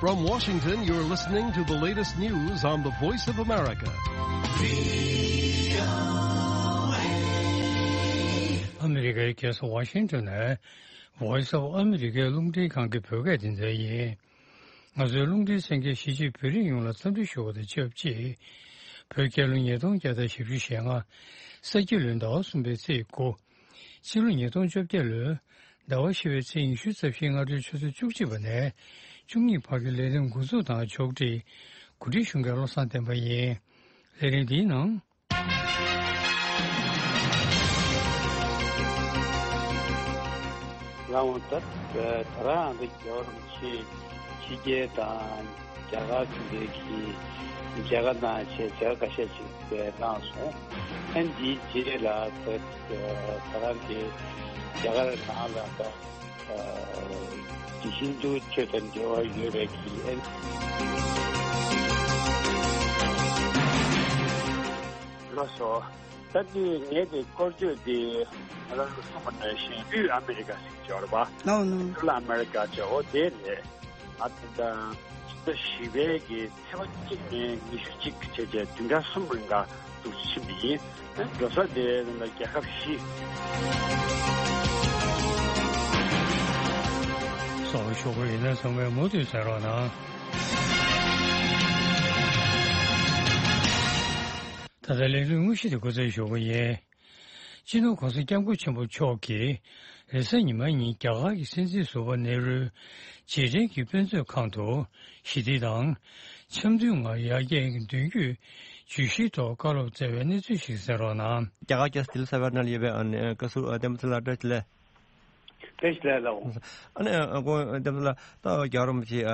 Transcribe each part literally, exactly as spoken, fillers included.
From Washington, you're listening to the latest news on the Voice of America. ཨ་མི་རི་ཀའི་རྒྱལ་ས་ཝ་ཤིང་ཊོན་ནས་Voice of America རླུང་འཕྲིན་ཁང་གི་བོད་སྐད་སྡེ་ཚན་ཡིན། ང་ཚོའི་རླུང་འཕྲིན་གསན་མཁན་གཞིས་བྱེས་བོད་རིགས་ཡོངས་ལ་འཚམས་འདྲི་ཞུ་བ་དང་ཆབས་ཅིག་བོད་རྒྱལ་ལོ་ཉིས་སྟོང་བརྒྱ་དང་བཞི་བཅུ་ཞེ་ལྔ། ས་ཁྱི་ལོའི་ཟླ་བ་གསུམ་པའི་ཚེས་དགུ། ཕྱི་ལོ་ཉིས་སྟོང་བཅོ་བརྒྱད་ལོའི་ཟླ་བ་བཞི་པའི་ཚེས་ཉི་ཤུ་རྩ་བཞི་སྔ་དྲོའི་ཆུ་ཚོད་བཅུ་གཅིག་པ་ནས་བཅུ་གཉིས་བར་གྱི་ལས་རིམ་འགོ་འཛུགས་དང་ཕྱོགས་སྒྲིག་གོ་སྒྲིག་ཞུ་མཁན་བློ་བཟང་བསྟན་པ་ཡིན། ལས་རིམ་འདིའི་ནང་། ལགས་འོང་། ད་ད་རང་ཨ་ནི་རྒྱལ་བ་རིན་པོ་ཆེ་ཕྱི་རྒྱལ་དང་རྒྱ་གར་དེ་འདྲའི་གི་མཇལ་ཁ་གནང་བྱས་མཇལ་ཁ་ཁ་ཤས་ཤིག་གནང་སོང་། ཨ་ནི་འདིའི་རྗེས་ལ་ད་ད་རང་གི་རྒྱ་གར་ནང་ལ་ད་དེ་བཞིན་དུ་ཆོས་དང་འབྲེལ་བ་ཡོད་པའི་གི་ཨ་ནི། ལགས་སོ། ད་དེ་ངས་དེ་སྐོར་སྐྱོད་དེ་ང་རང་གསུངས་པ་ནང་བཞིན་དབུས་ཨ་མི་རི་ཀ་ཟེར་གྱི་ཡོད་རེད་པ། ནོ་ནོ། ལྷོ་ཨ་མི་རི་ཀ་ཅེས་འོ་དེ་རེད། ང་ད་ལྟ་ཕྱི་ཟླ་བཞི་པའི་གི་ཚེས་པ་གཅིག་ནས་ཉི་ཤུ་གཅིག་བྱས་བྱས་བདུན་ཕྲག་གསུམ་རིང་ག་འདུག་ཕྱིན་པ་ཡིན། འགྲོ་ས་དེ་ནང་ལ་རྒྱལ་ཁབ་བཞི། སོགས་ཞུ་གི་ཡིན་ན་ཚང་མས་མུ་མཐུད་གསན་རོགས་གནང་། ད་ལྟ་ལས་འགུལ་དངོས་གཞི་དེ་འགོ་འཛུགས་ཞུ་གི་ཡིན། སྤྱི་ནོར་༸གོང་ས་༸སྐྱབས་མགོན་ཆེན་པོ་མཆོག་གིས་རེས་གཟའ་ཉི་མ་ཉིན་རྒྱ་གར་གྱི་སྲིད་འཛིན་ཟུར་པ་ནེ་རུའི་རྗེས་དྲན་གྱི་དཔེ་མཛོད་ཁང་དུ་ཞི་བདེ་དང་འཆམ་མཐུན་ངང་ཡར་རྒྱས་ཀྱི་མདུན་སྐྱོད་བརྗོད་གཞིའི་ཐོག་བཀའ་སློབ་སྩལ་བའི་གནས་ཚུལ་ཞིག་གསན་རོགས་གནང་། རྒྱ་གར་རྒྱལ་ས་ལྡི་ལི་གསར་པའི་ནང་ལ་ཡོད་པའི་ཨ་ནི་བཀའ་ཟུར་བསྟན་པ་ཚེ་ལགས་བཀྲ་ཤིས་བདེ་ལེགས། བཀྲ་ཤིས་བདེ་ལེགས་ལགས། ཨ་ནི་ཨ་ཁོང་བསྟན་པ་ཚེ་ལགས་ད་རྒྱལ་བ་རིན་པོ་ཆེ་ཨ་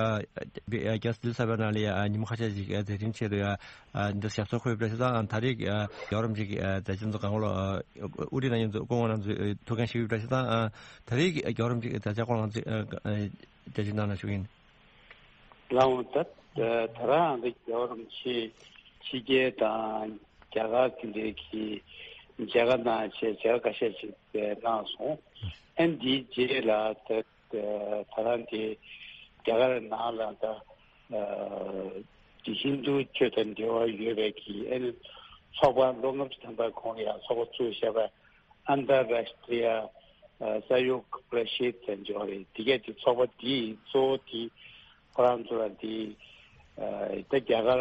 རྒྱལ་ས་ལྡི་ལི་གསར་པའི་ནང་ལ་ཡ་ཉིན་མོ་ཁ་ཤས་ཤིག་མཛད་འཕྲིན་ཆེད་དུ་ཡ་འདི་ཞབས་སོར་འཁོད་ཡོད་པ་འདྲ་ཞིག་དང་ད་རེས་རྒྱལ་བ་རིན་པོ་ཆེ་གི་མཛད་རྗེས་ཚོ་གང་ལ་དབུ་ཁྲིད་རྣམ་གཉིས་ཚོ་སྐུ་ངོ་རྣམ་ཚོས་ཐུགས་འགན་བཞེས་ཡོད་པ་འདྲ་ཞིག་དང་ད་རེས་རྒྱལ་བ་རིན་པོ་ཆེ་གི་མཛད་འཆར་སྐོར་ང་ཚོས་མཛད་རྗེས་གནང་ན་ཞུ་གི་ཡིན། ལགས་འོང་། ད་ད་རང་གི་རྒྱལ་བ་རིན་པོ་ཆེ་ཕྱི་རྒྱལ་དང་རྒྱ་གར་དེ་འདྲའི་གི་མཇལ་ཁ་གནང་བྱས་མཇལ་ཁ་ཁ་ཤས་ཤིག་གནང་སོང་། ཨ་ནི་འདིའི་རྗེས་ལ་ད་ད་རང་གི་རྒྱ་གར་ནང་ལ་ད་དེ་བཞིན་དུ་ཆོས་དང་འབྲེལ་བ་ཡོད་པའི་གི་ཨ་ནི་ཚོགས་པ་ལོ་ལྔ་བཅུ་ཐམ་པའི་གོང་ལ་ཡང་ཚོགས་པ་བཙུགས་བཞག་པའི་ཨན་ཏར་རཱ་ཤི་ཏྲི་ཡ་ས་ཡོ་ག་པ་རི་ཤད་ཟེར་འབྱོར་རེད། དེ་གས་དེ་ཚོགས་པ་དེའི་གཙོ་བོ་དེ་ཁོ་རང་ཚོ་ལ་དེ་ད་རྒྱ་གར་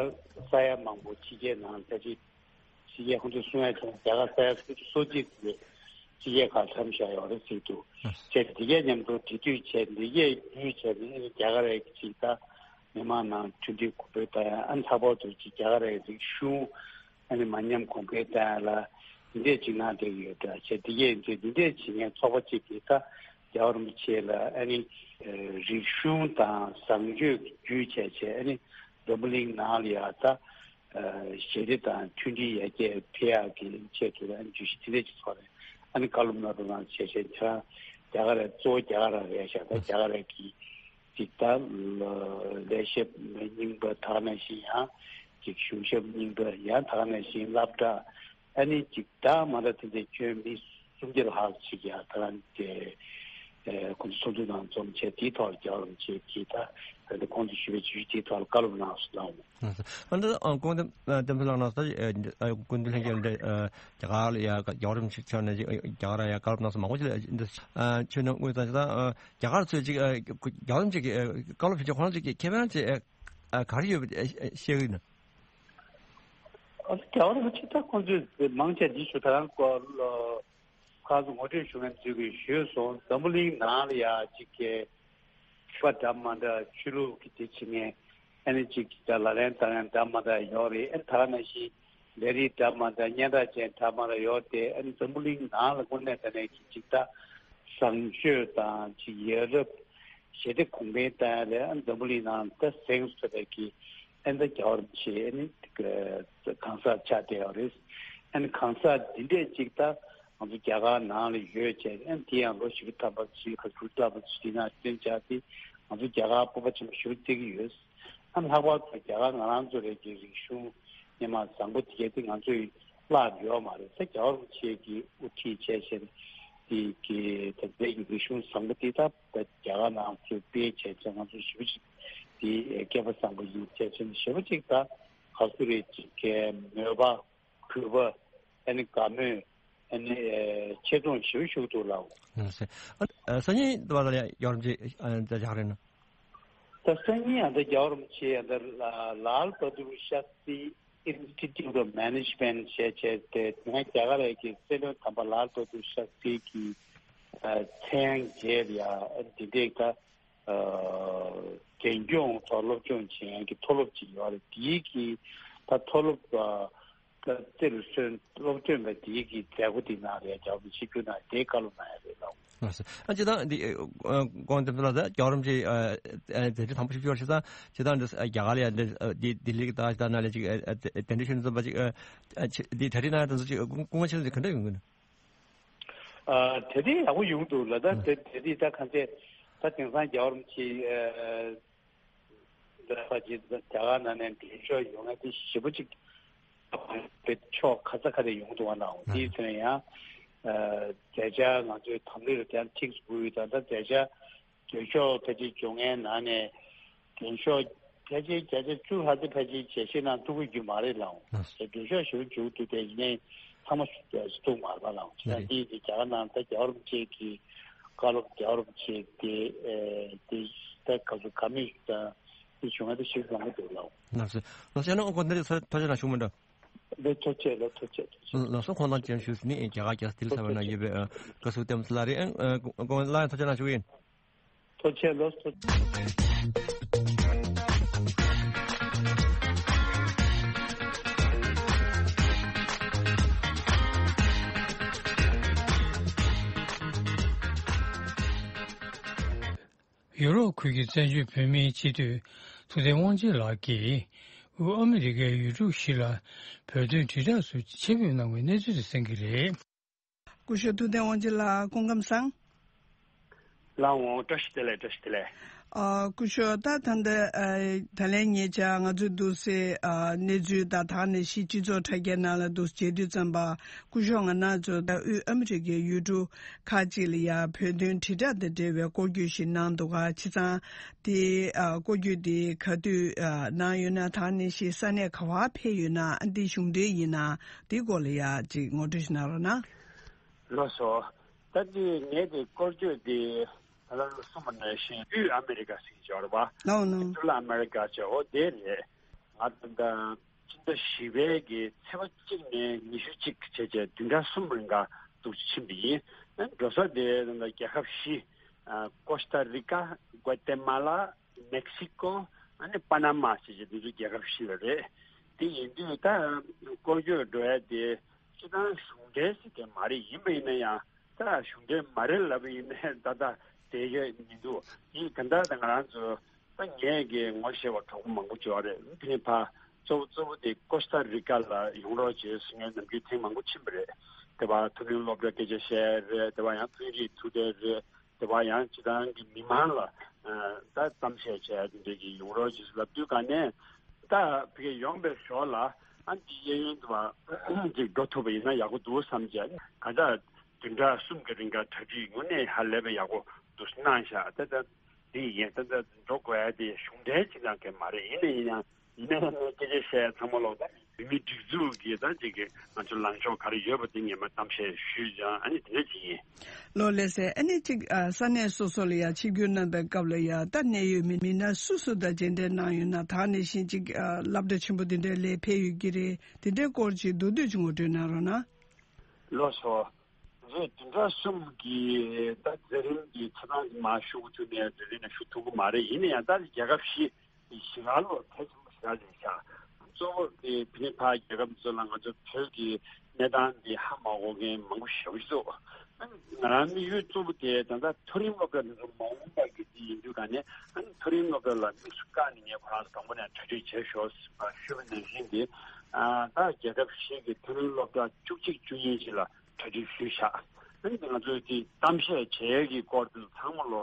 ས་ཡ་མང་པོ་ཕྱི་རྒྱལ་ནང་ད་ཅི་ཕྱི་རྒྱལ་ཁོང་ཚོས་གསུང་ཡ་བྱུང་། རྒྱ་གར་ས་ཡ་སུམ་ཅུ་སོ་གཅིག་དེ་ཕྱི་རྒྱལ་ཁག་འཁྲམ་བཞག་ཡོད་རེད་ཟེར་འདུག་བྱས་དེ་གས་མཉམ་དུ་འབྲེལ་མཐུད་བྱས་འདི་གས་བརྒྱུད་བྱས་ནས་རྒྱ་གར་རའི་ཅིག་ད་མི་མང་ནང་མཐུན་སྒྲིལ་གོང་འཕེལ་བཏང་ཡ། ཨ་ནི་ལྷག་པར་དུ་ཅིག་རྒྱ་གར་རའི་རིག་གཞུང་ཨ་ནི་མ་ཉམས་གོང་འཕེལ་བཏང་ཡ་ལ་འདི་འདྲས་ཅིག་གནང་བསྡད་ཡོད་འདྲ་བྱས། འདི་གས་འདི་འདི་འདྲས་བྱེད་མཁན་ཚོགས་པ་གཅིག་གིས་ད་རྒྱལ་བ་རིན་པོ་ཆེ་ལ་ཨ་ནི་རིག་གཞུང་དང་བཟང་སྤྱོད་ཀྱི་བརྒྱུད་བྱས་བྱས་ཨ་ནི་འཛམ་བུ་གླིང་ནང་ལ་ཡ་ད་ཞི་བདེ་དང་མཐུན་སྒྲིལ་ཡར་རྒྱས་འཕེལ་ཡག་གི་ཆེད་དུ་ཨ་ནི་བརྗོད་གཞི་དེ་འདྲས་ཅིག་ཚོགས་ནས་ཨ་ནི་བཀའ་སློབ་གནང་རོགས་གནང་བྱས་བྱས། ཁྱེད་རང་རྒྱ་གར་རའི་གཙོ་བོ་རྒྱ་གར་ར་རེད་ཤག་ད་རྒྱ་གར་རའི་གི་ཅིག་ད་ལས་བྱེད་རྙིང་པ་དེ་ནང་བཞིན་ཡང་ཅིག་གཞུང་ཞབས་རྙིང་པ་ཡང་དེ་ནང་བཞིན་སློབ་གྲྭ་ཨ་ནི་ཅིག་ད་མ་ད་དེ་འདྲའི་ཁྱོན་མི་སུམ་བརྒྱ་ལྷག་ཅིག་ཡང་དེ་རང་དེ་ཁོང་ཚོ་ཚོགས་འདུ་ནང་འཛོམས་བྱས་དེའི་ཐོག་ལ་རྒྱལ་བ་རིན་པོ་ཆེ་གིས་ད་ད་ལྟ་ཁོང་ཚོས་ཞུ་བའི་ཞུ་རྒྱུ་དེའི་ཐོག་ལ་བཀའ་སློབ་གནང་སོང་ལགས། ཨ་འདི་ཨ་སྐུ་ངོ་བསྟན་པ་ཚེ་ལགས་ནང་ད་སྐུ་མདུན་ལྷན་རྒྱས་ལ་རྒྱ་གར་ལ་ཡ་རྒྱལ་བ་རིན་པོ་ཆེ་མཆོག་ནས་རྒྱ་གར་ལ་ཡ་བཀའ་སློབ་གནང་སོང་མང་པོ་ཅིག་ལ་འདི་ཆོས་ནང་དངོས་དང་ད། རྒྱ་གར་ཚོས་ཅིག་ཨ་རྒྱལ་བ་རིན་པོ་ཆེ་གི་ཨ་བཀའ་སློབ་ཕྱིན་ཆད་ཁོ་རང་ཚོས་ཀྱི་ཁེ་ཕན་ཅིག་ཨ་ག་རེ་ཡོད་པ་ཨ་བཤད་ཀྱི་ཡོད་ན། ཨ་རྒྱལ་བ་རིན་པོ་ཆེ་ད་ཁོང་ཚོས་མང་ཆེ་འདི་ཞུ་ད་རང་སྐོར་ལ་ཁ་སང་ངོ་སྤྲོད་ཞུ་མཁན་ཚོས་ཀྱིས་ཞུས་སོང་། འཛམ་བུ་གླིང་ནང་ལ་ཡ་ཅིག་གི་ཤུག་པ་འདྲ་མ་འདྲ་ཆོས་ལུགས་ཀྱི་དེ་བྱེད་མཁན་ཨ་ནི་ཅིག་ད་ལག་ལེན་བསྟར་མཁན་འདྲ་མ་འདྲ་ཡོད་རེད། ཨ་ནི་ད་ག་ནང་བཞིན། ལས་རིགས་འདྲ་མ་འདྲ་སྙན་གྲགས་ཅན་འདྲ་མ་འདྲ་ཡོད་དེ་ཨ་ནི་འཛམ་བུ་གླིང་ནང་ལ་དངོས་གནས་དྲང་གནས་ཀྱི་ཅིག་ད་བཟང་སྤྱོད་དང་ཅིག་ཡ་རབས་ཞི་བདེ་གོང་འཕེལ་བཏང་ཡ་ལ་ཨ་ནི་འཛམ་བུ་གླིང་ནང་ད་གཟེངས་སུ་ཐོན་པའི་གི་ཨ་ནི་ད་རྒྱལ་བ་རིན་པོ་ཆེ་ཨ་ནི་གང་ཟག་ཆགས་བསྡད་ཡོད་རེད། ཨ་ནི་གང་ཟག་འདི་འདྲས་ཅིག་ད་ང་ཚོ་རྒྱ་གར་ནང་ལ་ཡོད་བྱས་ཨ་ནི་དེ་ཡང་ལོ་བཞི་བཅུ་ཐམ་པ་ཚུད་ཁ་ཐུག་ལྟ་བུ་ཚུད་དེ་ན་སྟོན་བྱ་དེ་ང་ཚོ་རྒྱ་གར་སྤོབས་པ་ཆེན་པོ་ཞེ་པོ་སྟེར་གི་ཡོད། ཨ་ལྷག་པར་དུ་རྒྱ་གར་ང་རང་ཚོ་རེད་ཀྱི་རིག་གཞུང་སྔོན་མ་བཟང་པོ་དེ་གས་དེ་ང་ཚོས་བརླག་ཡོད་མ་རེད། ས་རྒྱལ་བ་རིན་པོ་ཆེ་གིས་དབུ་ཁྲིད་བྱས་བྱས་དེ་གི་ད་ལྟའི་གི་རིག་གཞུང་བཟང་པོ་དེ་ད་ད་རྒྱ་གར་ནང་ཚུར་སྤེལ་བྱས་བྱས་ང་ཚོ་ཞེ་པོ་ཅིག་ དེ་སྐལ་པ་བཟང་པོ་ཡིན་ཟེར་བྱས་ནས་ཞེ་པོ་ཅིག་ད་ག་ཚོད་རེད་ཅིག་གི་མོས་པ་གུས་པ་ཨ་ནི་དགའ་མོས་ཨ་ནི་ཆེ་མཐོང་ཞེ་པོ་ཞིག་འདུག་ལགས། ཨ་སང་ཉིན་དུ་བ་ལ་ཡ་རྒྱལ་བ་རིན་པོ་ཆེ་ཨ་ད་ཡག་རེད་ན། ད་སང་ཉིན་ཨ་ད་རྒྱལ་བ་རིན་པོ་ཆེ་ཨ་ད་ལ་ལཱལ་བྷ་དུར་ཤཱ་སྟྲི་Institute of Management ཞེས་བྱས་ཏེ་དེ་སྔ་རྒྱ་གར་ཡ་གི་སྲིད་བློན་དམ་པ་ལཱལ་བྷ་དུར་ཤཱ་སྟྲི་གི་ཨ་མཚན་ཡང་རྗེས་ལ་ཡ་འདི་འདྲའི་ད་ཨ་རྒན་སྐྱོང་ཐོག་སློབ་སྦྱོང་བྱེད་ཡག་གི་མཐོ་སློབ་ཅིག་ཡོད་རེད། དེའི་གི་ད་མཐོ་སློབ་ཨ་ད་རྩེ་རུ་སོན་སློབ་སྟོན་པ་དེའི་གི་མཛད་སྒོ་དེ་ནང་ལ་ཡ་རྒྱལ་བ་རིན་པོ་ཆེ་བཅར་གནང་དེ་བཀའ་སློབ་གནང་ཡ་རེད་ལགས། ལགས་སོ། ཨ་ཅི་ད་འདི་ཨ་ཨ་གོང་དེ་ལ་ད་རྒྱལ་བ་རིན་པོ་ཆེ་ཨ་ཨ་མཛད་རྗེས་དང་པོ་ཞིག་ཅིག་ཡོད་རེད་ཟེར་ཙང་ཅི་ད་འདི་ཨ་རྒྱ་གར་ལ་ཡ་འདི་ཨ་འདི་ལྡི་ལི་གི་ད་ཅི་ད་ནང་ལ་ཅིག་ཨ་ཨ་དེ་འདྲ་ཞིག་འཛོམས་པ་ཅིག་ཨ་ཨ་ཅི་འདི་གྲ་སྒྲིག་གནང་ཡ་དེ་ཚོ་ཅིག་ཨ་སྐུ་སྐུ་ངལ་ཆེ་ཚོ་ཅིག་ག་འདྲ་ཡོང་གི་ན། ཨ་དེ་དེ་ཡག་པོ་ཡོང་འདུག་ལ། ད་དེ་དེ་དེ་ད་གང་ཚེ་ད་དེང་སང་རྒྱལ་བ་རིན་པོ་ཆེ་ཨ་འདི་ཕ་ཅིག་རྒྱ་གར་ནང་ནས་མགྲོན་ཤོག་ཡོང་ཡ་དེ་ཞེ་པོ་ཅིག་པའི་ཕྱོགས་ཁ་ཚ་ཁ་ཚ་ཡོང་འདུག་བ་ནའང་དེའི་ཚེ་ཡང་ཨ་མཛད་འཆར་ང་ཚོའི་དམ་ལུགས་ལ་དེ་ཡང་ཁྲིགས་སུ་འགུལ་ཡོད། ད་ད་མཛད་འཆར་མགྲོན་ཤོག་ཕལ་ཆེར་བཅོ་ལྔའི་ནང་ནས་མགྲོན་ཤོག་ཕལ་ཆེར་བརྒྱ་ཆ་བཅུ་ལྷག་ཙམ་ཕལ་ཆེར་ཞལ་བཞེས་གནང་ཐུབ་ཀྱི་རྒྱུ་མ་རེད་ལགས། ལགས། དེ་མགྲོན་ཤོག་ཞུ་རྒྱུ་འདུག་དེ་ཡིན་ནའི་ཚང་མ་ཞུ་ཐུབ་མ་རེད་ལགས། བྱས་ཙང་འདི་ཡིན་དུས་རྒྱ་གར་ནང་ད་རྒྱལ་བ་རིན་པོ་ཆེ་གི་བཀའ་སློབ་རྒྱལ་བ་རིན་པོ་ཆེ་དེ་ཨེ་དེ་ད་ག་ཚོད་ག་མེད་དང་དེ་བྱུང་བ་དེ་ཞིག་ལང་གི་འདུག་ལགས། ལགས་སོ། ལགས་སོ། ཡང་ན་ཨོ་ཁོ་འདི་ཚོ་ཐོས་རྗེས་གནང་ཞུ་མི་འདྲ། ལགས་ཐུགས་རྗེ་ཆེ་ལགས། ཐུགས་རྗེ་ཆེ། ལགས་སོ། ཁོང་དང་མཇལ་ཞུས་ནི་རྒྱ་གར་རྒྱལ་ས་ལྡི་ལི་ས་བོན་ན་ཡོད་པའི་ཨ་བཀའ་ཟུར་བསྟན་པ་ཚེ་ལགས་རེད། ཨ་ཨ་ཁོང་ལ་ཡང་ཐུགས་རྗེ་གནང་ཞུ་གི་ཡིན། ཐུགས་རྗེ་ཆེ་ལགས། ཐུགས་རྗེ་ཆེ། ཡུ་རོབ་ཁུལ་གྱི་བཙན་བྱོལ་བོད་མིའི་སྤྱི་འཐུས་ཐུབ་བསྟན་དབང་ཆེན་ལགས་ཀྱིས་དབུས་ཨ་མི་རི་ཀའི་ཡུལ་གྲུ་བཞི་ལ་བོད་དོན་དྲིལ་བསྒྲགས་སུ་ཆེད་ཕེབས་གནང་བའི་གནས་ཚུལ་དེ་གསན་གྱི་རེད། སྐུ་ཞབས་ཐུབ་བསྟན་དབང་ཆེན་ལགས་སྐུ་ཁམས་བཟང་། ལགས་འོང་། བཀྲ་ཤིས་བདེ་ལེགས། བཀྲ་ཤིས་བདེ་ལེགས། ཨ་སྐུ་ཞབས་ད་ད་ལྟ་ཨ་ད་ལན་ཉེ་ཆར་ང་ཚོས་འདུག་སེ་ཨ་གནས་ཚུལ་དང་ད་ག་ནང་བཞིན་སྤྱི་ཚོགས་དྲ་རྒྱའི་ནང་ལ་འདུག་མཇལ་དུས་ཙམ་པ་སྐུ་ཞབས་ང་རང་ཚོ་ད་དབུས་ཨ་མི་རི་ཀའི་ཡུལ་གྲུ་ཁག་ཅིག་ལ་ཡ་བོད་དོན་དྲིལ་བསྒྲགས་དང་འབྲེལ་བའི་སྐོར་བརྗོད་ཞིག་གནང་འདུག་ག་བྱས་ཙང་དེ་ཨ་སྐོར་བརྗོད་དེ་ག་དུས་ཨ་གནང་ཡོད་ན། ད་ག་ནང་བཞིན་ས་གནས་ག་བར་ཕེབས་ཡོད་ན། ཨ་འདི་གཞུང་འབྲེལ་ཡིན་ན་དེའི་སྐོར་ལ་ཡ་ཅིག་ངོ་སྤྲོད་ཞིག་གནང་རོགས་གནང་། ལགས་སོ། ད་དེ་ངས་དེ་སྐོར་བརྗོད་དེ་ད་ལྟ་གསུངས་པ་ནང་བཞིན་དབུས་ཨ་མི་རི་ཀ་ཟེར་གྱི་ཡོད་རེད་པ། ལགས་འོང་། སེན་ཊ་རལ་ཨ་མི་རི་ཀ་བྱས། འོ་དེ་རེད། ང་ད་ལྟ་ཕྱི་ཟླ་བཞི་པའི་གི་ཚེས་པ་གཅིག་ནས་ཉི་ཤུ་གཅིག་བྱས་བྱས་བདུན་ཕྲག་གསུམ་རིང་ག་འདུག་ཕྱིན་པ་ཡིན། འགྲོ་ས་དེ་ད་ལྟ་རྒྱལ་ཁབ་བཞི། ཀོ་སྟ་རི་ཀ། གུ་ཏེ་མ་ལ། མེག་སི་ཀོ། ཨ་ནི་པ་ན་མ་ཟེར་བྱས་འདི་ཚོ་རྒྱལ་ཁབ་བཞི་ལ་རེད། དེ་ཡིན་དུས་ད་སྐོར་སྐྱོད་འགྲོ་ཡ་དེ་སྤྱི་བཏང་གཞུང་འབྲེལ་ཟེར་མཁན་མ་རེད། ཡིན་པ་ཡིན་ན་ཡང་ད་གཞུང་འབྲེལ་མ་རེད་ལབ་པ་ཡིན་ན་ད་ལྟ་བསྡད་ཡ་མི་འདུག་ཡིན་ག་ད་ད་ང་རང་ཚོ་ད་ངས་གི་ངོ་ཤེས་པ་གྲོགས་པོ་མང་པོ་ཅིག་ཡོད་རེད། དེ་ནས་ཕར་གཙོ་བོ་གཙོ་བོ་དེ་ཀོ་སྟ་རི་ཀ་ལ་ཡོང་རོགས་བྱེད་ཟེར་ངས་ནམ་རྒྱུན་ཐེངས་མང་པོ་ཕྱིན་པ་རེད། དེ་བ་མཐོ་རིམ་སློབ་གྲྭ་སྐད་ཆ་བཤད་རེད། དེ་བ་ཡང་དཔོན་རིགས་ཐུག་འཕྲད་རེད། དེ་བ་ཡང་སྤྱི་བཏང་གི་མི་མང་ལ་ཨ་ད་གཏམ་བཤད་བྱས་དེ་འདྲ་གི་ཡོང་རོགས་ཅེས་ལབ་དུས་ག་ནས་ད་ཕ་གི་ཡོང་པའི་ཞོར་ལ་ཨ་འདི་གཡས་གཡོན་དུ་བ་ཅིག་འགྲོ་ཐུབ་པ་ཡིན་ན་ཡག་པོ་འདུག་བསམ་བྱས། ག་ད་བདུན་ཕྲག་གསུམ་གི་རིང་ག་གྲ་སྒྲིག་དངོས་གནས་ཧ་ལས་པའི་ཡག་པོ་འདུག་གནང་ཤག་ད་ད་འདི་ཡིན། ད་ད་འགྲོ་དགོས་ཡ་དེ་གཞུང་འབྲེལ་ཅིག་ནང་གི་མ་རེད། ཡིན་ན་ཡིན་ཡང་། ཡིན་ན་ཡང་སྐད་ཆ་བཤད་ཚང་མ་ལོག་ད་བོད་མིའི་སྒྲིག་འཛུགས་ཀྱི་ད་ཅིག་གི་ང་ཚོ་ལངས་ཕྱོགས་ག་རེ་ཡོད་པ་དེ་ངས་མར་གཏམ་བཤད་ཞུས་ཀྱང་ཨ་ནི་དེ་འདྲ་ཅིག་ཡིན། ལགས་ལགས་སེ། ཨ་ནི་ཅིག་ཨ་ས་གནས་སོ་སོ་ལ་ཡ་ཆིབས་བསྒྱུར་གནང་པའི་སྐབས་ལ་ཡ་ད་གནད་ཡོད་མི་མི་སྣ་སུ་སུ་དང་མཇལ་འཕྲད་གནང་ཡོད་ན། ད་ག་ནང་བཞིན་ཅིག་ཨ་སློབ་གྲྭ་ཆེན་པོ་དེ་འདྲའི་ལ་ཕེབས་ཡོད་ཀྱི་རེད། དེ་འདྲའི་སྐོར་ཅིག་མདོར་བསྡུས་ཅིག་ངོ་སྤྲོད་གནང་རོགས་གནང་། ལགས་སོ། རེད། བདུན་ཕྲག་གསུམ་གྱི་ད་མཛད་རིམ་གྱི་ཆ་ཚང་གི་མར་ཞུ་དགོས་ཐུག་ནས་མཛད་རིམ་ནང་ཞུ་ཐུབ་ཀྱི་མ་རེད། ཡིན་ན་ཡང་ད་རྒྱལ་ཁབ་བཞི་ཞེ་དྲག་ལོ་གལ་ཆེན་པོ་ཞེ་དྲག་རེད་ཤག་གཙོ་བོ་དེ་ཕ་གི་ཕར་རྒྱལ་ཁབ་ཚོ་ལ་ང་ཚོ་བོད་ཀྱི་གནས་སྟངས་འདི་ཧ་མ་གོ་མཁན་མང་པོ་ཞེ་པོ་ཞིག་འདུག་ང་རང་དམིགས་ཡུལ་གཙོ་བོ་དེ་ད་ལྟ་མཐོ་རིམ་སློབ་གྲྭ་འདི་ཚོ་མ་འོངས་པ་གི་དེ་ཡིན་དུས་ག་ནས་ཨ་ནི་མཐོ་རིམ་སློབ་གྲྭ་ལ་དམིགས་སུ་བཀར་ནས་ངས་ཁོ་རང་ཚོ་དང་པོ་ནས་གྲ་སྒྲིག་བྱས་ཤོག་ཞུས་པ་ནང་བཞིན་གྱི་ད་རྒྱལ་ཁབ་བཞི་གི་མཐོ་རིམ་སློབ་གྲྭ་བཅུ་གཅིག་བཅུ་གཉིས་ཅིག་ལ་གྲ་སྒྲིག་ཞུས་བཞག་ཨ་ནི་ང་ཚོས་དེ་གཏམ་བཤད་བྱེད་ཡས་ཀྱི་སྐོར་དེ་ཚོ་ཚང་མ་ལོ་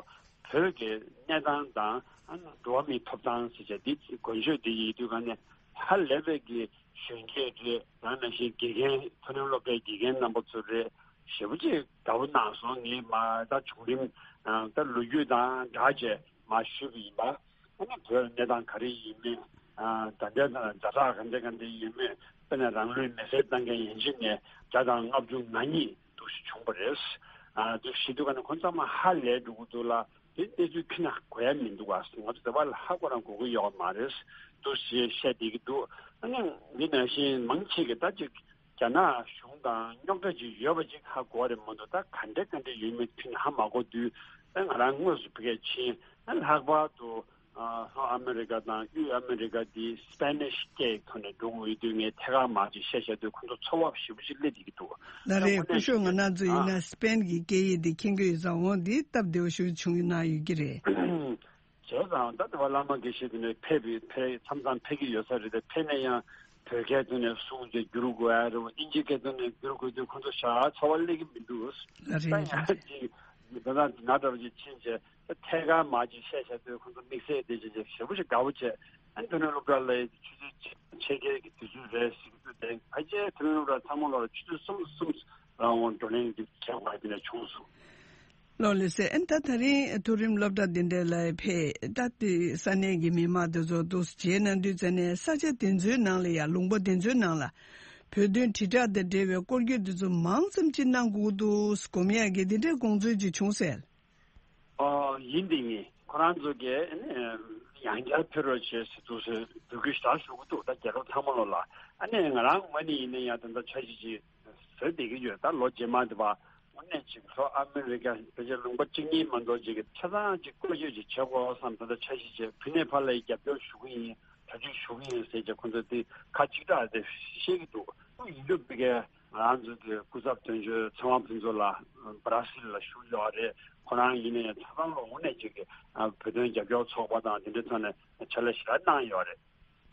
བོད་ཀྱི་གནས་སྟངས་དང་ཨ་ནི་འགྲོ་བ་མིའི་ཐོབ་ཐང་ཟེར་བྱས་དེ་གོ་འཇོ་དེ་ཡིན་དུས་ག་ནས་ཧ་ལས་པའི་གི་གཞོན་སྐྱེས་རེད། ད་ནང་བཞིན་དགེ་རྒན་མཐོ་རིམ་སློབ་གྲྭའི་དགེ་རྒན་རྣམ་པ་ཚོ་རེད། ཞེ་པོ་ཅིག་དགའ་པོ་གནང་སོང་། ངས་མ་ད་བྱུང་རིམ་ད་ལོ་རྒྱུས་དང་སྦྲགས་བྱས་མ་ཞུས་པ་ཡིན་པ། ཨ་ནི་བོད་གནས་སྟངས་ག་རེ་ཡིན་མིན། ཨ་ད་ལྟའི་ཛ་དྲག་ག་འདྲ་ག་འདྲ་ཡིན་མིན། དཔེར་ན་རང་ལུས་མེར་སྲེག་བཏང་མཁན་ཡན་ཆད་ནས་བརྒྱ་དང་ལྔ་བཅུ་ང་གཉིས་འདུག་སེ་བྱུང་བ་རེད། ཨ་འདུག་སེ་བྱེད་དུས་ག་ནས་ཁོང་ཚང་མ་ཧ་ལས་འགྲོ་གི་འདུག་ལ། དེ་གནས་ཚུལ་ཁྱོན་ནས་གོ་ཡ་མི་འདུག་བ། ང་ཚོ་དེ་བ་ལ་ཧ་གོ་རང་གོ་གི་ཡོད་མ་རེད། འདུག་སེ་བཤད་བསྡད་ཀྱི་འདུག་ཨ་ནི་འདི་ནང་བཞིན་མང་ཆེ་གི་ད་ཅིག་རྒྱ་ནག་གཞུང་དང་རྙོག་དྲ་ཅིག་ཡོད་པ་ཅིག་ཧ་གོ་བ་རེད་མ་གཏོགས། ད་ག་འདྲ་ག་འདྲ་ཡོད་མེད་ཁྱོན་ནས་ཧ་མ་གོ་དུས། ཨ་ང་རང་དངོས་སུ་ཕ་གིར་ཕྱིན། ཨ་ལྷག་པར་དུ་ཨ་ལྷོ་ཨ་མི་རི་ཀ་དང་དབུས་ཨ་མི་རི་ཀ་འདི་སི་པེ་ནིཤ་སྐད་ཐོག་ནས་འགྲོ་དགོས་ཡོད་དུས། ངས་ཐད་ཀར་མར་ཅིག་བཤད་བཤད་དུས་ཁོང་ཚོ་ཚོར་བ་ཞེ་པོ་ཅིག་སླེབས་བསྡད་ཀྱི་འདུག་ལགས་རེད། སྐུ་ཞབས་ང་རང་ཚོ་ཡིན་ན་སི་པེན་གྱི་སྐད་ཡིག་འདི་མཁྱེན་གྱི་ཡོད་ཙང་། འོ་འདི་སྟབས་བདེ་བོ་ཞིག་བྱུང་ཡོད་ན་ཡོད་ཀྱི་རེད། བྱས་ཙང་ད་ལྟ་བ་བླ་མ་དགེ་བཤེས་དེ་ནས་ཕེབས་པའི་ཕེབས་མཚམས་མཚམས་ཕེབས་ཀྱི་ཡོད་ས་རེད་དེ། ཕེབས་ནས་ཡང་བོད་སྐད་ཐོག་ནས་གསུང་རྒྱུ་བསྒྱུར་དགོས་ཡ་རེད། དབྱིན་ཇིའི་སྐད་ཐོག་ནས་བསྒྱུར་དགོས་དུས་ཁོང་ཚོ་ཞེ་དྲག་ཚོར་བ་སླེབས་ཀྱི་མི་འདུག་ལགས་རེད། ད་ཡང་ཅིག་ད་ལྟ་ང་འདྲ་བ་ཅིག་ཕྱིན་བྱས་ད་ཐད་ཀར་མར་ཅིག་བཤད་བྱ་དུས་ཁོང་ཚོ་དམིགས་བསལ་དེ་ཅིག་ཅིག་ཞེ་པོ་ཅིག་དགའ་པོ་བྱས། ཨ་ནི་དེ་རིང་སློབ་གྲྭ་ལ་ཆུ་ཚོད་ཕྱེད་ཀའི་གི་དུས་ཚོད་རེད་ཟེར་གྱི་འདུག་དེ་ཕལ་ཆེར་དེ་རིང་སློབ་གྲྭ་ཚང་མ་ལོག་ལ་ཆུ་ཚོད་གསུམ་གསུམ་ལ་འོང་བགྲོ་གླེང་འདི་བྱས་པ་དེ་ནས་བྱུང་སོང་། ལགས་ལགས་སེ། ཨ་ནི་ད་དེ་རིང་མཐོ་རིམ་སློབ་གྲྭ་འདི་འདྲ་ལ་ཕེབས། ད་དེ་ས་གནས་ཀྱི་མི་མང་དེ་ཚོ་འདུག་སེ་མཇལ་གནང་དུས་ཙམ་ནས། ས་ཆ་དེ་ཚོའི་ནང་ལ་ཡ། ལུང་པ་དེ་ཚོའི་ནང་ལ་བོད་དོན་དྲིལ་བསྒྲགས་དང་འབྲེལ་བའི་སྐོར་སྐྱོད་དེ་ཚོ་མང་ཙམ་ཅིག་གནང་དགོས་འདུག་སྒོམ་ཡག་གི་དེ་འདྲའི་དགོངས་ཚུལ་ཅིག་བྱུང་ཟེར། ཨོ་ཡིན་དེ་ཡིན། ཁོ་རང་ཚོ་གིས་ཨ་ནི་ཡང་བསྐྱར་ཕེབས་རོགས་བྱེད་ཟེར་འདུག་ཟེར་འབོད་སྐུལ་ཞེ་དྲག་ཞུ་གི་འདུག་ད་རྒྱལ་ཁབ་ཚང་མ་ལོག་ལ། ཨ་ནི་ང་རང་ངོས་ནས་ཡིན་ན་ཡང་ད་ལྟ་འཆར་གཞི་ཅིག་བཟོས་བསྡད་ཀྱི་ཡོད། ད་ལོ་རྗེས་མ་དེ་བ་དངོས་གནས་ཅིག་ལྷོ་ཨ་མི་རི་ཀ་ཕལ་ཆེར་ལུང་པ་གཅིག་གཉིས་མ་གཏོགས་ཅིག་གི་ཆ་ཚང་ཅིག་སྐོར་སྐྱོད་ཅིག་བྱེད་དགོས་བསམ། ད་ལྟ་འཆར་གཞི་ཅིག་བུད་མེད་ཕར་ལ་ཡི་རྒྱབ་སྐྱོར་ཞུ་གི་ཡིན། གྲ་སྒྲིག་ཞུ་གི་ཡིན་ཟེར་གྱི་ཁོང་ཚོ་དེ་ཁ་གཅིག་གྲགས་དེ་བཤད་ཀྱི་འདུག་ཡིན་དུས་ཕ་གིར་ང་རང་ཚོ་གི་སྐུ་ཚབ་དོན་གཅོད་ཚེ་དབང་ཕུན་ཚོགས་ལགས་སྦ་ར་སིལ་ལ་བཞུགས་ཡོད་རེད། ཁོ་རང་ཡིན་ན་ཡང་ཆ་ཚང་ལོ་དངོས་གནས་ཅིག་གི་ཨ་བོད་དོན་རྒྱབ་སྐྱོར་ཚོགས་པ་དང་དེ་འདྲའི་ཐོག་ནས་ཕྱག་ལས་ཞེ་དྲག་གནང་ཡོད་རེད།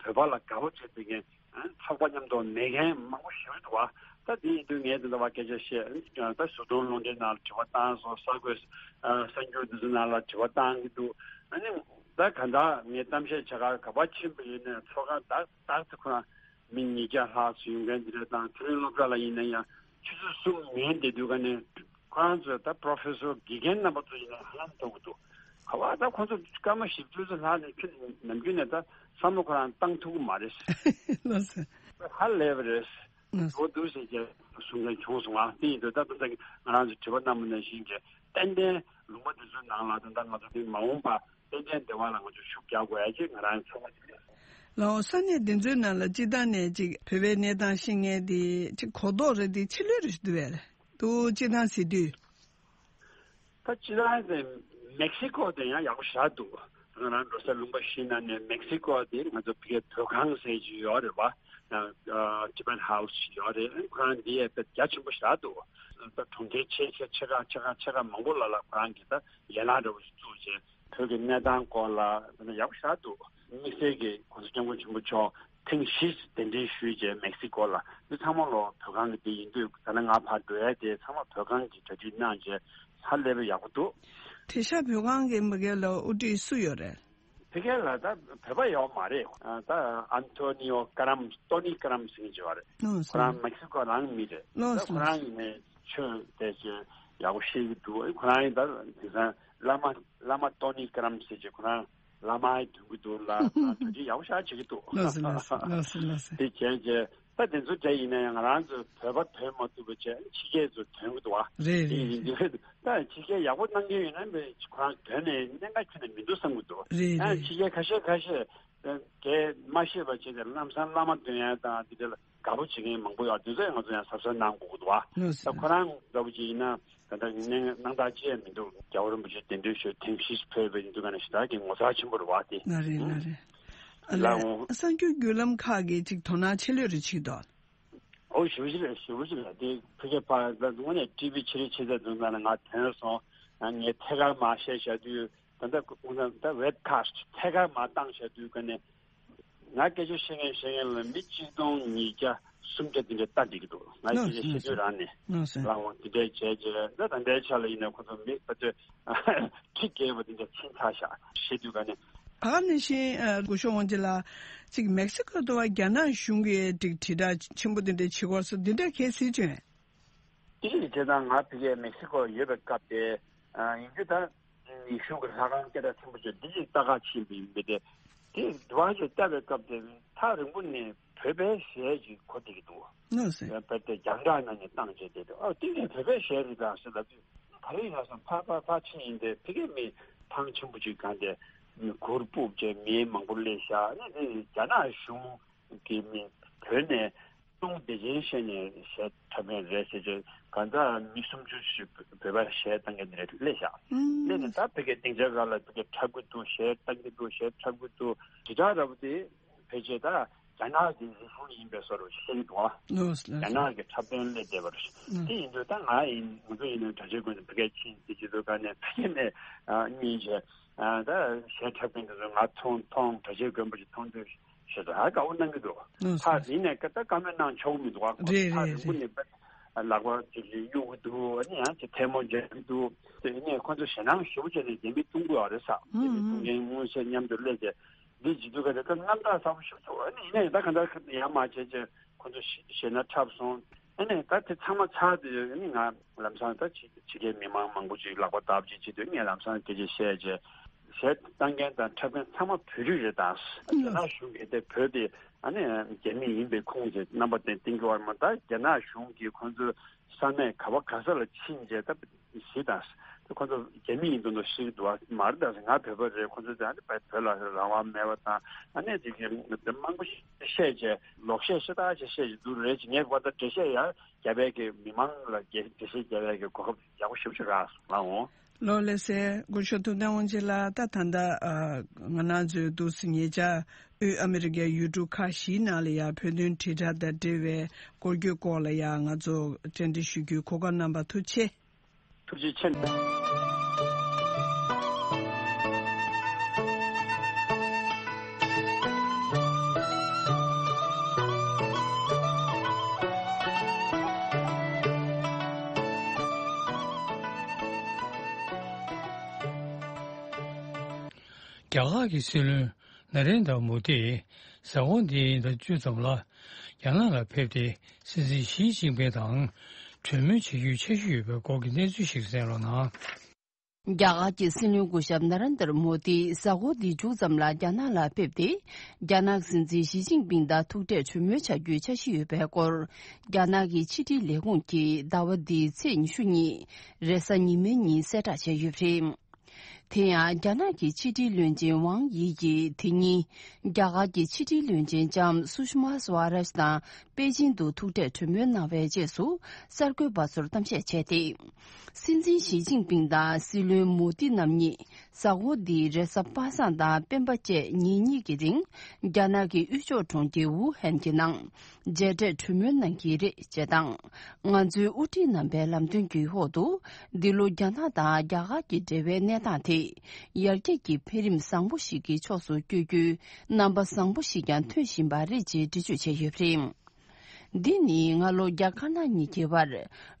བོད་པ་ལ་དགའ་པོ་བྱེད་པའི་མཁན་ཨ་ཚོགས་པ་མཉམ་དུ་མེད་མཁན་མང་པོ་ཞིག་འདུག་བ། ད་དེ་ཡིན་དུས་ངས་དེ་འདྲ་བ་སྐད་ཆ་བཤད། ད་བཟོ་སྐྲུན་རླུང་འཕྲིན་ནང་ལ་དྲི་བ་བཏང་སོང་། གསར་འགོད་ཨ་གསར་འགྱུར་འདི་ཚོ་ནང་ལ་དྲི་བ་བཏང་གི་འདུག་ཨ་ནི་ད་ག་འདྲ་ངས་གཏམ་བཤད་བྱེད་གར་ག་པར་ཕྱིན་པ་ཡིན་ནའི་ཚོགས་ཁང་ཏག་ཏག་ཏུ་ཁོ་རང་མི་ཉིས་བརྒྱ་ལྷག་ཙམ་ཡོང་མཁན་འདི་འདྲ་དང་། དེ་རིང་སློབ་གྲྭ་ལ་ཡིན་ན་ཡང་ཆུ་ཚོད་གསུམ་ཉལ་བསྡད་དུས་ཀ་ནས་ཁོ་རང་ཚོས་ད་པྲོ་ཕེ་སོར་དགེ་རྒན་རྣམ་པ་ཚོ་ཡིན་ན་ཧ་ལམ་མཐོང་གི་འདུག་ག་པར་ད་ཁོང་ཚོ་སྐར་མ་བཞི་བཅུ་ཙམ་ལྷག་ནས་ཁྱོན་ནམ་རྒྱུན་ནས་ད་བསམ་བློ་ཁོ་རང་བཏང་ཐུབ་ཀྱི་མ་རེད། ལགས་སོ། ཧ་ལས་པ་རེད། ལགས་སོ། འགྲོ་འདུག་ཟེར་གྱི་གསུང་མཁན་བྱུང་སོང་ང་། དེ་ཡིན་དུས་ད་ལྟ་ང་རང་ཚོ་དྲི་བ་གནང་བ་ནང་བཞིན་གྱི་ཏན་ཏན་ལུང་པ་འདི་ཚོའི་ནང་ལ་ད་ལྟ་ང་ཚོ་དེ་མ་འོངས་པ་ཏན་ཏན་བདེ་བ་ལ་ང་ཚོ་ཤུགས་རྒྱག་དགོས་ཡ་ཅིག་ང་རང་ཚོ་ཚང་མ་ཅིག་རེད། ལགས་འོང་། ས་གནས་འདི་ཚོའི་ནང་ལ་སྤྱིར་བཏང་ནས་ཅིག་བོད་པའི་གནས་སྟངས་ཤེས་མཁན་དེ་ཅིག་གོ་རྟོགས་རེད་དེ་ཕྱི་ལོགས་རེད་འདུག་བས། འདུག་སྤྱིར་བཏང་ཟེར་དུས། ད་སྤྱིར་བཏང་དེ་མེག་སི་ཀོ་དེ་ཡང་ཡག་པོ་ཞེ་དྲག་འདུག་ང་རང་འགྲོ་སའི་ལུང་པ་བཞི་ནང་ནས་མེག་སི་ཀོ་དེ་ང་ཚོ་ཕ་གིར་བོད་ཁང་ཟེར་གྱི་ཡོད་རེད་བ། ཨ་ཨ་ཊི་བེཊ་ཧའུ་སི་ཞིག་ཡོད་རེད། ཁོ་རང་འདི་ཡང་དཔེ་རྒྱ་ཆེན་པོ་ཞེ་དྲག་འདུག་ད་གྲོང་ཁྱེར་ཆེ་ཆེ་ཆེ་ཁག་ཆེ་ཁག་ཆེ་ཁག་མང་པོ་ལ་ལ་ཁོ་རང་གིས་ད་ཡན་ལག་འདྲ་བོ་ཞིག་བཙུགས་བྱས། བོད་ཀྱི་གནས་སྟངས་སྐོར་ལ་ཡག་པོ་ཞེ་དྲག་འདུག་དམིགས་བསལ་གྱི་༸གོང་ས་༸སྐྱབས་མགོན་ཆེན་པོ་མཆོག་ཐེངས་བཞི་གདན་འདྲེན་ཞུས་རྗེས་མེག་སི་ཀོ་ལ། འདི་ཚང་མ་ལོ་བོད་ཁང་གི་དེ་ཡིན་དུས། ད་ནི་ང་ཕར་འགྲོ་ཡ་དེ་ཚང་མ་བོད་ཁང་གི་གྲ་སྒྲིག་གནང་རྗེས་ཧ་ལས་པའི་ཡག་པོ་འདུག་དེང་སང་བོད་ཁང་གི་ཕ་གི་ལ་དབུ་ཁྲིད་སུ་ཡོད་རེད། ཕ་གི་ལ་ད་བོད་པ་ཡོད་མ་རེད། ད་ཨན་ཐོ་ནི་ཡོ་ཀ་རམ་ཏོ་ནི་ཀ་རམ་ཟེར་མཁན་ཅིག་ཡོད་རེད། ལགས་སོ། ཁོ་རང་མེག་སི་ཀོ་རང་མི་རེད། ལགས་ད་སོ། ཁོ་རང་ཡིན་ནའི་ཆོས་དེ་ཚོ་ཡག་པོ་ཤེས་ཀྱི་འདུག་ཁོ་རང་ཡིན་ད་དེང་སང་བླ་མ་བླ་མ་ཏོ་ནི་ཀ་རམ་ཟེར་གྱི་ཁོ་རང་བླ་མ་ཡི་དོན་གྱི་འདུག་ལ། གྲ་སྒྲིག་ཡག་པོ་ཞེ་དྲག་བྱེད་ཀྱི་འདུག་ལགས་སོ། ལགས་སོ། ལགས་སོ། ལགས་སོ། དེ་བྱས་རྗེས་ད་དེ་ཚོ་འདྲ་ཡིན་ན་ཡང་ང་རང་ཚོ་བོད་པ་དོན་མ་ཐུབ་པ་བྱས་ཕྱི་རྒྱལ་ཚོ་དོན་གྱི་འདུག་བ། རེད་རེད། ད་ཕྱི་རྒྱལ་ཡག་པོ་གནང་མཁན་ཡོད་ན་ཁོ་རང་དོན་ནས་གནད་འགག་ཁྱོན་ནས་མི་འདུག་བསམ་གྱི་འདུག་རེད་རེད། ཡང་ཕྱི་རྒྱལ་ཁ་ཤས་ཁ་ཤས་གས་མ་ཤེས་པ་བྱས་ཏེ་ལམ་སང་བླ་མ་འདོན་ཡ་དང་དེ་འདྲ་ལ་དགའ་པོ་བྱེད་མཁན་མང་པོ་ཡོད། དེ་ཚོ་ཡང་ང་ཚོ་ཡང་གཟབ་གཟབ་གནང་དགོས་ཀྱི་འདུག་བ། ལགས་སོ། ད་ཁོ་རང་འདྲ་པོ་ཅིག་ཡིན་ན། ད་ལྟ་གནས་སྣང་དག་ཅི་ཡང་མི་འདུག་རྒྱལ་བ་རིན་པོ་ཆེ་གདན་འདྲེན་ཞུ་ཐེངས་བཞི་ཕེབས་པ་ཡིན་དུས་ཀ་ནས་ཞེ་དྲག་གི་ངོ་མཚར་ཆེན་པོ་རེད་བ་དེ། ལགས་རེད། ལགས་རེད། ལགས་འོང་། གསར་འགྱུར་བརྒྱུད་ལམ་ཁག་གིས་ཅིག་དོ་སྣང་ཆེ་ལོས་རེ་བྱེད་དོ། ཨོ་ཞེ་པོ་ཅིག་རེད། ཞེ་པོ་ཅིག་རེད། དེ་ཕ་གིར་ཕར་ད་དངོས་གནས་ཊི་ཝི་ཕྱི་རོལ་ཆེ་ཚད་དུ་ན་ང་ཐོན་སོང་། ང་ངས་ཐད་ཀར་མར་བཤད་བཞག་དུས་ད་ལྟ་ད་ཝེབ་ཁ་སི་ཊི་ཐད་ཀར་མར་བཏང་བཞག་དུས་ཀ་ནས། ང་སྐད་ཆ་བཤད་མཁན་བཤད་མཁན་ལ་མི་གཅིག་སྟོང་ཉིས་བརྒྱ་སུམ་བརྒྱ་དེ་འདྲ་ལྟ་བསྡད་ཀྱི་འདུག་ང་སྐད་ཆ་བཤད་དུས་རང་ནས་ལགས་འོང་དེ་འདྲའི་བྱས་རྗེས་ད་ད་ལྟའི་ཆ་ལ་ཡིན་ན་ཁོ་ཚོ་མི་ད་ལྟ་ཁྲི་བརྒལ་བ་དེ་འདྲ་ཕྱིན་ཚར་ཤག་བཤད་དུས་ག་ནས། ད་ག་ནང་བཞིན་སྐུ་ཞབས་དབང་ཆེན་ལགས། ཅིག་མེག་སི་ཀོ་དུ་བ་རྒྱ་ནག་གཞུང་གིས་ཅིག་དྲིལ་བསྒྲགས་ཆེན་པོ་དེ་འདྲ་བྱེད་དགོས་སོ་དེ་འདྲ་གལ་སྲིད་བྱུང་། དེ་ཡིན་དེ་དང་ང་ཕ་གིར་མེག་སི་ཀོ་ཡོད་པའི་སྐབས་དེ་ཡིན་རྒྱུ་ད། ཡེ་ཤུ་གི་ལྷ་ཁང་སྐད་གྲགས་ཆེན་པོ་ཅིག་འདི་ཅིག་ལྟ་ག་ཕྱིན་པ་ཡིན་པས། དེ་དེ་འདྲ་བ་ཞིག་བལྟ་བའི་སྐབས་དེ་ཐག་རིང་པོ་ནས་བོད་པའི་གཞས་ཅིག་གོ་བསྡད་ཀྱི་འདུག་ལགས་སོ། བོད་དེ་རྒྱང་བསྒྲགས་ནང་ནས་བཏང་བྱས་བསྡད་འདུག་ཨ་དེ་ནས་བོད་པའི་གཞས་རེད་དམ་ཟེར་ལབ་དུས། ད་རེས་ཡར་སོང་ཕར་ཕར་ཕར་ཕྱིན་ཡིན་ཏེ། ཕ་གི་མི་ཐང་ཆེན་པོ་ཅིག་སྒང་དེ་མི་གུར་ཕུབ་བྱས་མི་མང་པོ་སླེབས་ཤག་ཨ་ནི་དེ་རྒྱ་ནག་གཞུང་གི་མི་བོད་ནས་ཀྲུང་བདེ་ཆེན་བཤད་ནས་གཞས་འཁྲབ་མཁན་རེད་ཟེར་བྱས། གང་ལྟར་མི་སུམ་ཅུ་ཞིག་བོད་པར་གཞས་བཏང་མཁན་རེད་སླེབས་ཤག་སླེབས་ནས་ད་ཕ་གིའི་སྡིངས་ཆ་སྒང་ལ་ཕ་གིར་འཁྲབ་ཀྱི་འདུག་གཞས་བཏང་གི་འདུག་གཞས་འཁྲབ་ཀྱི་འདུག་དྲིལ་བསྒྲགས་འདྲ་པོ་དེ་ཕལ་ཆེར་ད་རྒྱ་ནག་གི་རིག་གཞུང་ཡིན་པའི་བཟོ་འདྲ་བཤད་ཀྱི་འདུག་ཨ། ལགས་སོ། རྒྱ་ནག་གི་འཁྲབ་སྟོན་སླེབས་བསྡད་པ་རེད། དེ་ཡིན་དུས་ད་ང་ཡིན། ང་ཚོ་ཡིན་ན་གྲྭ་ཆས་གོན་ནས་ཕ་གིར་ཕྱིན་ཏེ་བྱེད་དུས་ག་ནས་ཕ་གི་ནས་གཉིས་བྱས། ད་གཞས་འཁྲབ་མཁན་དེ་ཚོ་ང་མཐོང་མཐོང་། གྲྭ་ཆས་གོན་པ་ཞིག་མཐོང་དུས་ཞེ་དྲག་དགའ་པོ་གནང་གི་འདུག་ཐག་རིང་ནས་ད་བཀའ་མོལ་གནང་ཆོག་གི་མི་འདུག་ཨ། ཁོ་ཚོ་ཐག་རིང་པོ་ནས་ལག་པ་ཅིག་གཡུག་གི་འདུག་ཨ་ནི་ཡང་ཅིག་ཐལ་མོ་སྦྱར་གི་འདུག་དེ་ནས་ཁོ་ཚོ་ཞེད་སྣང་ཞེ་པོ་བྱས་ནས་རྒྱ་མི་བཏུང་གི་ཡོད་རེད་ཟེར། རྒྱ་མི་བཏུང་མཁན་དངོས་གཞི་མཉམ་དུ་སླེབས་བྱས། འདི་བྱེད་དུས་ག་དེ་ད་རྣམ་དག་ཚ་པོ་ཞིག་འདུག་ཨ་ནི་ཡིན་ནའི་ད་ག་འདྲ་ཡང་མ་བྱས་བྱས་ཁོ་ཚོ་ཞེད་སྣང་འཁྲབ་སོང་། ཨ་ནི་ད་དེ་ཚང་མ་ཚར་དུས་ཨ་ནི་ང་ལམ་སང་ད་ཕྱི་ཕྱི་རྒྱལ་མི་མང་མང་པོ་ཅིག་ལག་པ་བརྡབ་ཅིག་བྱེད་དུས་ངས་ལམ་སང་སྐད་ཆ་བཤད་བྱས། གཞས་བཏང་མཁན་དང་འཁྲབ་མཁན་ཚང་མ་བོད་རིགས་རེད་དང་། རྒྱ་ནག་གཞུང་གིས་དེ་བོད་དེ་ཨ་ནི་རྒྱ་མི་ཡིན་པའི་ཁུངས་བྱས་རྣམ་པ་དེ་བསྟན་གྱི་ཡོད་མ་རེད། ད་རྒྱ་ནག་གཞུང་གིས་ཁོ་ཚོའི་ས་གནས་ག་བ་ག་ས་ལ་ཕྱིན་བྱས་ད་གཞས་དང་། ཁོ་ཚོ་རྒྱ་མི་ཡིན་མདོག་མདོག་ཤེས་ཀྱི་འདུག་བ་མ་རེད་ད། ང་བོད་པ་རེད། ཁོ་ཚོ་དེ་ཨ་ནི་བོད་ལ་རང་དབང་མེད་པ་དང་ཨ་ནི་དེ་གི་མང་པོ་བཤད་བྱས་ལོག་བཤད་ཤ་སྟག་ཅིག་བཤད་ཀྱི་འདུག་རེད་ཅེས་ངས་ཁོ་ད་འགྲེལ་བཤད་ཡང་རྒྱ་བལ་གྱི་མི་མང་ལ་འགྲེལ་བཤད་རྒྱག་ཡག་གི་གོ་སྐབས་ཡག་པོ་ཞེ་པོ་ཅིག་རག་སོང་ལགས་འོང་། ལགས་ལགས་སོ། སྐུ་ཞབས་ཐུབ་བསྟན་དབང་ཆེན་ལགས། ད་ད་ལྟ་ང་རང་ཚོའི་འདུག་སེ་ཉེ་ཆར་དབུས་ཨ་མི་རི་ཀའི་ཡུལ་གྲུ་ཁག་བཞིའི་ནང་ལ་ཡང་བོད་དོན་དྲིལ་བསྒྲགས་དང་འབྲེལ་བའི་སྐོར་གྱི་སྐོར་ལ་ཡང་ང་ཚོ་བཅར་འདྲི་ཞུ་རྒྱུའི་གོ་སྐབས་གནང་བར་ཐུགས་རྗེ་ཆེ། ཐུགས་རྗེ་ཆེ། རྒྱ་གར་གྱི་སྲིད་བློན་ན་རེན་དྲ་མོ་དིས་གཟའ་འཁོར་འདིའི་ཟླ་བཅུ་ཙམ་ལ་རྒྱ་ནག་ལ་ཕེབས་ཏེ་སྲིད་འཛིན་ཞི་ཅིན་ཕིང་དང་གྲོས་མོལ་བྱ་རྒྱུའི་འཆར་གཞི་ཡོད་པའི་སྐོར་གྱི་གནས་ཚུལ་ཞིག་གསན་རོགས་གནང་། རྒྱ་གར་གྱི་སྲིད་བློན་སྐུ་ཞབས་ན་རེན་དྲ་མོ་དི་གཟའ་འཁོར་འདི་མཇུག་ཙམ་ལ་རྒྱ་ནག་ལ་ཕེབས་ཏེ། རྒྱ་ནག་སྲིད་འཛིན་ཞི་ཅིན་ཕིང་དང་ཐུག་འཕྲད་གྲོས་མོལ་བྱ་རྒྱུའི་འཆར་གཞི་ཡོད་པའི་སྐོར། རྒྱ་ནག་གི་ཕྱི་དྲིལ་ལས་ཁུངས་ཀྱིས་ཟླ་བ་འདིའི་ཚེས་ཉི་ཤུ་ཉིན་རེས་གཟའ་ཉི་མའི་ཉིན་གསལ་བསྒྲགས་བྱས་ཡོད་པ་རེད། དེ་ཡང་རྒྱ་ནག་གི་ཕྱི་དྲིལ་བློན་ཆེན་ཝང་དབྱི་ཡིས་དེ་ཉིན་རྒྱ་གར་གྱི་ཕྱི་དྲིལ་བློན་ཆེན་ལྕམ་སུ་ཤི་མ་སུ་ཝ་རཱཇ་དང་པེ་ཅིང་དུ་ཐུག་འཕྲད་གྲོས་མོལ་གནང་བའི་རྗེས་སུ་གསར་འགོད་པ་ཚོར་གཏམ་བཤད་བྱས་ཏེ། སྲིད་འཛིན་ཞི་ཅིན་ཕིང་དང་སྲིད་བློན་མོ་དི་རྣམ་གཉིས་གཟའ་འཁོར་འདིའི་རེས་གཟའ་པ་སངས་དང་སྤེན་པ་བཅས་ཉིན་གཉིས་ཀྱི་རིང་རྒྱ་ནག་གི་དབུས་ཕྱོགས་གྲོང་ཁྱེར་ཝུ་ཧན་གྱི་ནང་མཇལ་འཕྲད་གྲོས་མོལ་གནང་གི་རེད་ཅེས་དང་། ང་ཚོའི་དབུ་ཁྲིད་རྣམ་པའི་ལམ་སྟོན་གྱི་འོག་ཏུ་འདི་ལོ་རྒྱ་ནག་དང་རྒྱ་གར་གྱི་འབྲེལ་བའི་གནས་སྟངས་དེ་ཡར་རྒྱས་ཀྱི་འཕེལ་རིམ་བཟང་པོ་ཞིག་གི་ཕྱོགས་སུ་བསྐྱོད་རྒྱུའི་རྣམ་པ་བཟང་པོ་ཞིག་ཀྱང་ཐོན་བཞིན་པ་རེད་ཅེས་འགྲེལ་བརྗོད་བྱས་ཡོད་པ་རེད། འདི་ནི་སྔ་ལོ་རྒྱ་དཀར་ནག་གཉིས་ཀྱི་བར་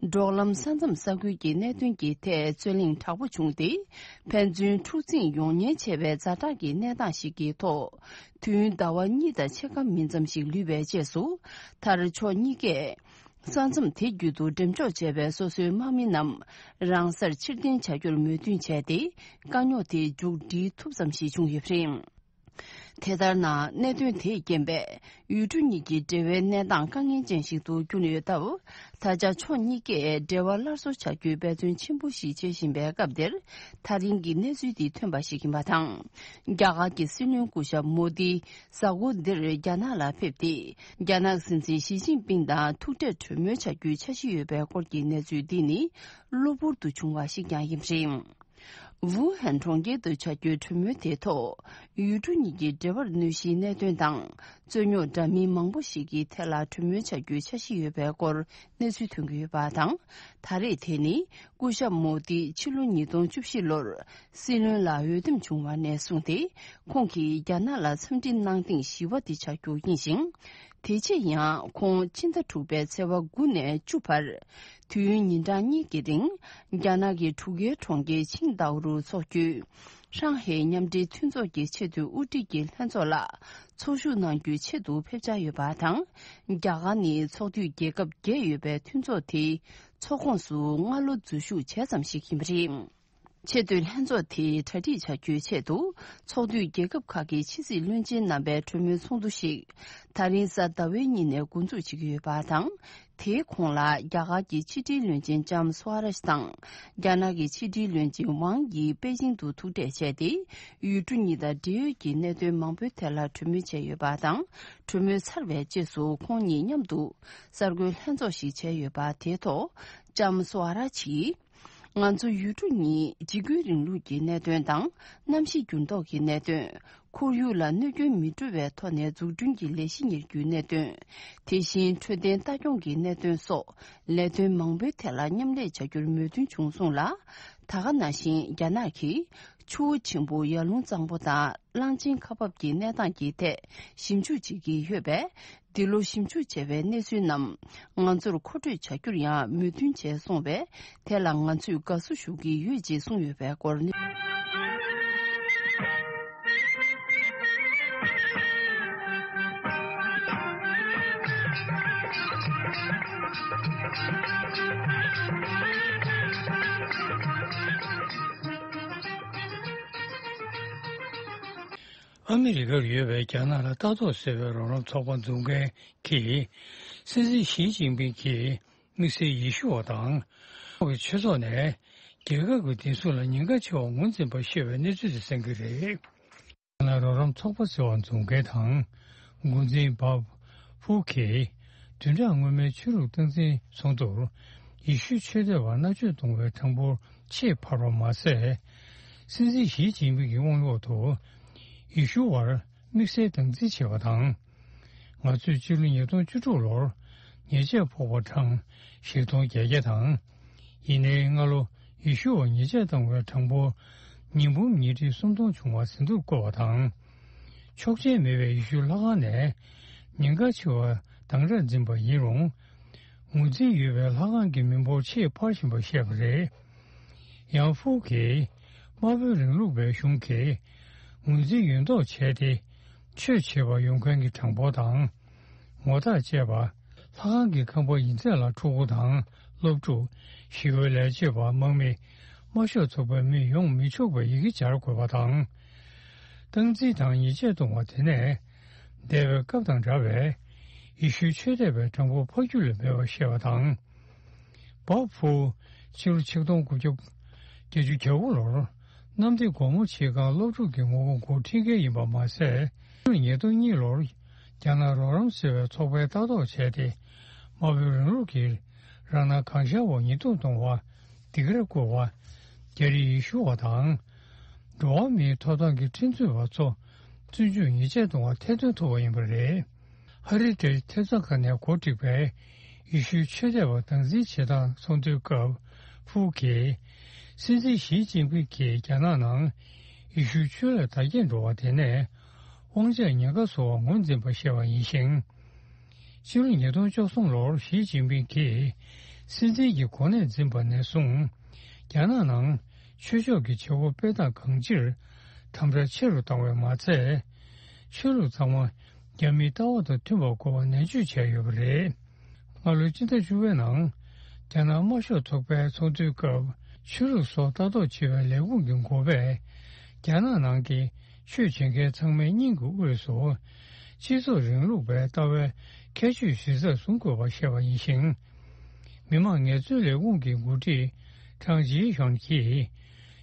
འབྲོག་ལམ་ས་མཚམས་ས་ཁུལ་གྱི་གནད་དོན་གྱི་ཐད་རྩོད་གླེང་དྲག་པོ་བྱུང་སྟེ། ཕན་ཚུན་འཁྲུག་འཛིང་ཡོང་ཉེན་ཆེ་བའི་ཛ་དྲག་གི་གནས་སྟངས་ཤིག་གི་ཐོག་དུས་ཡུན་ཟླ་བ་གཉིས་དང་ཕྱེད་ཀ་མིན་ཙམ་ཞིག་ལུས་པའི་རྗེས་སུ། མཐར་ཕྱོགས་གཉིས་ཀས་ས་མཚམས་དེ་བརྒྱུད་དུ་འགྲེམས་འཇོག་བྱས་པའི་སོ་སོའི་དམག་མི་རྣམས་རང་སར་ཕྱིར་འཐེན་བྱ་རྒྱུར་མོས་མཐུན་བྱས་ཏེ། དཀའ་རྙོག་དེ་མཇུག་སྒྲིལ་ཐུབ་ཙམ་ཞིག་བྱུང་ཡོད་པ་རེད། དེ་ལྟར་ན། གནད་དོན་དེས་རྐྱེན་པས་ཡུལ་གྲུ་གཉིས་ཀྱི་འབྲེལ་བའི་གནས་སྟངས་དཀའ་ངལ་ཅན་ཞིག་ཏུ་གྱུར་ཡོད་སྟབས། ད་ཆ་ཕྱོགས་གཉིས་ཀས་འབྲེལ་བ་སླར་གསོ་བྱ་རྒྱུའི་འབད་བརྩོན་ཆེན་པོ་ཞིག་བྱེད་བཞིན་པའི་སྐབས་འདིར། ད་རིང་གི་གནས་ཚུལ་འདི་ཐོན་པ་ཞིག་ཡིན་པ་དང་། རྒྱ་གར་གྱི་སྲིད་བློན་སྐུ་ཞབས་མོ་དི་གཟའ་འཁོར་འདིར་རྒྱ་ནག་ལ་ཕེབས་ཏེ། རྒྱ་ནག་སྲིད་འཛིན་ཞི་ཅིན་ཕིང་དང་ཐུག་འཕྲད་གྲོས་མོལ་བྱ་རྒྱུའི་འཆར་གཞི་ཡོད་པའི་སྐོར་གྱི་གནས་ཚུལ་འདི་ནི་གློ་བུར་དུ་བྱུང་བ་ཞིག་ཀྱང་ཡིན་པ་རེད། ཝུ་ཧན་གྲོང་ཁྱེར་དུ་བྱ་རྒྱུའི་གྲོས་མོལ་དེའི་ཐོག་ཡུལ་གྲུ་གཉིས་ཀྱི་འབྲེལ་བར་གནོད་གཞིའི་གནད་དོན་དང་། རྩོད་རྙོག་འདྲ་མིན་མང་པོ་ཞིག་གི་ཐད་ལ་གྲོས་མོལ་བྱ་རྒྱུའི་འཆར་གཞི་ཡོད་པའི་སྐོར་གནས་ཚུལ་ཐོན་གྱི་ཡོད་པ་དང་། ད་རེས་དེ་ནི་སྐུ་ཞབས་མོ་དི་ཕྱི་ལོ་ཉིས་སྟོང་བཅུ་བཞི་ལོར་སྲིད་བློན་ལ་འོས་འདེམས་བྱུང་བ་ནས་བཟུང་སྟེ། ཁོང་གིས་རྒྱ་ནག་ལ་འཚམས་འདྲི་གནང་ཐེངས་བཞི་པ་དེ་ཆགས་རྒྱུ་ཡིན་ཞིང་། དེ་རྗེས་ཡང་ཁོང་ཕྱི་ཟླ་དྲུག་པའི་ཚེས་པ་དགུ་ནས་བཅུ་བར། དུས་ཡུན་ཉིན་གྲངས་གཉིས་ཀྱི་རིང་། རྒྱ་ནག་གི་གྲུ་ཁའི་གྲོང་ཁྱེར་ཆིང་ཏའོ་རུ་འཚོགས་རྒྱུའི་ཧྲང་ཧའེ་མཉམ་འབྲེལ་མཐུན་ཚོགས་ཀྱི་ཆེས་མཐོའི་དབུ་ཁྲིད་ཀྱི་ལྷན་ཚོགས་ལ་ཚོགས་ཞུགས་གནང་རྒྱུའི་ཆེད་དུ་ཕེབས་འཆར་ཡོད་པ་དང་། རྒྱ་གར་ནི་ཚོགས་འཐུས་རྒྱལ་ཁབ་བརྒྱད་ཡོད་པའི་མཐུན་ཚོགས་དེའི་ཚོགས་ཁོངས་སུ་སྔ་ལོ་འཛུལ་ཞུགས་བྱས་ཙམ་ཞིག་ཡིན་པ་རེད། ཆེས་མཐོའི་ལྷན་ཚོགས་དེ་གྲ་སྒྲིག་བྱ་རྒྱུའི་ཆེད་དུ། ཚོགས་འདུས་རྒྱལ་ཁབ་ཁག་གི་ཕྱི་སྲིད་བློན་ཆེན་རྣམ་པའི་གྲོས་མོལ་ཚོགས་འདུ་ཞིག་ད་རིང་གཟའ་ཟླ་བའི་ཉིན་ནས་འགོ་འཛུགས་བྱེད་ཀྱི་ཡོད་པ་དང་། དེའི་གོང་ལ་རྒྱ་གར་གྱི་ཕྱི་དྲིལ་བློན་ཆེན་ལྕམ་སུའ་རཱཇ་དང་། རྒྱ་ནག་གི་ཕྱི་དྲིལ་བློན་ཆེན་ཝང་ཡི་པེ་ཅིང་དུ་ཐུག་འཕྲད་བྱས་ཏེ། ཡུལ་གྲུ་གཉིས་དང་འབྲེལ་ཡོད་ཀྱི་གནད་དོན་མང་པོའི་ཐད་ལ་གྲོས་མོལ་བྱས་ཡོད་པ་དང་། གྲོས་མོལ་ཚར་བའི་རྗེས་སུ་ཁོང་གཉིས་མཉམ་དུ་གསར་འགོད་ལྷན་ཚོགས་ཤིག་བྱས་ཡོད་པ་དེའི་ཐོག་ལྕམ་སུའ་རཱཇ་གྱིས། ང་ཚོ་ཡུལ་གྲུ་གཉིས་འཇིགས་སྐུལ་རིང་ལུགས་ཀྱི་གནད་དོན་དང་། གནམ་གཤིས་འགྱུར་ལྡོག་གི་གནད་དོན། ཁོར་ཡུག་ལ་གནོད་སྐྱོན་མི་འགྲོ་བའི་ཐོག་ནས་འཛུགས་སྐྲུན་གྱི་ལས་གཞི་གཉེར་རྒྱུའི་གནད་དོན། དེ་བཞིན་འཕྲོད་བསྟེན་ལྟ་སྐྱོང་གི་གནད་དོན་སོགས་ལས་དོན་མང་པོའི་ཐད་ལ་མཉམ་ལས་བྱ་རྒྱུར་མོས་མཐུན་བྱུང་སོང་ལ། ད་ག་ནང་བཞིན་རྒྱ་ནག་གིས་ཆུ་བོ་ཆེན་པོ་ཡར་ཀླུང་གཙང་པོ་དང་གླང་ཆེན་ཁ་འབབ་ཀྱི་གནས་སྟངས་ཀྱི་ཐད་ཞིབ་འཇུག་བྱེད་ཀྱི་ཡོད་པས། འདི་ལོ་ཞིབ་འཇུག་བྱས་པའི་གནས་ཚུལ་རྣམས་ང་ཚོར་མཁོ་སྤྲོད་བྱ་རྒྱུར་ཡང་མོས་མཐུན་བྱས་སོང་བས། དེ་ལ་ང་ཚོས་དགའ་བསུ་ཞུ་གི་ཡོད་ཅེས་གསུངས་ཡོད་པའི་སྐོར། ཨ་མི་རི་ཀར་ཡོད་པའི་རྒྱ་ནག་ལ་ལྟ་རྟོག་ཟེར་བའི་རོགས་རམ་ཚོགས་པ་འཛུགས་མཁན་གྱིས། སྲིད་འཛིན་ཞི་ཅིན་ཕིང་གིས་དམིགས་བསལ་ཡེ་ཤུ་བ་དང་། ཆོས་ཚོགས་ནས་རྒྱལ་ཁབ་ཀྱི་བདེ་སྲུང་ལ་ཉེན་ཁ་ཆེ་བ་ངོས་འཛིན་པ་ཤེས་པའི་གནས་ཚུལ་དེ་གསན་གྱི་རེད། རྒྱ་ནག་རོགས་རམ་ཚོགས་པ་ཟེར་བ་འཛུགས་མཁན་དང་། འགོ་འཛིན་བྷབ་ཧྥུ་གིས་བདུན་ཕྲག་སྔོན་མའི་ཆོས་ལུགས་སྟངས་འཛིན་ཚོགས་འདུར། ཡེ་ཤུའི་ཆོས་དད་པ་མནར་གཅོད་གཏོང་བའི་གྲངས་འབོར་ཆེས་འཕར་བ་མ་ཟད། སྲིད་འཛིན་ཞི་ཅིན་ཕིང་གི་དབང་འོག་ཏུ། ཡེ་ཤུ་བར་དམིགས་བསལ་སྟངས་འཛིན་བྱས་པ་དང་། ང་ཚོས་ཕྱི་ལོ་ཉིས་སྟོང་བཅུ་དྲུག་ལོར་ཉེས་ཆད་ཕོག་པ་གྲངས་བཞི་སྟོང་བརྒྱད་བརྒྱ་དང་། ཡིན་ནའི་སྔ་ལོ་ཡེ་ཤུ་བར་ཉེས་ཆད་བཏང་བའི་གྲངས་འབོར་ཉིས་འབུམ་ཉིས་ཁྲི་སུམ་སྟོང་བྱུང་བ་ཟིན་ཐོར་བཀོད་པ་དང་། ཆོག་མཆན་མེད་པའི་ཡེ་ཤུའི་ལྷ་ཁང་ནས་ཉེན་ཁ་ཆེ་བ་དང་རབས་འཛིན་པ་ཡིན་རུང་། ངོས་འཛིན་ཡོད་པའི་ལྷ་ཁང་གི་མི་འབོར་ཆེས་འཕར་བཞིན་པ་བཤད་པ་རེད། ཡང་ཧྥུ་གིས་དམར་པོའི་རིང་ལུགས་པའི་གཞུང་གིས་ངོས་འཛིན་ཡོད་མདོག་བྱས་ཏེ། ཆོས་བྱེད་པར་ཡོང་མཁན་གྱི་གྲངས་འབོར་དང་། ངོ་རྟགས་བཅས་པ། ལྷ་ཁང་གི་ཁང་པ་ཡིན་ཚད་ལ་ཕྲུ་གུ་དང་སློབ་ཕྲུག་ཞི་བའི་ལས་བྱེད་པ་དམག་མི། དམར་ཤོག་ཚོགས་པའི་མི་ཡོང་མི་ཆོག་པའི་ཡི་གེ་སྦྱར་དགོས་པ་དང་། སྟངས་འཛིན་དང་ཉེས་ཆད་གཏོང་བ་དེ་ནས་འདས་པའི་སྐབས་དང་འདྲ་བའི་ཡེ་ཤུའི་ཆོས་དད་པའི་གྲངས་འབོར་འཕར་རྒྱུ་ལས་མེད་པར་བཤད་པ་དང་། བག་ཕུ། ཕྱི་ལོ་ཆིག་སྟོང་དགུ་བརྒྱ་བརྒྱད་ཅུ་གྱ་དགུ་ལོར་གནམ་བདེ་སྒོ་མོ་ཆེའི་སྒང་སློབ་ཕྲུག་གི་ངོ་རྒོལ་འགོ་ཁྲིད་མཁན་ཡིན་པ་མ་ཟད། ཕྱི་ལོ་ཉིས་སྟོང་གཉིས་ལོར་རྒྱ་ནག་རོགས་རམ་ཟེར་བའི་ཚོགས་པས་ལྟ་རྟོག་བྱས་ཏེ། དམར་པོའི་རིང་ལུགས་ཀྱི་རང་སྣང་གང་ཤར་འོག་ཉེས་རྡུང་གཏོང་བ། སྡིགས་ར་བསྐུལ་བ། རྒྱ་རིགས་ཡེ་ཤུ་བ་དང་། འགྲོ་བ་མིའི་ཐོབ་ཐང་གི་ཁྲིམས་རྩོད་པ་ཚོ་བཙོན་འཇུག་ཉེས་ཆད་གཏོང་བ་ཐེར་འདོན་ཐུབ་པ་ཡིན་པ་རེད། ཧ་རི་ཏྲེ་ཐེབས་རྩ་ཁང་ནས་གོ་སྒྲིག་པའི་ཡེ་ཤུའི་ཆོས་དད་པ་སྟངས་འཛིན་བྱེད་སྟངས་ཚོགས་འདུའི་སྐབས། ཧྥུའུ་གིས། སྲིད་འཛིན་ཞི་ཅིན་ཕིང་གིས་རྒྱ་ནག་ནང་ཡེ་ཤུའི་ཆོས་ལ་དར་རྒྱས་འགྲོ་བ་དེ་ནས། དབང་ཆ་ཉེན་ཁ་བཟོ་བ་ངོས་འཛིན་པ་ཞེས་པ་ཡིན་ཞིང་། ཕྱི་ལོ་ཉིས་སྟོང་བཅུ་གསུམ་ལོར་ཞི་ཅིན་ཕིང་གིས་སྲིད་འཛིན་གྱི་གོ་གནས་འཛིན་པ་ནས་བཟུང་། རྒྱ་ནག་ནང་ཆོས་ཕྱོགས་ཀྱི་བྱེད་སྒོ་སྤེལ་སྟངས་གང་ཅིར་དམ་དྲག་ཆེ་རུ་བཏང་བས་མ་ཚད། ཆོས་ལུགས་ཚང་མ་རྒྱ་མིའི་ལྟ་བ་དང་མཐུན་པར་དགོས་པ་ནན་བརྗོད་བྱས་ཡོད་པ་རེད། སྔ་ལོའི་སྤྱི་ཟླ་བཅུ་པའི་ནང་། རྒྱ་ནག་དམར་ཤོག་ཚོགས་པའི་ཚོགས་འདུའི་སྐབས། ཆོས་ལུགས་སོགས་ལྟ་རྟོག་བྱེད་པའི་ལས་ཁུངས་ཀྱི་འགོ་པས། རྒྱ་ནག་ནང་གི་ཆོས་བྱེད་མཁན་ཚང་མའི་སྙིང་གི་དབུས་སུ། སྤྱི་ཚོགས་རིང་ལུགས་པའི་ལྟ་བའི་ཁྱད་ཆོས་གཞི་རྩར་བཟུང་དགོས་པ་བཤད་པ་ཡིན་ཞིང་། མི་དམངས་ངལ་རྩོལ་ལས་ཁུངས་ཀྱི་འགོ་ཁྲིད་ཀྲང་ཅི་ཧྱོན་གྱིས།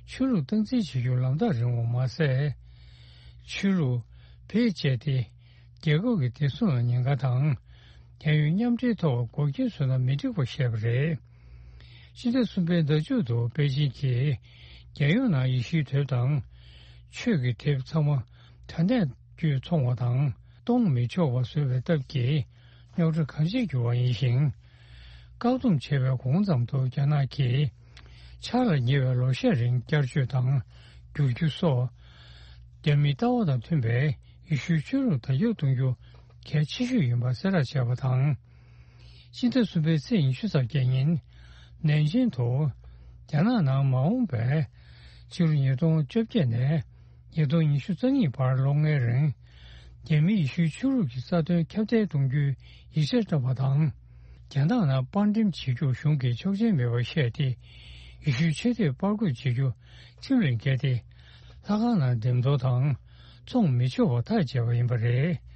ཆོས་ལུགས་སྟངས་འཛིན་བྱེད་རྒྱུ་ལམ་ཐག་རིང་བ་མ་ཟད། ཆོས་ལུགས་བེད་སྤྱད་དེ། རྒྱལ་ཁབ་ཀྱི་བདེ་སྲུང་ལ་ཉེན་ཁ་དང་། རྒྱལ་ཡོངས་མཉམ་འབྲེལ་ཐོག་འགོག་རྐྱེན་བཟོས་ན་མི་འགྲིག་པ་བཤད་པ་རེད། སྤྱི་ཟླ་གསུམ་པའི་ཟླ་མཇུག་ཏུ་པེ་ཅིན་གྱིས། རྒྱལ་ཡོངས་ནང་ཡེ་ཤུའི་དེབ་དང་། ཆོས་ཀྱི་དེབ་ཚང་མ་དྲ་གནས་བརྒྱུད་འཚོང་བ་དང་གཏོང་མི་ཆོག་པ་བཟོས་པའི་སྟབས་ཀྱིས། རྙོག་དྲ་གང་ཆེར་གྱུར་བ་ཡིན་ཞིང་། བཀག་སྡོམ་བྱས་པའི་གོང་ཙམ་དུ་རྒྱ་ནག་གིས། ཆག་ལ་ཉེ་བའི་ལོ་ཤས་རིང་བསྐྱར་བཅོས་དང་བསྒྱུར་རྒྱུ་སོགས། རྒྱ་མིའི་ལྟ་བ་དང་མཐུན་པའི་ཡེ་ཤུའི་ཆོས་ལུགས་དར་ཁྱབ་གཏོང་རྒྱུ་གལ་ཆེ་ཤོས་ཡིན་པ་གསལ་བསྒྲགས་བྱས་པ་དང་། ཕྱི་ཟླ་གསུམ་པའི་ཚེས་ཉི་ཤུ་རྩ་བརྒྱད་ཉིན། ནན་ཅིང་དུ། རྒྱ་ནག་ནང་མ་འོངས་པའི་ཕྱི་ལོ་ཉིས་སྟོང་བཅོ་བརྒྱད་ནས། ཉིས་སྟོང་ཉི་ཤུ་རྩ་གཉིས་བར་ལོ་ལྔའི་རིང་། རྒྱ་མིའི་ཡེ་ཤུའི་ཆོས་ལུགས་ཀྱི་རྩ་དོན་ཁྱབ་གདལ་གཏོང་རྒྱུའི་ཡིག་ཆ་བཀྲམ་པ་དང་། རྒྱ་ནག་ནང་པར་འགྲེམས་བྱེད་རྒྱུར་གཞུང་གིས་ཆོག་མཆན་མེད་པར་བཤད་དེ། ཡེ་ཤུའི་ཆོས་དད་པར་རྒོལ་བྱེད་རྒྱུ་ཁྲིམས་ལས་འགལ་ཏེ། ལྷ་ཁང་ནང་འགྲེམས་སྟོན་དང་བཙོང་མི་ཆོག་པ་ཐག་བཅད་པ་ཡིན་པ་རེད།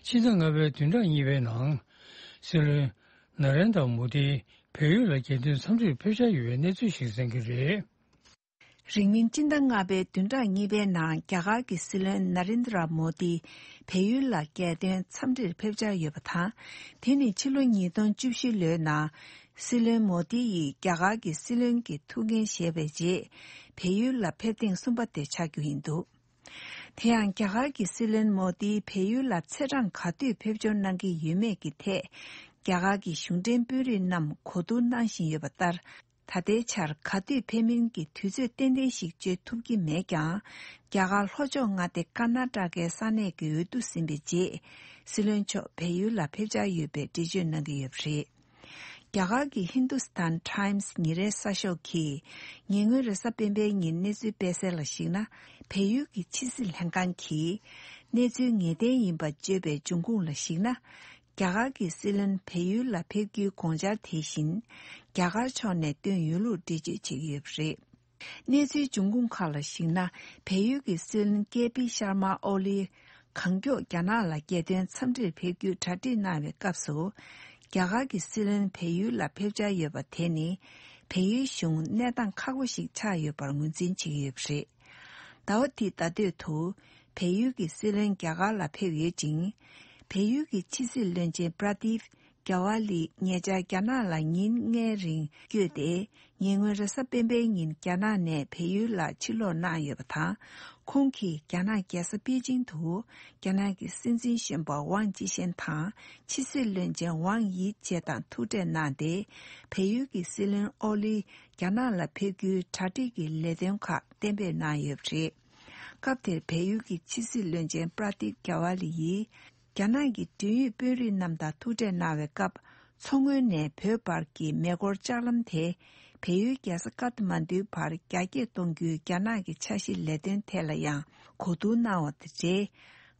ཕྱི་ཟླ་ལྔ་པའི་བདུན་ཕྲག་གཉིས་པའི་ནང་། སྲིད་བློན་ན་རེན་དྲ་མོ་དི་བལ་ཡུལ་ལ་རྒྱལ་དོན་འཚམས་འདྲིར་ཕེབས་འཆར་ཡོད་པའི་གནས་ཚུལ་ཞིག་གསན་གྱི་རེད། རིང་མིན་སྤྱི་ཟླ་ལྔ་པའི་བདུན་ཕྲག་གཉིས་པའི་ནང་རྒྱ་གར་གྱི་སྲིད་བློན་ན་རེན་དྲ་མོ་དི་བལ་ཡུལ་ལ་རྒྱལ་དོན་འཚམས་འདྲིར་ཕེབས་འཆར་ཡོད་པ་དང་། དེ་ནི་ཕྱི་ལོ་ཉིས་སྟོང་བཅུ་བཞི་ལོའི་ནང་སྲིད་བློན་མོ་དི་ཡིས་རྒྱ་གར་གྱི་སྲིད་བློན་གྱི་ཐུགས་འགན་བཞེས་པའི་རྗེས། བལ་ཡུལ་ལ་ཕེབས་ཐེངས་གསུམ་པ་དེ་ཆགས་རྒྱུ་ཡིན་འདུག་དེ་ཡང་རྒྱ་གར་གྱི་སྲིད་བློན་མོ་དི་བལ་ཡུལ་ལ་ཚེས་གྲངས་ག་དུས་ཕེབས་འབྱོར་གནང་གི་ཡོད་མེད་ཀྱི་ཐད། རྒྱ་གར་གྱི་གཞུང་འབྲེལ་དཔོན་རིགས་རྣམས་གོ་བསྡུར་གནང་བཞིན་ཡོད་པ་ལྟར། ད་ལྟའི་ཆར་ག་དུས་ཕེབས་མིན་གྱི་དུས་ཚོད་ཏན་ཏན་ཞིག་བརྗོད་ཐུབ་ཀྱི་མེད་ཀྱང་། རྒྱ་གར་ལྷོ་ཕྱོགས་མངའ་སྡེ་ཀར་ན་ཊ་ཀའི་ས་གནས་ཀྱི་འོས་བསྡུ་ཟིན་པའི་རྗེས། སྲིད་བློན་མཆོག་བལ་ཡུལ་ལ་ཕེབས་འཆར་ཡོད་པའི་འགྲེལ་བརྗོད་གནང་གི་ཡོད་པ་རེད། རྒྱ་གར་གྱི་ཧིན་དུ་སི་ཐན་ཊའིམ་སི་ཉིན་རེའི་གསར་ཤོག་གིས། ཉེ་སྔོན་རེས་གཟའ་སྤེན་པའི་ཉིན་གནས་ཚུལ་སྤེལ་གསལ་ལ་གཞིགས་ན། བལ་ཡུལ་གྱི་ཕྱི་སྲིད་ལྷན་ཁང་གིས། གནས་ཚུལ་ངེས་གཏན་ཡིན་པ་བརྗོད་པའི་འབྱུང་ཁུངས་ལ་གཞིགས་ན། རྒྱ་གར་གྱི་སྲིད་བློན་བལ་ཡུལ་ལ་ཕེབས་རྒྱུའི་དགོངས་འཆར་དེ་བཞིན། རྒྱ་གར་ཕྱོགས་ནས་བཏོན་ཡོད་ལུགས་འགྲེལ་བརྗོད་བྱེད་ཀྱི་ཡོད་པ་རེད། གནས་ཚུལ་འབྱུང་ཁུངས་ཁག་ལ་གཞིགས་ན། བལ་ཡུལ་གྱི་སྲིད་བློན་ཀེ་པི་ཤར་མ་ཨོ་ལི། གང་མགྱོགས་རྒྱ་ནག་ལ་རྒྱལ་དོན་འཚམས་འདྲིར་ཕེབས་རྒྱུའི་གྲ་སྒྲིག་གནང་བའི་སྐབས་སུ། རྒྱ་གར་གྱི་སྲིད་བློན་བལ་ཡུལ་ལ་ཕེབས་འཆར་ཡོད་པ་དེ་ནི། བལ་ཡུལ་གཞུང་གནས་སྟངས་ཁག་པོ་ཞིག་ཆགས་ཡོད་པར་ངོས་འཛིན་བྱེད་ཀྱི་ཡོད་པ་རེད། ཟླ་བ་འདིའི་ཟླ་སྟོད་དུ། བལ་ཡུལ་གྱི་སྲིད་བློན་རྒྱ་གར་ལ་ཕེབས་ཡོད་ཅིང་། བལ་ཡུལ་གྱི་ཕྱི་སྲིད་བློན་ཆེན་པྲ་དིབ། ཀྱ་ཝ་ལི་ཉེ་ཆར་རྒྱ་ནག་ལ་ཉིན་ལྔའི་རིང་བསྐྱོད་དེ། ཉེ་སྔོན་རེས་གཟའ་སྤེན་པའི་ཉིན་རྒྱ་ནག་ནས་བལ་ཡུལ་ལ་ཕྱིར་ལོག་གནང་ཡོད་པ་དང་། ཁོང་གིས་རྒྱ་ནག་རྒྱལ་ས་པེ་ཅིང་དུ། རྒྱ་ནག་གི་སྲིད་འཛིན་གཞོན་པ་ཝང་ཅི་ཤན་དང་། ཕྱི་སྲིད་བློན་ཆེན་ཝང་དབྱི་བཅས་དང་ཐུག་འཕྲད་གནང་སྟེ། བལ་ཡུལ་གྱི་སྲིད་བློན་ཨོ་ལི། རྒྱ་ནག་ལ་ཕེབས་རྒྱུའི་གྲ་སྒྲིག་གི་ལས་དོན་ཁག་གཏན་འབེབས་གནང་ཡོད་པ་རེད། སྐབས་དེར་བལ་ཡུལ་གྱི་ཕྱི་སྲིད་བློན་ཆེན་པྲ་དིབ་ཀྱ་ཝ་ལི་ཡིས། རྒྱ་ནག་གི་འབྲེལ་ཡོད་དཔོན་རིགས་རྣམས་དང་ཐུག་འཕྲད་གནང་བའི་སྐབས། མཚོ་སྔོན་ནས་བོད་བར་གྱི་མེ་འཁོར་ལྕགས་ལམ་དེ། བལ་ཡུལ་རྒྱལ་ས་ཀཏ་མན་ཌུའི་བར་རྒྱ་སྐྱེད་གཏོང་རྒྱུའི་རྒྱ་ནག་གི་འཆར་གཞི་ལས་དོན་ཐད་ལ་ཡང་གོ་བསྡུར་གནང་བ་དེ་རེད།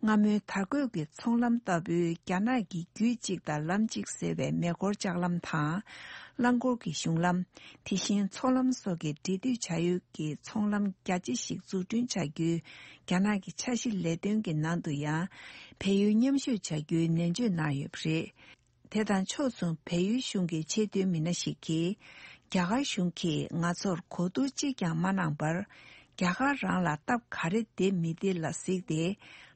སྔ་མོའི་དར་གོས་ཀྱི་ཚོང་ལམ་ལྟ་བུའི་རྒྱ་ནག་གི་རྒྱུད་གཅིག་དང་ལམ་གཅིག་ཟེར་བའི་མེ་འཁོར་ལྕགས་ལམ་དང་། རླངས་འཁོར་གྱི་གཞུང་ལམ། དེ་བཞིན་མཚོ་ལམ་སོགས་ཀྱི་འབྲེལ་མཐུད་བྱ་ཡུལ་གྱི་ཚོང་ལམ་རྒྱ་ཆེ་ཞིག་འཛུགས་སྐྲུན་བྱ་རྒྱུའི་རྒྱ་ནག་གི་འཆར་གཞི་ལས་དོན་གྱི་ནང་དུ་ཡང་། བལ་ཡུལ་མཉམ་ཞུགས་བྱ་རྒྱུའི་ནན་བརྗོད་གནང་ཡོད་པ་རེད། དེ་དང་ཕྱོགས་མཚུངས་བལ་ཡུལ་གཞུང་གི་ཆེས་མཐོའི་མི་སྣ་ཞིག་གིས། རྒྱ་གར་གཞུང་གིས་ང་ཚོར་གོ་བསྡུར་གཅིག་ཀྱང་མ་གནང་བར། རྒྱ་གར་རང་ལ་སྟབས་ག་རེ་བདེ་མི་བདེ་ལ་གཟིགས་ཏེ།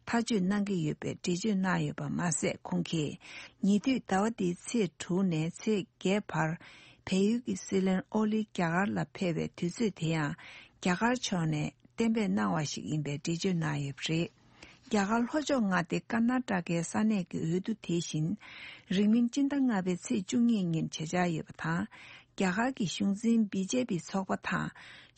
ཐག་གཅོད་གནང་གི་ཡོད་པའི་འགྲེལ་བརྗོད་གནང་ཡོད་པ་མ་ཟད། ཁོང་གིས། ཉེ་དུས་ཟླ་བ་འདིའི་ཚེས་དྲུག་ནས་ཚེས་བརྒྱད་བར། བལ་ཡུལ་གྱི་སྲིད་བློན་ཨོ་ལི་རྒྱ་གར་ལ་ཕེབས་པའི་དུས་ཚོད་དེ་ཡང་། རྒྱ་གར་ཕྱོགས་ནས་གཏན་འབེབས་གནང་བ་ཞིག་ཡིན་པའི་འགྲེལ་བརྗོད་གནང་ཡོད་པ་རེད། རྒྱ་གར་ལྷོ་ཕྱོགས་མངའ་སྡེ་ཀར་ན་ཊ་ཀའི་ས་གནས་ཀྱི་འོས་བསྡུ་དེ་བཞིན། རིང་མིན་སྤྱི་ཟླ་ལྔ་པའི་ཚེས་བཅུ་གཉིས་ཉིན་བྱེད་འཆར་ཡོད་པ་དང་། རྒྱ་གར་གྱི་གཞུང་འཛིན་བི་ཇེ་པི་ཚོགས་པ་དང་།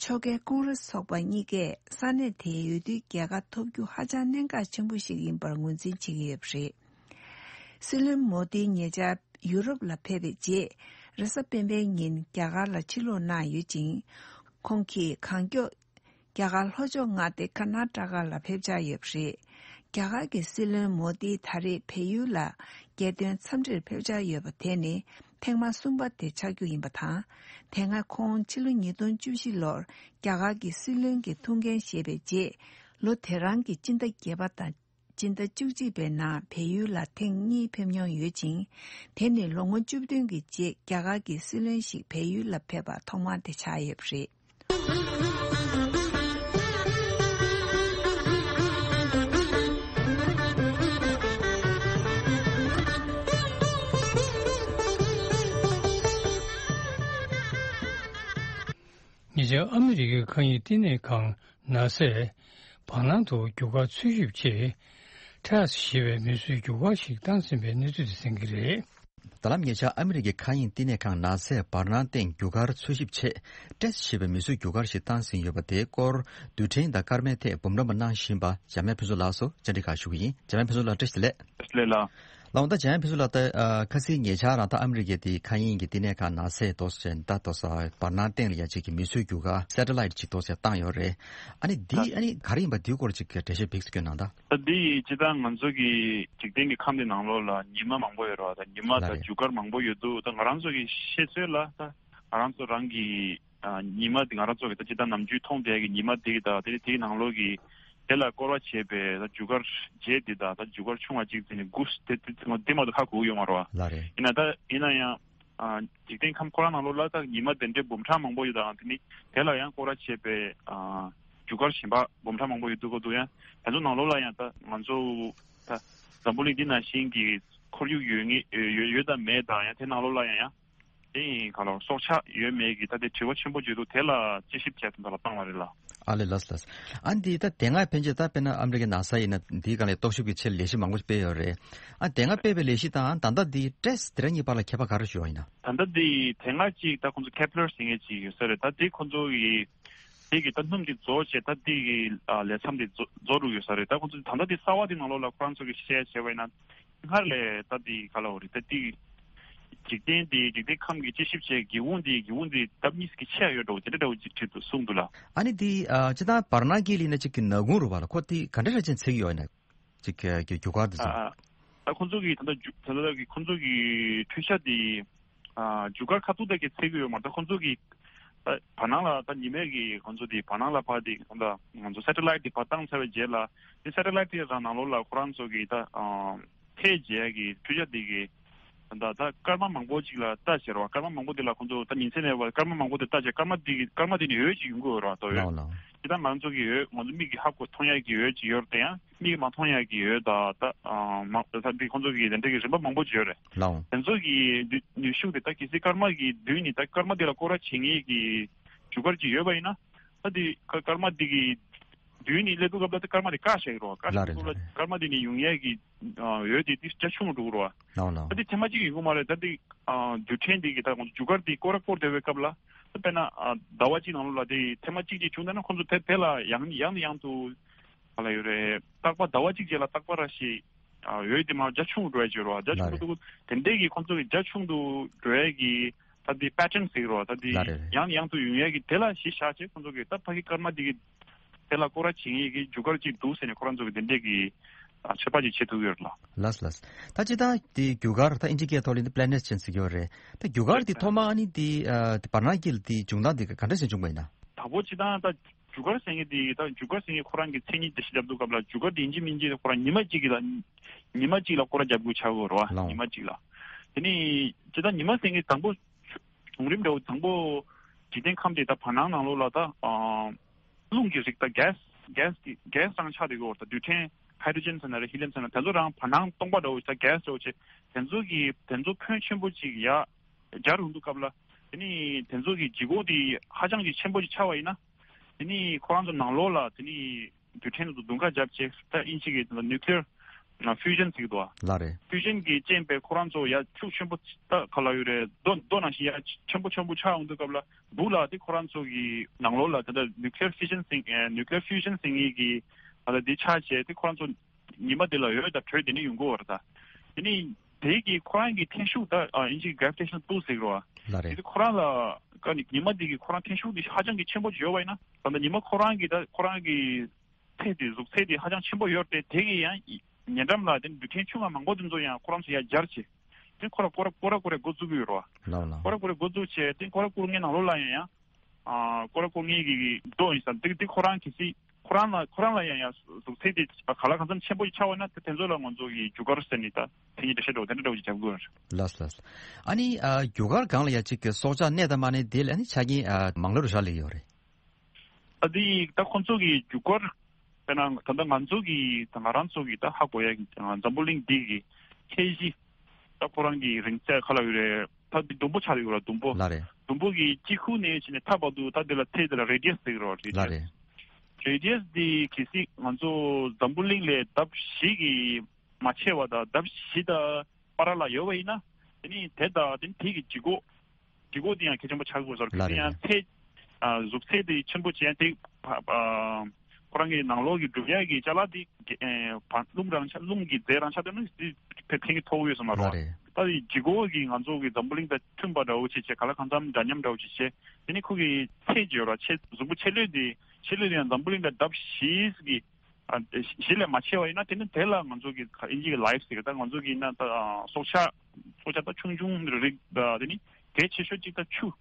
ཕྱོགས་འགལ་ཀོང་རེ་སི་ཚོགས་པ་གཉིས་ཀས་ས་གནས་དེའི་འོས་བསྡུའི་རྒྱལ་ཁ་ཐོབ་རྒྱུ་ཧ་ཅང་གནད་འགག་ཆེན་པོ་ཞིག་ཡིན་པར་ངོས་འཛིན་བྱེད་ཀྱི་ཡོད་པ་རེད། སྲིད་བློན་མོ་དི་ཉེ་ཆར་ཡུ་རོབ་ལ་ཕེབས་པའི་རྗེས། རེས་གཟའ་སྤེན་པའི་ཉིན་རྒྱ་གར་ལ་ཕྱིར་ལོག་གནང་ཡོད་ཅིང་། ཁོང་གིས་གང་མགྱོགས་རྒྱ་གར་ལྷོ་ཕྱོགས་མངའ་སྡེ་ཀར་ན་ཊ་ཀ་ལ་ཕེབས་འཆར་ཡོད་པ་རེད། རྒྱ་གར་གྱི་སྲིད་བློན་མོ་དི་ད་རེས་བལ་ཡུལ་ལ་རྒྱལ་དོན་འཚམས་འདྲིར་ཕེབས་འཆར་ཡོད་པ་དེ་ནི་ཐེངས་མ་གསུམ་པ་དེ་ཆགས་རྒྱུ་ཡིན་པ་དང་། དེ་སྔ་ཁོང་ཕྱི་ལོ་ཉིས་སྟོང་བཅུ་བཞི་ལོར་རྒྱ་གར་གྱི་སྲིད་བློན་གྱི་ཐུགས་འགན་བཞེས་པའི་རྗེས། ལོ་དེ་རང་གི་སྤྱི་ཟླ་བརྒྱད་པ་དང་། སྤྱི་ཟླ་བཅུ་གཅིག་པའི་ནང་བལ་ཡུལ་ལ་ཐེངས་གཉིས་ཕེབས་མྱོང་ཡོད་ཅིང་། དེ་ནི་ལོ་ངོ་བཅུ་བདུན་གྱི་རྗེས་རྒྱ་གར་གྱི་སྲིད་བློན་ཞིག་བལ་ཡུལ་ལ་ཕེབས་པ་ཐོག་མ་དེ་ཆགས་ཡོད་པ་རེད། ཉེ་ཆར་ཨ་མི་རི་ཀའི་མཁའ་དབྱིངས་བསྟི་གནས་ཁང་ནཱ་སཱས་བར་སྣང་དུ་རྒྱུ་སྐར་འཚོལ་ཞིབ་ཆེད། ཊེ་སི་ཞེས་པའི་མིང་ཚོའི་རྒྱུ་སྐར་ཞིག་བཏང་ཟིན་པའི་གནས་ཚུལ་དེ་གསན་གྱི་རེད། ད་ལམ་ཉེ་ཆར་ཨ་མི་རི་ཀའི་མཁའ་དབྱིངས་བསྟི་གནས་ཁང་ནཱ་སཱས་བར་སྣང་སྟེང་རྒྱུ་སྐར་འཚོལ་ཞིབ་ཆེད། ཊེ་སི་ཞེས་པའི་མིང་ཚོའི་རྒྱུ་སྐར་ཞིག་བཏང་ཟིན་ཡོད་པ་དེའི་སྐོར། རྡུལ་ཕྲན་དང་སྐར་མའི་ཐད་འབུམ་རམས་པ་གནང་བཞིན་པ་འཇམ་དབྱངས་ཕུན་ཚོགས་ལགས་སུ་བཅར་འདྲི་ཁག་ཞུ་གི་ཡིན། འཇམ་དབྱངས་ཕུན་ཚོགས་ལགས་བཀྲ་ཤིས་བདེ་ལེགས། བཀྲ་ཤིས་བདེ་ལེགས་ལགས། ལགས་འོང་། ད་འཇམ་དབྱངས་ཕུན་ཚོགས་ལགས། ད་ཨ་ཁ་སང་ཉེ་ཆར་རང་ད་ཨ་མི་རི་ཀའི་དེ་མཁའ་དབྱིངས་ཀྱི་བསྟི་གནས་ཁང་ནཱ་སཱའི་ཏོག་ཙམ་ད་ཏོག་ཙམ་བར་སྣང་སྟེང་ལ་ཡ་གཅིག་གི་མིག་སྔའི་རྒྱུ་སྐར་སེ་ཊ་ལའིཊ་གཅིག་ཏོག་ཙམ་བཏང་ཡོད་རེད། ཨ་ནི་འདི་ཨ་ནི་ག་རེ་ཡིན་པ་འདིའི་སྐོར་གཅིག་འགྲེལ་བཤད་ཕིགས་སྐྱོན་གནང་དང་། ད་འདི་སྤྱིར་བཏང་ང་ཚོ་གི་འཇིག་རྟེན་གྱི་ཁམས་འདི་ནང་ལོགས་ལ་ཉི་མ་མང་པོ་ཡོད་རེད་བ། ད་ཉི་མ་ལགས་དང་རེད། རྒྱུ་སྐར་མང་པོ་ཡོད་འདུག་ད་ང་རང་ཚོ་གི་ཤེས་ཚོད་ལ་ད་ང་རང་ཚོ་རང་གི་ཨ་ཉི་མ་འདི་ང་རང་ཚོ་གི་ད་སྤྱིར་བཏང་ནམ་རྒྱུན་མཐོང་བསྡད་ཀྱི་ཉི་མ་འདི་གི་ད་དེ་དེའི་ནང་ལོགས་ཀྱི་དེ་ལ་སྐོར་བ་བྱས་པའི་ད་རྒྱུ་སྐར་རྗེས་འདི་ད་ད་རྒྱུ་སྐར་ཆུང་བ་གཅིག་ཟེར་ནས་དགུ་དེ་དེ་དེ་མ་གཏོགས་ཧ་གོ་གི་ཡོད་མ་རེད་བ། ལགས་རེད། ཡིན་ན་ད་ཡིན་ན་ཡང་ཨ་འཇིག་རྟེན་ཁམས་ཁོ་རང་ནང་ལོགས་ལ་ད་ཉི་མ་དེ་འདྲའི་འབུམ་ཕྲག་མང་པོ་ཡོད་དང་། དེ་ནི་དེ་ལ་ཡང་སྐོར་བ་བྱས་པའི་ཨ་རྒྱུ་སྐར་གཞན་པ་འབུམ་ཕྲག་མང་པོ་ཡོད་འདུག་གོ་འདུག་ཡང་དེ་ཚོ་ནང་ལོགས་ལ་ཡང་ད་ང་ཚོ་ད་འཛམ་བུ་གླིང་འདི་ནང་བཞིན་གྱི་ཁོར་ཡུག་ཡོད་ངེས་ཡོད་ཡོད་དང་མེད་དང་། ཡང་དེ་ནང་ལོགས་ལ་ཡང་ཡང་དེ་ཡིན་ག་ལ་སྲོག་ཆགས་ཡོད་མེད་ཀྱི་ད་དེ་དྲི་བ་ཆེན་པོ་བརྗོད་འདུག་དེ་ལ་དཔྱད་ཞིབ་བྱས་ཙང་ད་ལ་བཏང་བ་རེད་ལ། ཨ་ལེ་ལགས་ལགས། ཨ་འདི་ད་དེ་སྔ་ཕན་ཆད་ད་དཔེར་ན་ཨ་མི་རི་ཀའི་ནཱ་སཱ་ཡིན་ན་འདིའི་སྒང་ལ་རྟོག་ཞིབ་ཀྱི་ཆེད་ལས་གཞི་མང་པོ་སྤེལ་ཡོད་རེད། ཨ་དེ་སྔ་སྤེལ་བའི་ལས་གཞི་དང་ད་ལྟ་འདི་ཊེ་སི་ཊི་དེ་རང་གཉིས་བར་ལ་ཁྱད་པར་ག་རེ་ཞུ་བ་ཡིན་ན། ད་ལྟ་འདི་དེ་སྔ་གཅིག་ད་ཁོང་ཚོ་ཁེ་པི་ལར་ཟེར་མཁན་གཅིག་ཡོད་ས་རེད། ད་དེ་ཁོང་ཚོ་གི་དེ་གི་ད་སྣུམ་དེ་རྫོགས་བྱས་ད་དེ་གི་ལས་མཚམས་དེ་རྫོགས་རྫོགས་འགྲོ་ཡོད་ས་རེད། ད་ཁོང་ཚོ་ད་ལྟ་དེ་གསར་བ་དེ་ནང་ལོགས་ལ་ཁོ་རང་ཚོ་གི་བཤད་བྱས་པ་ཡིན་ན། སྔར་ལས་ད་དེ་ག་ལ་འོ་རེད། ད་དེ་འཇིག་རྟེན་དེ་འཇིག་རྟེན་ཁམས་ཀྱི་དཔྱད་ཞིབ་བྱས་སྒེའུ་ཁུང་དེ་སྒེའུ་ཁུང་དེ་ལྡབ་གཉིས་ཀྱི་ཆེ་ཡ་ཡོད་འགྲོ་དེ་འདྲ་འདྲ་བོ་ཅིག་བྲིས་འདུག་གསུངས་འདུག་ལ། ཨ་ནི་དེ་ཨ་སྤྱིར་བཏང་བར་སྣང་དཀྱིལ་ལ་ཡིན་ན་གཅིག་གི་ནག་ཁུང་རུ་བ་ལ་ཁོ་དེ་ག་འདྲ་ར་ཅན་ཚིག་ཡོད་ན་གཅིག་གི་རྒྱུ་སྐར་དེ་ཚོ། ཨ་ཨ་ད་ཁོང་ཚོ་གི་ད་ལྟ་རྒྱུ་ད་ལྟ་གི་ཁོང་ཚོ་གི་འཕྲུལ་ཆས་དེ་ཨ་རྒྱུ་སྐར་ཁ་ཐུག་དེ་གི་ཚིག་ཡོད་མ་རེད། ད་ཁོང་ཚོ་གི་ད་བར་སྣང་ལ་ད་ཉི་མའི་གི་ཁོང་ཚོ་དེ་བར་སྣང་ལ་ཕར་དེ་ད་ང་ཚོ་སེ་ཊ་ལའིཊ་དེ་ཕར་བཏང་ཚར་བའི་རྗེས་ལ་དེ་སེ་ཊ་ལའིཊ་དེ་རང་ནང་ལོགས་ལ་ཁོ་རང་ཚོ་གི་ད་ཨ། ཐེ་རྗེས་ཀྱི་འཕྲུལ་ཆས་དེ་གི་ད་ད་སྐར་མ་མང་པོ་ཅིག་ལ་ལྟ་བྱེད་རོགས། སྐར་མ་མང་པོ་དེ་ལ་ཁོང་ཚོ་ད་ཉིན་མཚན་ནས་བར་སྐར་མ་མང་པོ་དེ་ལྟ་བྱེད། སྐར་མ་དེ་གི་སྐར་མ་དེ་ནི་འོད་ཅིག་ཡོང་གི་ཡོད་རོགས། ད་འོད་ལའོ་ལའོ། དེ་ད་ང་ཚོ་གི་འོད་ང་ཚོ་མིག་གིས་ཧ་གོ་མཐོང་ཡ་གི་འོད་ཅིག་ཡོད་རེད། དེ་ཡང་མིག་གིས་མ་མཐོང་ཡ་གི་འོད་ད་ད་མ་ད་དེ་ཁོང་ཚོ་གི་དེ་འདྲ་གི་རིམ་པ་མང་པོ་ཅིག་ཡོད་རེད། ལའོ། དེ་ཚོ་གི་ནུས་ནུས་ཤུགས་དེ་ད་གལ་སྲིད་སྐར་མ་གི་མདུན་ནས་ད་སྐར་མ་དེ་ལ་སྐོར་ར་བྱེད་མཁན་གི་རྒྱུ་སྐར་ཅིག་ཡོད་པ་ཡིན་ན། ད་དེ་ཀ་སྐར་མ་དེ་གི་མདུན་ནས་སླེབས་དུས་སྐབས་ལ་དེ་སྐར་མ་དེ་བཀག་བཞག་གི་རོ། བཀག་བཞག་ལ་རེད་དུས་སྐབས་ལ་ལ་རེད། སྐར་མ་དེ་ནས་ཡོང་ཡས་ཀྱི་ཨ་འོད་དེ་ཏིས་རྒྱ་ཆུང་རུ་འགྲོ་གི་རོ། ལའོ་ལའོ། ད་དེ་ཐེངས་མ་གཅིག་ཡོང་གི་མ་རེད། ད་དེ་ཨ་རྡུལ་ཕྲན་དེ་གི་ད་ང་ཚོ་རྒྱུ་སྐར་དེ་སྐོར་ར་སྐོར་བསྡད་པའི་སྐབས་ལ་ད་དཔེར་ན་ཨ་ཟླ་བ་གཅིག་ནང་ལོགས་ལ་དེ་ཐེངས་མ་གཅིག་གཅིག་བྱུང་ད་ན་ཁོང་ཚོ་དེ་དེ་ལ་ཡང་ཡང་ནས་ཡང་དུ་ག་ལ་ཡོད་རེད། རྟག་པར་ཟླ་བ་གཅིག་རྗེས་ལ་རྟག་པར་ར་ཞིག་ཨ་འོད་དེ་མར་རྒྱ་ཆུང་རུ་འགྲོ་ཡ་ཅིག་ཡོད་རོ། རྒྱ་ཆུང་རུ་ལ་རེད། འདུག་དེ་འདྲས་ཀྱི་ཁོང་ཚོ་གི་རྒྱ་ཆུང་དུ་འགྲོ་ཡ་གི་ད་དེ་པེ་ཊརན་ཟེར་གི་རོ། ད་དེ་ལ་རེད་རེད། ཡང་ནས་ཡང་དུ་ཡོང་ཡ་གི་དེ་ལ་གཞི་བཞག་བྱས་ཁོང་ཚོ་གི་ད་ཕ་གི་སྐར་མ་དེ་གི་དེ་ལ་སྐོར་ར་བྱེད་མཁན་གྱི་རྒྱུ་སྐར་ཅིག་འདུག་ཟེར་ནས་ཁོ་རང་ཚོ་གི་དེ་འདྲས་ཀྱི་ཨ་ཆོད་པ་ཅིག་བྱེད་ཐུབ་ཡོད་རེད་ལ། ལགས་ལགས། ད་སྤྱིར་བཏང་དེ་རྒྱུ་སྐར་ད་ཨིན་ཇི་སྐད་ཐོག་ལ་ཡིན་ན་པི་ལེ་ནེཊ་ཅན་ཟེར་གྱི་ཡོད་རེད། ད་རྒྱུ་སྐར་དེ་ཐོག་མ་ཨ་ནི་དེ་ཨ་དེ་བར་སྣང་དཀྱིལ་དེ་བྱུང་སྟངས་དེ་ག་འདྲ་ཞིག་བྱུང་བ་ཡིན་ན། དང་པོ་སྤྱིར་བཏང་ད་རྒྱུ་སྐར་ཟེར་མཁན་དེ་ད་རྒྱུ་སྐར་ཟེར་མཁན་ཁོ་རང་གི་མཚན་ཉིད་འགྲེལ་བཤད་རྒྱབ་དུས་སྐབས་ལ་རྒྱུ་སྐར་དེ་ཡིན་གཅིག་མིན་གཅིག་ཁོ་རང་ཉི་མ་གཅིག་གི་ལ་ཉི་མ་གཅིག་ལ་སྐོར་ར་རྒྱབ་དགོས་ཆགས་ཡོད་རེད་བ། ལའོ། ཉི་མ་གཅིག་ལ། དེ་ནས་སྤྱིར་བཏང་ཉི་མ་ཟེར་མཁན་དང་པོ་བྱུང་རིམ་འདྲ་བོ་དང་པོ་འཇིག་རྟེན་ཁམས་དེ་ད་བར་སྣང་ནང་ལོགས་ལ་ད་ཨ་རླུང་གི་རིགས་ད་གེ་སི་གེ་སི་གི་གེ་སི་རང་ཆགས་བསྡད་ཀྱི་ཡོད་རེད། ད་རྡུལ་ཕྲན་ཧའི་ཌྲོ་ཇན་ཟེར་ན་རེད། ཧི་ལི་ཡམ་ཟེར་ན་དེ་ཚོ་རང་བར་སྣང་སྟོང་པ་འདྲ་བོ་ད་གེ་སི་འདྲ་བོ་བྱས་དེ་ཚོ་གི་དེ་ཚོ་ཕོན་ཆེན་པོ་ཅིག་ཡ་སྦྱར་ཡོང་དུས་སྐབས་ལ། དེ་ནི་དེ་ཚོ་གི་ལྗིད་ཁོག་དེ་ཧ་ཅང་གི་ཆེན་པོ་ཅིག་ཆགས་པ་ཡིན་ན། དེ་ནི་ཁོ་རང་ཚོ་ནང་ལོགས་ལ་དེ་ནི་རྡུལ་ཕྲན་དེ་ཚོ་བརྡུང་ཁ་བརྒྱབ་བྱས་ད་དབྱིན་ཇི་གི་དེ་ཚོ་ནིའུ་ཀི་ལི་ཡར་ཕིའུ་ཞན་ཟེར་གྱི་འདུག་བ། ལགས་རེད། ཕིའུ་ཞན་གྱི་རྐྱེན་པས་ཁོ་རང་ཚོ་ཡ་ཤུགས་ཆེན་པོ་ད་ག་ལ་ཡོད་རེད། རྡོ་རྡོ་ནང་བཞིན་ཡ་ཆེན་པོ་ཆེན་པོ་ཆགས་ཡོང་དུས་སྐབས་ལ་སྦུག་ལ་དེ་ཁོ་རང་ཚོ་གི་ནང་ལོགས་ལ་ད་ལྟ་ནིའུ་ཀི་ལི་ཡར་ཕིའུ་ཞན་ཟེར་ནིའུ་ཀི་ལི་ཡར་ཕིའུ་ཞན་ཟེར་མཁན་གྱི་ད་ལྟ་དེ་ཆགས་བྱས་དེ་ཁོ་རང་ཚོ་ཉི་མ་དེ་ལ་འོད་དང་དྲོད་དེ་ནི་ཡོང་གི་ཡོད་རེད་ད། དེ་ནི་དེ་གི་ཁོ་རང་གི་འཐེན་ཤུགས་ད་ཨ་དབྱིན་ཇིའི་གྷ་རེ་བི་ཊེ་ཤན་པུལ་ཟེར་གི་རེད་བ། ལགས་རེད། དེ་ཁོ་རང་ལ་ཀ་ནི་ཉི་མ་དེ་གི་ཁོ་རང་འཐེན་ཤུགས་དེ་ཧ་ཅང་གི་ཆེན་པོ་ཡོད་པ་ཡིན་ན། ད་ལྟ་ཉི་མ་ཁོ་རང་གི་ད་ཁོ་རང་གི་ཚད་དེ་གཟུགས་ཚད་དེ་ཧ་ཅང་ཆེན་པོ་ཡོད་རེད་དེ། དེ་གི་ཡང་ཉེ་འགྲམ་ལ་དེ་རྡུལ་ཕྲན་ཆུང་བ་མང་པོ་དེ་ཚོ་ཡང་ཁོ་རང་ཚོ་ཡར་སྦྱར་བྱས། དེ་ཁོ་ར་སྐོར་ར་སྐོར་ར་སྐོར་ར་འགོ་བཙུགས་ཀྱི་ཡོད་རེད་བ། ལགས་ལགས། སྐོར་ར་སྐོར་ར་འགོ་བཙུགས་བྱས་དེ་སྐོར་ར་སྐོར་མཁན་ནང་ལོགས་ལ་ཡང་ཡང་། ཨ་སྐོར་ར་སྐོར་མཁན་གྱི་རྡོ་ཡིན་ཙང་དེ་དེ་ཁོ་རང་གལ་སྲིད་ཁོ་རང་ལ་ཁོ་རང་ལ་ཡང་ཡང་གཟུགས་ཚད་དེ་ག་ལ་གང་འཚམ་ཆེན་པོ་ཞིག་ཆགས་པ་ན་དེ་དེ་ཚོ་ལ་ང་ཚོ་གི་རྒྱུ་སྐར་ཟེར་ནས་ད་མཚན་ཉིད་འགྲེལ་བཤད་འདྲ་བོ་དེ་འདྲ་འདྲ་བོ་ཞིག་རྒྱབ་དགོས་རེད། ལགས་ལགས། ཨ་ནི་ཨ་རྒྱུ་སྐར་སྒང་ལ་ཡ་གཅིག་གི་སྲོག་ཆགས་གནས་དང་མ་གནས་དེ་ལ་ཨ་ནི་ཆ་རྐྱེན་ཨ་མང་ལོ་རུ་བཞག་ལས་ཡོད་རེད། ཨ་དེ་ད་ཁོང་ཚོ་གི་རྒྱུ་སྐར་དཔེར་ན་ད་ལྟ་ང་ཚོ་གི་ད་ང་རང་ཚོ་གི་ད་ཧ་གོ་ཡ་གི་འཛམ་བུ་གླིང་འདི་གི་ཁྱད་གཞི་ད་ཁོ་རང་གི་རིང་ཚད་ག་ལ་ཡོད་རེད། ད་འདི་ཟླུམ་པོ་ཆགས་ཡོད་ར། ཟླུམ་པོ། ལགས་རེད། ཟླུམ་པོ་གི་དཀྱིལ་ཁུག་ནས་བྱས་ནས་མཐའ་བར་དུ་ད་འདི་ལ་ཚད་འདི་ལ་རེ་ཌི་ཡས་ཟེར་གི་ར། རེ་ཌི་ཡས། ལགས་རེད། རེ་ཌི་ཡས་འདི་གལ་སྲིད་ང་ཚོ་འཛམ་བུ་གླིང་ལས་ལྡབ་བཞི་གི་མ་ཆེ་བ་དང་ལྡབ་བཞི་དང་བར་ལ་ཡོད་པ་ཡིན་ན། དེ་ནི་དེ་དང་དེ་ནི་དེ་གི་ལྗིད་ཁོག་ལྗིད་ཁོག་དེ་ཡང་གལ་ཆེན་པོ་ཆགས་དགོས་ཟེར། ལགས་རེད། དེ་ཡང་ཚད་ཨ་གཟུགས་ཚད་དེ་ཆེན་པོ་བྱས་ཏེ་ཕ་ཨ་ ཁོ་རང་གི་ནང་ལོགས་ཀྱི་སྒྲུབ་ཡག་གི་ཅ་ལག་དེ་ཨེ་བ་རླུང་རང་ཆ་རླུང་གི་རྫས་རང་ཆ་དེ་ནི་དེ་ཕན་ཕན་གྱི་ཐོགས་ཡོད་ས་མ་རེད་བ། ལགས་རེད། ད་དེ་ལྗིད་ཁོག་གི་ང་ཚོ་གི་འཛམ་བུ་གླིང་དང་མཐུན་པ་འདྲ་བོ་ཅིག་བྱས། ག་ལ་གང་འཚམ་འདྲ་མཉམ་འདྲ་བོ་ཅིག་བྱས། དེ་ནི་ཁོ་གི་ཚད་ཅིག་ཡོད་ར། ཆེ་གཟུགས་པོ་ཆེ་ལོས་དེ་ཆེ་ལོས་དེ་ཡང་འཛམ་བུ་གླིང་དང་ལྡབ་བཞི་གི་ཨ་བཞི་ལས་མ་ཆེ་བ་ཡིན་ན། དེ་ནི་དེ་ལ་ང་ཚོ་གི་ཨིན་ཇི་གི་ལའིབ་ཟེར་གི་ད་ང་ཚོ་གི་ཡིན་ན་ད་ཨ་སྲོག་ཆགས་སྲོག་ཆགས་ད་ཆུང་ཆུང་རིགས་ད་དེ་ནི་གལ་ཆེ་ཤོས་གཅིག་ད་ཆུ། ཆུ་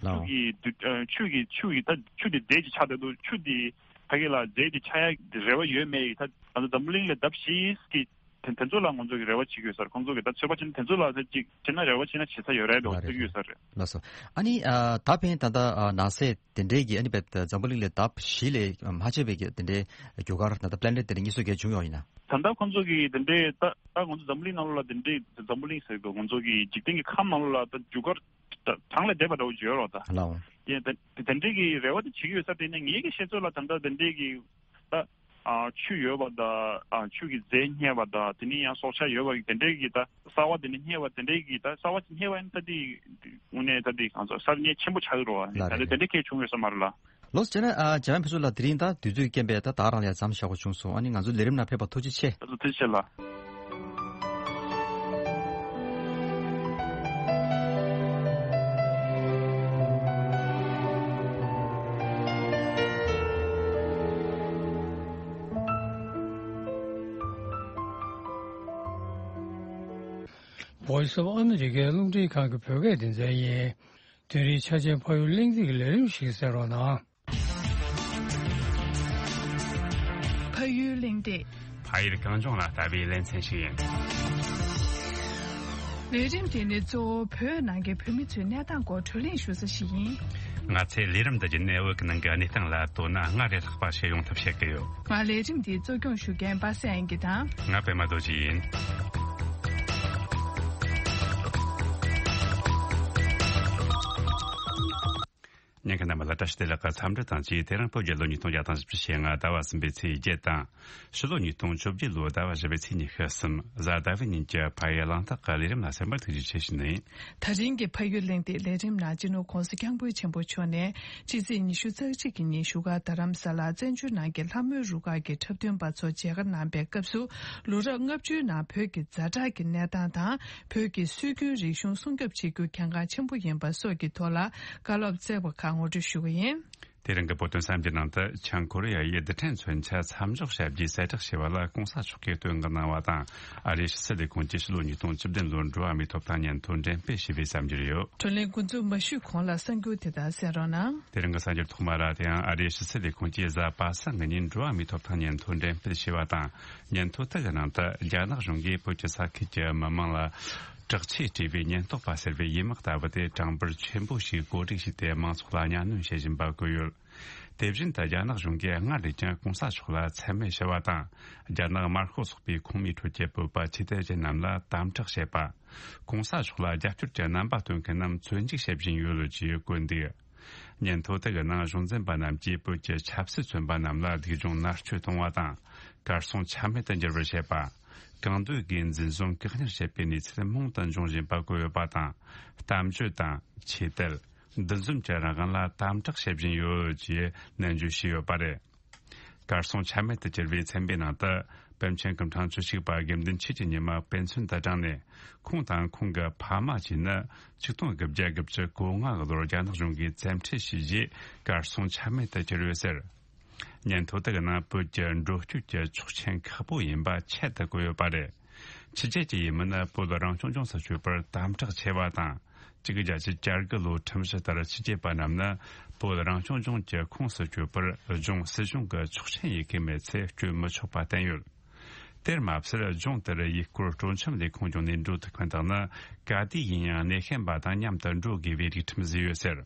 ལའོ། གི་དུ་ཨ་ཆུ་གི་ཆུ་གི་ད་ཆུ་དེ་རྫས་ཀྱི་ཆ་དེ་དུ་ཆུ་དེ་ཕ་གི་ལ་རྫས་དེ་ཆ་ཡ་རེ་བ་ཡོད་མེད་ཡིན་ད། ད་འཛམ་བུ་གླིང་ལ་ལྡབ་བཞི་གི་དེ་དེ་ཚོ་ལ་ང་ཚོ་གི་རེ་བ་བྱེད་ཀྱི་ཡོད་ས་རེད། ཁོང་ཚོ་གི་ད་ཚོད་པ་བྱས་ན་དེ་ཚོ་ལ་ད་ཅིག་བྱས་ན་རེ་བ་བྱས་ན་བྱེད་ས་ཡོད་རེད་འགྲོ་ལ་ཟེར་གྱི་ཡོད་ས་རེད། ལགས་སོ། ཨ་ནི་ཨ་ད་ཕན་ད་ལྟ་ཨ་ནང་སའི་དེ་འདྲའི་གི་ཨ་ནི་བས་འཛམ་བུ་གླིང་ལས་ལྡབ་བཞི་ལས་མ་ཆེ་བའི་གི་དེ་འདྲའི་རྒྱུ་སྐར་ད་ལྟ་པི་ལེ་ནེཊ་དེ་འདྲ་གཉིས་སུ་གས་བྱུང་ཡོད་ཡིན་ན། ད་ལྟ་ཁོང་ཚོ་གི་དེ་འདྲའི་ད་ད་ང་ཚོ་འཛམ་བུ་གླིང་ནང་ལོགས་ལ་དེ་འདྲའི་འཛམ་བུ་གླིང་ཟེར་དུས་ང་ཚོ་གི་འཇིག་རྟེན་གྱི་ཁམས་ནང་ལོགས་ལ་ད་རྒྱུ་སྐར་ད་གྲངས་ལས་འདས་པ་འདྲ་བོ་ཅིག་ཡོད་རོགས་ད། ལའོ། ཡིན་ད་དེ་འདྲའི་གི་རེ་བ་དེ་བྱེད་ཀྱི་ཡོད་ས། དེ་ནས་ངེད་ཀྱི་ཤེས་ཚོད་ལ་ད་ལྟ་དེ་འདྲའི་གི་ད་ཨ་ཆུ་ཡོད་པ་དང་ཨ་ཆུ་གི་རྫས་རྙེད་པ་དང་། དེ་ནས་ཡང་སྲོག་ཆགས་ཡོད་པ་གི་དེ་འདྲའི་གི་ད་གསར་བ་དེ་ནས་རྙེད་པ་དེ་འདྲའི་གི་ད་གསར་བ་ཅིག་རྙེད་པ་ཡིན་ད་དེ་དངོས་གནས་ད་དེ་གང་ཟག་གསར་རྙེད་ཆེན་པོ་ཆགས་ཀྱི་རེད་བ། ལགས་རེད། ད་དེ་དེ་འདྲའི་གལ་བྱུང་ཡོད་ས་མ་རེད་ལ། ལགས་སོ། བྱས་ན་ཨ་འཇམ་དབྱངས་ཕུན་ཚོགས་ལགས་དེ་རིང་ད་དུས་ཚོད་རྐྱེན་པས་ད་ད་རང་ལ་མཚམས་བཞག་དགོས་བྱུང་སོང་། ཨ་ནི་ང་ཚོ་ལས་རིམ་ནང་ཕེབས་པ་ཐུགས་རྗེ་ཆེ། ད་ཚོ་ཐུགས་རྗེ་ཆེ་ལ། Voice of America རླུང་འཕྲིན་ཁང་གི་བོད་སྐད་སྡེ་ཚན་ཡིན། དེ་རིང་ཆ་ཆེན་ཕ་ཡུལ་གླེང་སྟེགས་ཀྱི་ལས་རིམ་ཞིག་གསན་རོགས་གནང་། ཕ་ཡུལ་གླེང་སྟེགས། ཕ་ཡུལ་གངས་ལྗོངས་ལ་ལྟ་བའི་ལེ་ཚན་ཞིག་ཡིན། ལས་རིམ་དེ་ནི་གཙོ་བོ་བོད་ནང་གི་བོད་མི་ཚོའི་གནས་སྟངས་སྐོར་བགྲོ་གླེང་ཞུ་ས་ཞིག་ཡིན། ང་ཚོས་ལས་རིམ་འདི་བརྒྱུད་ནས་བོད་ཀྱི་ནང་གི་གནས་སྟངས་ལ་དོ་སྣང་སྔར་ལས་ལྷག་པ་ཞིག་ཡོང་ཐབས་བྱེད་ཀྱི་ཡོད། ང་ལས་རིམ་འདིའི་གཙོ་སྐྱོང་ཞུ་མཁན་པ་སངས་དབྱངས་སྐྱིད་དང་། ང་པད་མ་རྡོ་རྗེ་ཡིན། ཉན་མཁན་རྣམ་པ་ལ་བཀྲ་ཤིས་བདེ་ལེགས་ཀྱི་འཚམས་འདྲི་དང་བཅས། དེ་རིང་བོད་རྒྱལ་ལོ་ཉིས་སྟོང་བརྒྱ་དང་བཞི་བཅུ་ཞེ་ལྔ་ཟླ་བ་གསུམ་པའི་ཚེས་བརྒྱད་དང་། ཕྱི་ལོ་ཉིས་སྟོང་བཅོ་བརྒྱད་ལོའི་ཟླ་བ་བཞི་པའི་ཚེས་ཉི་ཤུ་གསུམ་གཟའ་ཟླ་བའི་ཉིན་གྱི་ཕ་ཡུལ་གླེང་སྟེགས་ཀྱི་ལས་རིམ་ལ་གསན་པར་ཐུགས་རྗེ་ཆེ་ཞུ་ནི་ཡིན། ད་རིང་གི་ཕ་ཡུལ་གླེང་སྟེགས་ལས་རིམ་ནང་སྤྱི་ནོར་༧གོང་ས་༧སྐྱབས་མགོན་ཆེན་པོ་མཆོག་ནས་ཕྱི་ཚེས་ཉི་ཤུ་རྩ་གཅིག་གི་ཉིན་བཞུགས་སྒར་རྡ་རམ་ས་ལ་བཙན་བྱོལ་ནང་གི་ལྷ་མོའི་རུ་ཁག་གི་འཁྲབ་སྟོན་པ་ཚོ་མཇལ་ཁ་གནང་པའི་སྐབས་སུ། ལོ་རབས་ལྔ་བཅུའི་ནང་བོད་ཀྱི་ཛ་དྲག་གི་གནས་སྟངས་དང་། བོད་ཀྱི་སྲོལ་རྒྱུན་རིག་གཞུང་སྲུང་སྐྱོབ་བྱེད་རྒྱུ་གལ་འགངས་ཆེན་པོ་ཡིན་པ་སོགས་ཀྱི་ཐོག་ལ་བཀའ་སློབ་སྩལ་བ་ཁག་ངོ་སྤྲོད་ཞུ་གི་ཡིན། དེ་རིང་གི་བོད་དོན་གསར་འགྱུར་ནང་དུ། བྱང་ཀོ་རི་ཡ་ཡིས་རྡུལ་ཕྲན་མཚོན་ཆ་མཚམས་འཇོག་བྱ་རྒྱུའི་གསལ་བསྒྲགས་བྱས་པ་ལ་གོང་ས་མཆོག་གིས་བསྟོད་བསྔགས་གནང་བ་དང་། ཨ་རིའི་ཕྱི་སྲིད་ལས་ཁུངས་ཀྱིས་ཕྱི་ལོ་ཉིས་སྟོང་བཅུ་བདུན་ལོར་འགྲོ་བ་མིའི་ཐོབ་ཐང་སྙན་ཐོ་འགྲེམས་སྤེལ་བྱས་པའི་གསར་འགྱུར་ཡོད། བགྲོ་གླེང་འགོ་འཛུགས་མ་ཞུས་གོང་ལ་གསར་འགྱུར་དེ་དག་གསན་རོགས་གནང་། དེ་རིང་གི་གསར་འགྱུར་ཐོག་མ་ར། དེ་ཡང་ཨ་རིའི་ཕྱི་སྲིད་ལས་ཁུངས་ཀྱིས་གཟའ་པ་སངས་ཀྱི་ཉིན་འགྲོ་བ་མིའི་ཐོབ་ཐང་སྙན་ཐོ་འགྲེམས་སྤེལ་བྱས་པ་དང་། སྙན་ཐོ་དེ་གི་ནང་དུ། རྒྱ་ནག་གཞུང་གིས་བོད་ཀྱི་ས་ཁུལ་གྱི་མི་མང་ལ་དྲག་ཆས་སྤྲས་པའི་ཉེན་རྟོག་པ་ཟེར་བའི་ཡན་མག་ལྟ་བུ་དེ་གྲངས་འབོར་ཆེན་པོ་ཞིག་བཀོད་སྒྲིག་བྱས་ཏེ། མང་ཚོགས་ལ་གཉའ་གནོན་བྱེད་བཞིན་པ་བཀོད་ཡོད། དེ་བཞིན་དུ། རྒྱ་ནག་གཞུང་གིས་སྔར་ལས་ཀྱང་གོང་ས་མཆོག་ལ་མཚན་སྨད་ཞུ་བ་དང་། རྒྱ་ནག་དམར་ཤོག་ཚོགས་པའི་ཁོངས་མིའི་ཁྲོད་ཀྱི་བོད་པ་ཆོས་དད་ཅན་རྣམས་ལ་དམ་དྲག་བྱེད་པ། གོང་ས་མཆོག་ལ་རྒྱབ་སྐྱོར་གྱི་རྣམ་པ་སྟོན་མཁན་རྣམས་བཙོན་འཇུག་བྱེད་བཞིན་ཡོད་ཅེས་བཀོད་འདུག། སྙན་ཐོ་དེ་གི་ནང་གཞུང་འཛིན་པ་རྣམས་ཀྱིས་བོད་ཀྱི་ཆབ་སྲིད་བཙོན་པ་རྣམས་ལ་སྡུག་སྦྱོང་མནར་གཅོད་གཏོང་བ་དང་། གར་སོང་ཆ་མེད་དུ་འགྱུར་བར་བྱེད་པ། གང་འདོད་སྒོས་འཛིན་བཟུང་བཀག་ཉར་བྱེད་པའི་གནས་ཚུལ་མང་དུ་འབྱུང་བཞིན་པ་བཀོད་ཡོད་པ་དང་། གཏམ་བརྗོད་དང་། ཆོས་དད། འདུ་འཛོམས་ཀྱི་རང་དབང་ལ་དམ་དྲག་བྱེད་བཞིན་ཡོད་ཅེས་ནན་བརྗོད་བྱས་ཡོད་པ་རེད། གར་སོང་ཆ་མེད་དུ་གྱུར་བའི་ཚན་པའི་ནང་དུ། པཎ་ཆེན་སྐུ་ཕྲེང་བཅུ་གཅིག་པ་དགེ་འདུན་ཆོས་ཀྱི་ཉི་མ་དཔེ་མཚོན་དུ་དྲངས་ནས། ཁོང་དང་ཁོང་གི་ཕ་མ་བཅས་ནི་ཆིག་སྟོང་དགུ་བརྒྱ་དགུ་བཅུ་གོ་ལྔ་གི་ལོར་རྒྱ་ནག་གཞུང་གིས་བཙན་ཁྲིད་བྱས་རྗེས་གར་སོང་ཆ་མེད་དུ་གྱུར་ཡོད་ཟེར། སྙན་ཐོ་དེ་གི་ནང་བོད་ཀྱི་འགྲོ་སྐྱོད་ཀྱི་ཆོག་མཆན་ཁག་པོ་ཡིན་པ་ཆེད་དུ་བཀོད་ཡོད་པ་རེད། ཕྱི་རྒྱལ་གྱི་ཡུལ་མི་ནི་བོད་རང་སྐྱོང་ལྗོངས་སུ་བསྐྱོད་པར་དམ་དྲག་ཆེ་བ་དང་། གཅིག་བརྒྱད་ཅུ་གྱ་དགུ་ལོའི་ཁྲིམས་གཞི་ལྟར་ཕྱི་རྒྱལ་པ་རྣམས་ནི་བོད་རང་སྐྱོང་ལྗོངས་ཀྱི་ཁོངས་སུ་བསྐྱོད་པར་ལྗོངས་སྲིད་གཞུང་གི་ཆོག་མཆན་ཡི་གེ་མེད་ཚེ་བསྐྱོད་མི་ཆོག་པ་བསྟན་ཡོད། དེར་མ་ཟད། ལྗོངས་དེར་ཡུལ་སྐོར་སྤྲོ་འཆམ་ལས་ཁུངས་བརྒྱུད་ནས་འགྲོ་ཐུབ་མཁན་དག་ནི་ག་དུས་ཡིན་ཡང་གནས་མཁན་པ་དང་མཉམ་དུ་འགྲོ་དགོས་པའི་སྒྲིག་ཁྲིམས་བཟོས་ཡོད་ཟེར།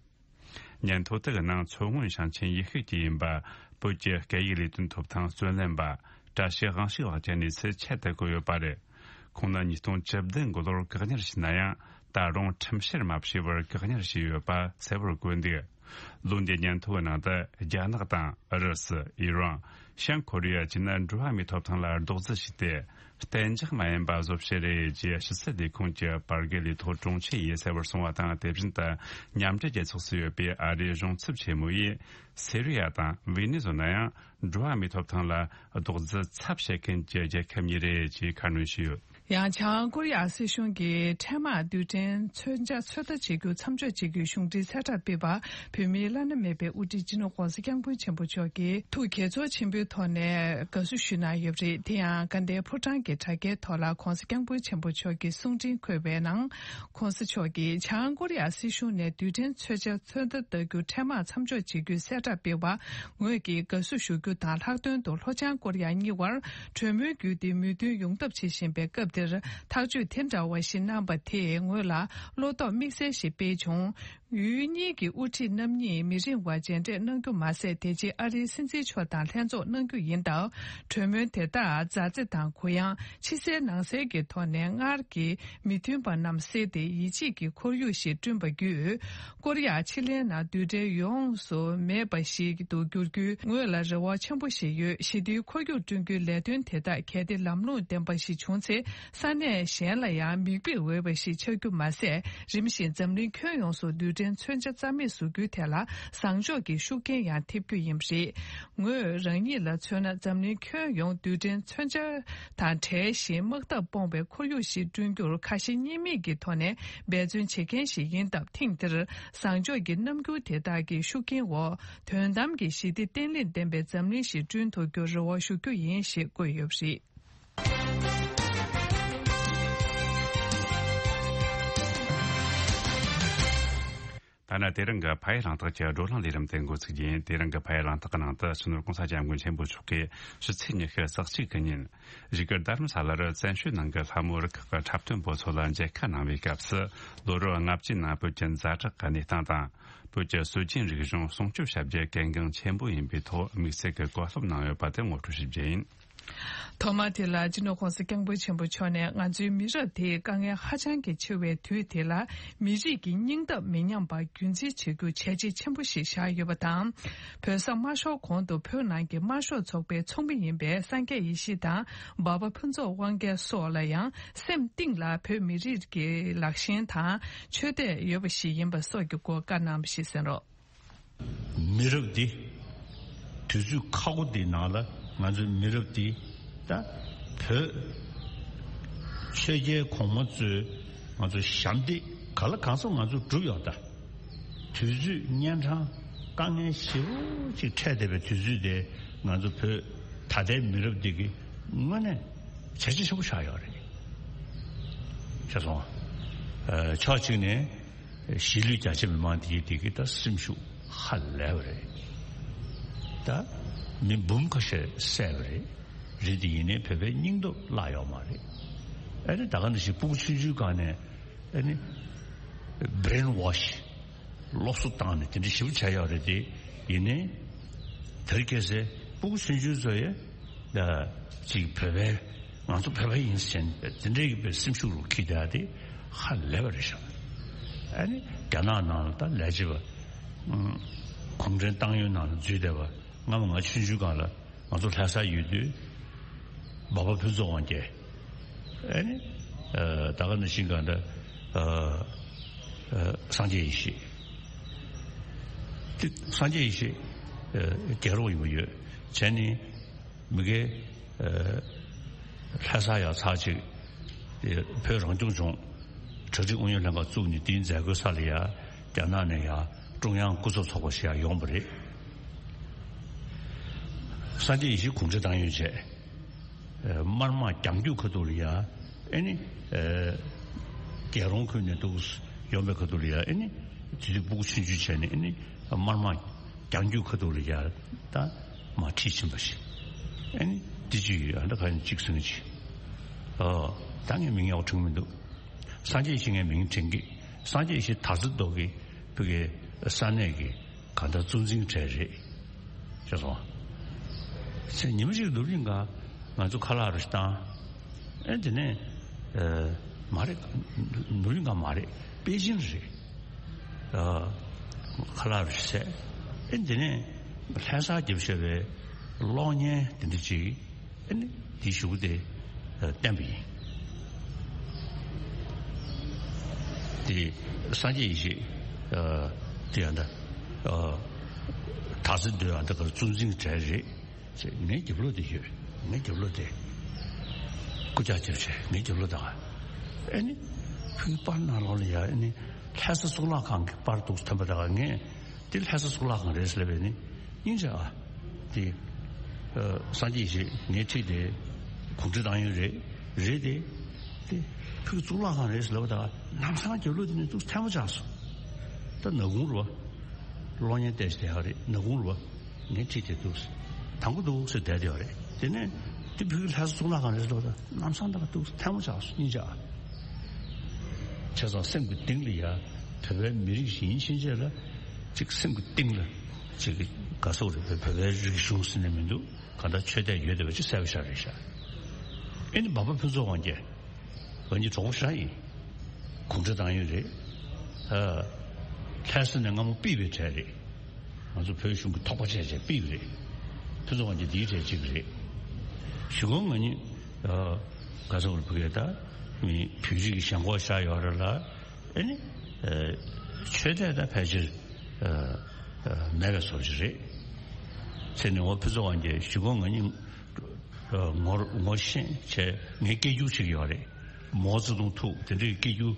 སྙན་ཐོ་དེ་གི་ནང་མཚོ་སྔོན་ཞིང་ཆེན་ཡུལ་ཤུལ་གྱི་ཡིན་པ། བོད་ཀྱི་སྐད་ཡིག་ལས་དོན་ཐོབ་ཐང་རྩོད་ལེན་པ། བཀྲ་ཤིས་དབང་ཕྱུག་ལགས་ཀྱི་གནས་ཚུལ་ཆེད་དུ་བཀོད་ཡོད་པ་རེད། ཁོང་ནི་ཉིས་སྟོང་བཅུ་བདུན་གི་ལོར་བཀག་ཉར་བྱས་ན་ཡང་། ད་རུང་ཁྲིམས་བཤེར་མ་བྱས་པར་བཀག་ཉར་བྱས་ཡོད་པ་གསལ་བོར་བཀོད་འདུག། ལོ་འདིའི་སྙན་ཐོའི་ནང་དུ། རྒྱ་ནག་དང་། རུ་སུ། ཨི་རན། བྱང་ཀོ་རི་ཡ་བཅས་ནི་འགྲོ་བ་མིའི་ཐོབ་ཐང་ལ་རྡོག་རྫིས་བྱས་ཏེ། གཏན་འཇགས་མ་ཡིན་པ་བཟོ་བྱེད་རེད་ཅེས་ཕྱི་སྲིད་ལས་ཁུངས་ཀྱི་པར་རྒྱས་ལས་ཐོག་དྲུང་ཆེ་ཡིས་གསལ་བོར་གསུངས་པ་དང་། དེ་བཞིན་དུ། མཉམ་འབྲེལ་རྒྱལ་ཚོགས་སུ་ཡོད་པའི་ཨ་རིའི་གཞུང་ཚབ་ཆེན་མོ་ཡིས། སི་རི་ཡ་དང་ཝེ་ནེ་ཛུ་ལ་ཡང་འགྲོ་བ་མིའི་ཐོབ་ཐང་ལ་རྡོག་རྫིས་ཚབས་ཆེ་མཁན་གྱི་རྒྱལ་ཁབ་གཉིས་རེད་ཅེས་ཁ་སྣོན་ཞུས་ཡོད། ཡང་བྱང་ཀོ་རི་ཡ་སྲིད་གཞུང་གིས་འཕྲལ་མར་རྡུལ་ཕྲན་མཚོན་ཆ་ཚོད་ལྟ་བྱེད་རྒྱུ་མཚམས་འཇོག་བྱེད་རྒྱུའི་གཞུང་འབྲེལ་གསལ་བསྒྲགས་སྤེལ་བར། བོད་མིའི་བླ་ན་མེད་པའི་དབུ་ཁྲིད་སྤྱི་ནོར་༧གོང་ས་༧སྐྱབས་མགོན་ཆེན་པོ་མཆོག་གིས་ཐུགས་དགྱེས་ཚོར་ཆེན་པོའི་ཐོག་ནས་དགའ་བསུ་ཞུས་གནང་ཡོད་པ་རེད། དེ་ཡང་དགའ་ལྡན་ཕོ་བྲང་གི་དྲ་རྒྱའི་ཐོག་ལ་༧གོང་ས་༧སྐྱབས་མགོན་ཆེན་པོ་མཆོག་གིས་གསུང་འཕྲིན་འཁོད་པའི་ནང་། ༧གོང་ས་མཆོག་གིས་བྱང་ཀོ་རི་ཡ་སྲིད་གཞུང་ནས་རྡུལ་ཕྲན་མཚོན་ཆ་ཚོད་ལྟ་ལྟ་རྒྱུ་འཕྲལ་མར་མཚམས་འཇོག་བྱེད་རྒྱུའི་གསལ་བསྒྲགས་སྤེལ་བར། ངོས་ཀྱིས་དགའ་བསུ་ཞུ་རྒྱུ་དང་། ལྷག་དོན་དུ་ལྷོ་བྱང་ཀོ་རི་ཡ་གཉིས་བར་གྲོས་མོལ་བརྒྱུད་དེ་མོས་མཐུན་ཡོང་ཐབས་བྱེད་བཞིན་པའི་སྐབས་འདིར། ཐག་གཅོད་དེ་འདྲ་བ་ཞིག་གནང་པ་དེས་ངོས་ལ་བློ་དོགས་དམིགས་བསལ་ཞིག་སྤེལ་བྱུང་། ཡུལ་གཉིས་ཀྱི་དབུ་ཁྲིད་རྣམ་གཉིས་མི་རིང་བར་མཇལ་འཕྲད་གནང་རྒྱུ་མ་ཟད། དེ་རྗེས་ཨ་རིའི་སྲིད་འཛིན་མཆོག་དང་ལྷན་ཚོགས་གནང་རྒྱུ་ཡིན་སྟབས། གྲོས་མོལ་དེ་དག་མཛའ་བརྩེ་དང་གུ་ཡངས། ཕྱི་གསལ་ནང་གསལ་གྱི་ཐོག་ནས་སྔར་གྱི་མི་མཐུན་པ་རྣམས་སེལ་ཏེ། ཡིད་ཆེས་ཀྱི་ཁོར་ཡུག་ཞིག་བསྐྲུན་པ་བརྒྱུད། ཀོ་རི་ཡ་ཕྱེད་གླིང་ནང་རྡུལ་ཕྲན་ཡོངས་སུ་མེད་པ་ཞིག་ཏུ་འགྱུར་རྒྱུའི་ངོས་ལ་རེ་བ་ཆེན་པོ་ཞིག་ཡོད། ཞི་བདེའི་ཁོར་ཡུག་བསྐྲུན་རྒྱུའི་ལས་དོན་དེ་དག་གལ་ཏེ་ལམ་ལྷོང་ལྡན་པ་ཞིག་བྱུང་ཚེ། ས་གནས་གཞན་ལ་ཡང་མིག་དཔེ་འོས་པ་ཞིག་ཆགས་རྒྱུ་མ་ཟད། རིམ་བཞིན་འཛམ་གླིང་ཁྱོན་ཡོངས་སུ་རྡུལ་ཕྲན་མཚོན་ཆ་རྩ་མེད་བཟོ་རྒྱུའི་ཐད་ལ་བཟང་ཕྱོགས་ཀྱི་ཤུགས་རྐྱེན་ཡང་ཐེབས་རྒྱུ་ཡིན་པ་རེད། ངོས་རང་ཉིད་ལ་མཚོན་ན། འཛམ་གླིང་ཁྱོན་ཡོངས་རྡུལ་ཕྲན་མཚོན་ཆ་དང་བྲལ་ཞིང་དམག་འཐབ་སྤོང་བའི་ཁོར་ཡུག་ཞིག་བསྐྲུན་རྒྱུར་ཁ་ཞེ་གཉིས་མེད་ཀྱི་ཐོག་ནས་འབད་བརྩོན་བྱེད་མཁན་ཞིག་ཡིན་སྟབས། ཐེངས་འདིར་བཟང་ཕྱོགས་ཀྱི་རྣམ་འགྱུར་དེ་དག་གི་ཤུགས་རྐྱེན་འོག་དོན་དམ་གྱི་ཞི་བདེ་བརྟན་ལྷིང་ལྡན་པའི་འཛམ་གླིང་ཞིག་བསྐྲུན་ཐུབ་རྒྱུར་རེ་བ་ཞུ་རྒྱུ་ཡིན་ཞེས་བཀོད་ཡོད་པ་རེད། ཐ་ན་དེ་རིང་གི་ཕ་ཡུལ་གླེང་སྟེགས་ཀྱི་བགྲོ་གླེང་ལས་རིམ་དེ་འགོ་ཚུགས་རྒྱུ་ཡིན། དེ་རིང་གི་ཕ་ཡུལ་གླེང་སྟེགས་ཀྱི་ནང་དུ་སྤྱི་ནོར་༧གོང་ས་༧སྐྱབས་མགོན་ཆེན་པོ་མཆོག་གིས་ཕྱི་ཚེས་ཉི་ཤུ་རྩ་གཅིག་གི་ཉིན་རི་ཀིར་རྡ་རམ་ས་ལར་བཙན་བྱོལ་ནང་གི་ལྷ་མོ་རུ་ཁག་གི་འཁྲབ་སྟོན་པ་ཚོ་ལ་མཇལ་ཁ་གནང་བའི་སྐབས་སུ། ལོ་རབས་ལྔ་བཅུའི་ནང་བོད་ཀྱི་ཛ་དྲག་གི་གནས་སྟངས་དང་། བོད་ཀྱི་སྲོལ་རྒྱུན་རིག་གཞུང་སྲུང་སྐྱོབ་བྱ་རྒྱུ་གལ་འགངས་ཆེན་པོ་ཡིན་པའི་ཐོག་དམིགས་བསལ་གྱི་བཀའ་སློབ་གནང་ཡོད་པ་དེ་ངོ་སྤྲོད་ཞུ་རྒྱུ་ཡིན། ཐོག་མར་དེ་ལ་སྤྱི་ནོར་༧གོང་ས་༧སྐྱབས་མགོན་ཆེན་པོ་མཆོག་ནས། ང་ཚོའི་མི་རབས་དེའི་དཀའ་ངལ་ཧ་ཅང་གི་ཆེ་བའི་དུས་དེ་ལ། མི་རིགས་ཀྱི་སྙིང་སྟོབས་མི་ཉམས་པར་རྒྱུན་འཛིན་བྱེད་རྒྱུ་བྱས་རྗེས་ཆེན་པོ་ཞིག་བཞག་ཡོད་པ་དང་། བོད་ས་དམར་ཤོག་གོང་དུ་བོད་ནང་གི་དམར་ཤོག་ཚོགས་པའི་ཚོགས་མི་ཡིན་པའི་སངས་རྒྱས་ཡེ་ཤེས་དང་། འབའ་པ་ཕུན་ཚོགས་དབང་རྒྱལ་སོགས་ལ་ཡང་སེམས་གཏིང་ལ་བོད་མི་རིགས་ཀྱི་ལག་ཤེས་དང་ཆོས་དད་ཡོད་པ་ཞིག་ཡིན་པ་སོགས་ཀྱི་སྐོར་བཀའ་གནང་བ་ཞིག་གསན་རོགས། མི་རབས་འདི། དུས་ཚོད་ཁག་པོ་འདིའི་ནང་ལ་ང་ཚོའི་མི་རབས་འདི། ད་བོད་ཆོས་རྒྱལ་གོང་མ་ཚོས་ང་ཚོ་ཞབས་འདེགས་ག་ལ་གང་འཚམ་ང་ཚོ་བསྒྲུབས་ཡོད། ད་དུས་ཚོད་གཉན་འཕྲང་དཀའ་ངལ་ཞེ་པོ་ཅིག་འཕྲད་བསྡད་པའི་དུས་ཚོད་དེ། ང་ཚོ་བོད་ད་ལྟའི་མི་རབས་འདི་གིས་དངོས་གནས་བྱས་རྗེས་ཆེན་པོ་བཞག་ཡོད་རེད། ཤེས་སོང་། ཨ། ཕྱོགས་གཅིག་ནས། གཞིས་ལུས་རྒྱ་ཆེ་མི་མང་དེ་གི་དེ་གི་ད་སེམས་ཤུགས་ཧ་ལས་པ་རེད། ད་མི་འབུམ་ཁ་ཤས་བསད་པ་རེད། རེད་དེ་ཡིན་ནའི་བོད་པའི་སྙིང་སྟོབས་བརླག་ཡོད་མ་རེད། ཨ་ནི་ད་ག་ནང་བཞིན་སྤུ་གུ་ཆུང་ཆུང་སྒང་ནས་ཨ་ནི་brainwash། སློབ་གསོ་བཏང་ནས་དེ་འདྲ་ཞིབ་བྱས་ཡོད་རེད་དེ། ཡིན་ནའི་དེ་རིང་ཁ་སང་སྤུ་གུ་ཆུང་ཆུང་ཚོ་ཡ། ད་ཅིག་བོད་པའི། ང་ཚོ་བོད་པ་ཡིན་ཟེར་དེ་འདྲའི་གི་སེམས་ཤུགས་རུ་འཁྱེར་བསྡད་དེ་ཧ་ལས་པ་རེད་ཤག་ཨ་ནི་རྒྱ་ནག་ནང་ལ་ད་ལས་བྱེད་པ། ཨུམ། གུང་ཁྲན་ཏང་ཡོན་ནང་ལ་འཛུལ་བསྡད་པ། སྔ་མོ་ང་ཆུང་ཆུང་སྒང་ལ་ང་ཚོ་ལྷ་སར་ཡོད་དུས་འབའ་པ་ཕུན་ཚོགས་དབང་རྒྱལ། ཨ་ནི། ཨ། ད་ག་ནང་བཞིན་གང་འདྲ། ཨ། ཨ། སངས་རྒྱས་ཡེ་ཤེས། དེ་སངས་རྒྱས་ཡེ་ཤེས། ཨ། རྒྱལ་རོགས་ཡིན་པ་ཡོད། བྱས་ནས་མི་དགེ། ཨ། ལྷ་ས་ཡར་ཚར་གཅིག་བོད་རང་སྐྱོང་ལྗོངས་གྲ་སྒྲིག་ཨུ་ཡོན་ལྷན་ཁང་བཙུགས་ནས། དེའི་མཛད་སྒོའི་ས་ལ་ཡ་རྒྱ་ནག་ནས་ཡ་ཀྲུང་དབྱང་སྐུ་ཚབ་ཚོགས་པ་ཞིག་ཡ་ཡོང་བ་རེད། སངས་རྒྱས་ཡེ་ཤེས་གུང་ཁྲན་ཏང་ཡོན་བྱས། ཨ། དམར་དམག་རྒྱང་རྒྱུག་ཁ་ཐུག་ལ་ཡ། ཨེ་ནི། ཨ། རྒྱལ་རོང་ཁུལ་ནས་འདུག་ཡོང་བའི་ཁ་ཐུག་ལ་ཡ། ཨེ་ནི། དེ་དུས་སྤུ་གུ་ཆུང་ཆུང་བྱས་ནས། ཨེ་ནི་དམར་དམག་རྒྱང་རྒྱུག་ཁ་ཐུག་ལ་ཡ་ད་མར་ཁྲིད་ཕྱིན་པ་ཞིག་ཨེ་ནི་དེ་ཅིག་ཡོད། ཨ། ད་ག་ནས་གཅིག་གསུང་གཅིག་ཨོ། ད་ངས་མིང་ཡག་པོ་འཁྲུངས་མི་འདུག་སངས་རྒྱས་ཡེ་ཤེས་ངས་མིང་དྲན་གི། སངས་རྒྱས་ཡེ་ཤེས་དར་ཚ་རྡོ་རྗེ་གི་བོད་ཀྱི་ས་གནས་ཀྱི་གང་ལྟར་གཙོ་འཛིན་གྲས་རེད། ཤེས་སོང་། ཚེ་ཉི་མ་ཞིག་ནུབ་རིང་ག་ང་ཚོ་ཁ་ལག་རུ་ཞིག་བཏང་། ཨེ། དེ་ནས། ཨ། མ་རེད། ནུབ་རིང་ག་མ་རེད། པེ་ཅིན་རེད། ཨ། ཁ་ལག་རེ་བཟས། ཨེ་འདི་ནས་ལྷ་སར་རྒྱབ་བཞག་པའི་གློག་བརྙན་དེ་འདྲ་ཅིག་ཨེ་ནི་དེའི་གཞུག་གུ་དེ་བསྟན་པ་ཡིན། དེ་སངས་རྒྱས་ཡེ་ཤེས་དེ་ཡང་ད་དར་ཚིལ་འདོད་ཡང་ད་ག་གཙུག་འཛིན་གྲལ་རེད། ཟེར། ངའི་རྒྱབ་ལོགས་དེ་ཡོད། ངའི་རྒྱབ་ལོགས་དེ། སྐུ་ལྕགས་རྒྱབ་བྱས་ངའི་རྒྱབ་ལོགས་དང་། ཨེ་ནི། ཕུའི་པར་ནང་ལོགས་ལ་ཡ་ཨེ་ནི། ལྷ་ས་གཙུག་ལག་ཁང་གི་པར་འདུག་ཐོན་པ་དང་ངས། དེ་ལྷ་ས་གཙུག་ལག་ཁང་རེད་ཟེར་ལབ་པས་ནི། སྙིང་རྗེ་ཨ། དེ། སངས་རྒྱས་ཡེ་ཤེས་ངའི་འཁྲིས་དེ། གུང་ཁྲན་ཏང་ཡོན་རེད། རེད་དེ། དེ། ཕུའི་གཙུག་ལག་ཁང་རེད་ཟེར་ལབ་པ་དང་ལམ་སང་རྒྱབ་ལོགས་དེ་ནི་འདུག་ཐལ་མོ་ཆགས་སོང་། ད་ནག་ཁུང་རུ་བ། གློག་བརྙན་བལྟས་བསྡད་ཡག་རེད། ནག་ཁུང་རུ་བ། ངའི་འཁྲིས་དེ་འདུག་དང་པོ་འདུག་ཟེར་བསྡད་བསྡད་ཡོད་རེད། དེ་ནས་དེ་ཕ་གི་ལྷ་ས་གཙུག་ལག་ཁང་རེད་ཟེར་ལབ་ད་ལམ་སང་ད་འདུག་ཐལ་མོ་ཆགས་སོང་། སྙིང་རྗེ་ཨ། བྱས་ཙང་སེམས་ཀྱི་གཏིང་ལ་ཡ། བོད་པའི་མི་རིགས་ཤིག་ཡིན་ཕྱིན་ཆད་ལ། ཅིག་སེམས་ཀྱི་གཏིང་ལ། ཅིག་ག་སོག་རེད། བོད་པའི་རིག་གཞུང་ཟེར་ནས་མི་འདུག་གང་ལྟར་ཆོས་དད་ཡོད་བསྡད་པ་ཅིག་གསལ་པོ་ཤར་རེད་ཤག་ཨེ་ནི་འབའ་པ་ཕུན་ཚོགས་དབང་རྒྱལ། ང་གཉིས་གྲོགས་པོ་ཞེ་དྲག་ཡིན། གུང་ཁྲན་ཏང་ཡོན་རེད། ཨ། ལྷ་ས་ནས་སྔ་མོ་ཕུད་པའི་གྲས་རེད། ང་ཚོ་བོད་གཞུང་གི་ཐོག་པ་བྱས་བྱས་ཕུད་པ་རེད། ཕུན་ཚོགས་དབང་རྒྱལ་འདིའི་གྲས་གཅིག་རེད། གཞུག་གུ་ང་གཉིས། ཨ། ག་ཚོད་རེད། ཕ་གིར་ད། མི་བོད་རིགས་ཀྱི་ཞེན་ཁོག་ཤར་ཡོད་རེད་ལ། ཨེ་ནི། ཨ། ཆོས་དད་ད་ཕལ་ཆེར། ཨ། ཨ། མེད་པའི་བཟོ་ཅིག་རེད། ཚེ་ནི་འོ་ཕུན་ཚོགས་དབང་རྒྱལ་གཞུག་གུ་ང་གཉིས། ངོར་ངོ་ཤེས་བྱས་ངའི་སྐད་སྒྱུར་བྱེད་ཀྱི་ཡོད་རེད། མའོ་ཙེ་ཏུང་ཐུག་དེ་འདྲའི་སྐད་སྒྱུར་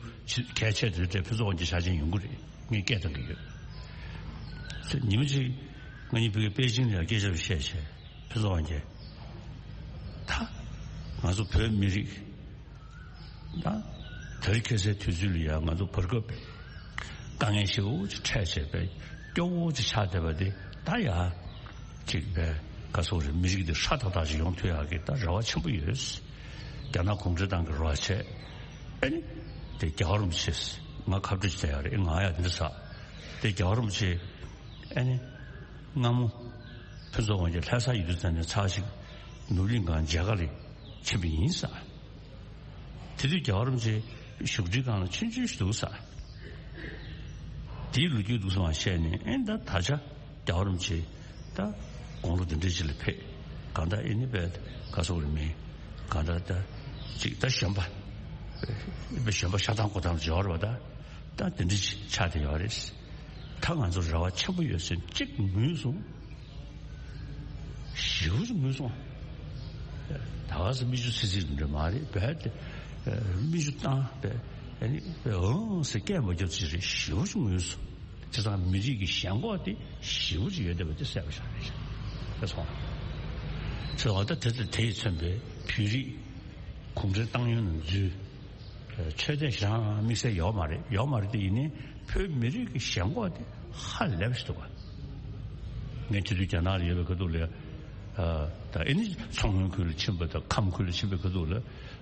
གལ་ཆེ་དེ་འདྲའི་ཕུན་ཚོགས་དབང་རྒྱལ་ཆ་ཆེན་ཡོང་གི་རེད། ངས་སྐད་བཏང་གི་ཡོད། ཉི་མ་གཅིག་ང་གཉིས་ཕ་གི་པེ་ཅིང་ལ་ཡང་སྐད་ཆ་བཤད་བྱས་ཕུན་ཚོགས་དབང་རྒྱལ། ད་ང་ཚོ་བོད་མི་རིགས། ད་དེ་རིང་ཁ་སང་དུས་ཚོད་ལ་ཡང་ང་ཚོ་བར་སྐབས་དཀའ་ངལ་ཞེ་པོ་ཅིག་འཕྲད་བྱས་པས་སྐྱོ་བོ་ཅིག་ཆགས་བསྡད་པ་དེ་ད་ཡ་ཅིག་པས་ག་སོག་རེད། མི་རིགས་འདི་ཧྲ་ཐག་ཐག་ཅིག་ཡོང་ཐུབ་ཡག་གི་ད་རེ་བ་ཆེན་པོ་ཡོད། རྒྱ་ནག་གུང་ཁྲན་ཏང་གི་རེ་བ་བྱས། ཨེ་ནི། དེ་རྒྱལ་བ་རིན་པོ་ཆེ། ང་ཁ་བྲོ་ཅིག་བསྡད་ཡག་རེད། ང་ཡ་འདི་འདྲ་ཟ། དེ་རྒྱལ་བ་རིན་པོ་ཆེ། ཨེ་ནི། སྔ་མོ། ཕུན་ཚོགས་དབང་རྒྱལ་ལྷ་སར་ཡོད་དུས་ཙམ་ནས་ཚར་ཞིག་ནོར་གླིང་སྒང་མཇལ་ཁ་ལ་ཕྱིན་པ་ཡིན་ས། དེ་དུས་རྒྱལ་བ་རིན་པོ་ཆེ་བཞུགས་ཁྲིའི་སྒང་ལ་ཆུང་ཆུང་ཞིག་འདུག་ས། དེའི་ལོ་རྒྱུས་འདུག་སེ་མར་བཤད་ནས་ཨེ་ད་ད་ཆ་རྒྱལ་བ་རིན་པོ་ཆེ་ད་དགུང་ལོ་འདི་འདྲ་ཅིག་ལ་ཕེབས། གང་ལྟར་ཨེ་ནི་པས་ག་སོག་རེད་མིན། གང་ལྟར་ད་ཅིག་ད་གཞོན་པ། ཨེ་པས་གཞོན་པ་ཤ་ཐང་ཁོ་ཐང་འབྱོར་བ་ད་ད་འདི་འདྲ་ཅིག་ཆགས་བསྡད་ཡོད་རེད། ད་ང་ཚོ་རེ་བ་ཆེན་པོ་ཡོད་ཟེར་གཅིག་ངུས་སོང་། ཞེ་པོ་ཅིག་ངུས་སོང་། ད་ག་སེ་མིག་ཆུ་སིལ་སིལ་འདྲ་མ་རེད་པས་དེ། མིག་ཆུ་བཏང་པས་ཨ་ནི་ཨང་ཟེར་སྐད་མ་རྒྱབ་ཅིག་རེད། ཞེ་པོ་ཅིག་ངུས་སོང་། བྱས་ཙང་མི་རིགས་ཀྱི་ཞེན་ཁོག་དེ་ཞེ་པོ་ཅིག་ཡོད་བསྡད་པ་དེ་གསལ་པོ་ཤར་རེད། ཤེས་སོང་། བྱས་ཙང་ད་དེ་ཚོ་དེ་ཡིས་མཚོན་པའི་བོད་རིགས་གུང་ཁྲན་ཏང་ཡོན་ནང་འཛུལ། ཆོས་དད་གཞན་དམིགས་བསལ་ཡོད་མ་རེད། ཡོད་མ་རེད་དེ་ཡིན་ནའི་བོད་མི་རིགས་ཀྱི་ཞེན་ཁོག་དེ་ཧ་ལས་པ་ཞིག་འདུག་ག་ངས་དེ་དུས་རྒྱ་ནག་ལ་ཡོད་པའི་ཁ་ཐུག་ལ་ད་ཨེ་ནི་མཚོ་སྔོན་ཁུལ་ལ་ཕྱིན་པ་དང་ཁམས་ཁུལ་ལ་ཕྱིན་པའི་ཁ་ཐུག་ལ་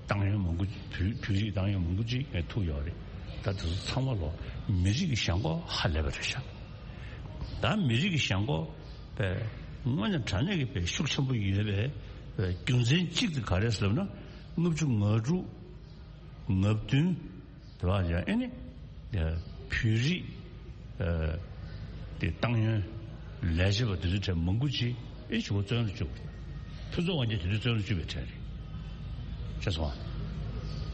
ཏང་ཡོན་མང་པོ་བོད་བོད་རིགས་ཏང་ཡོན་མང་པོ་ཅིག་ངས་ཐུག་ཡོད་རེད། ད་དེ་ཚོ་ཚང་མ་ལོ་མི་རིགས་ཀྱི་ཞེན་ཁོག་ཧ་ལས་པ་རེད་ཤག་ད་མི་རིགས་ཀྱི་ཞེན་ཁོག་པའི་དངོས་གནས་དྲང་གནས་ཀྱི་པའི་ཤུགས་ཆེན་པོ་ཡོད་པའི་རྒྱུ་མཚན་གཅིག་དེ་ག་རེད་ཟེར་ན། ལྔ་བཅུ་ང་དྲུག་ང་བདུན་དེ་བ་ཡང་ཨེ་ནི་བོད་རིགས་དེ་ཏང་ཡོན་ལས་བྱེད་པ་དེ་ཚོའི་གྲས་མང་པོ་ཅིག་ཨེ་ཞུ་བ་བཙོན་ལ་བཅུག་ཕུན་ཚོགས་དབང་རྒྱལ་དེ་དུས་བཙོན་ལ་བཅུག་པའི་གྲས་རེད། ཤེས་སོང་།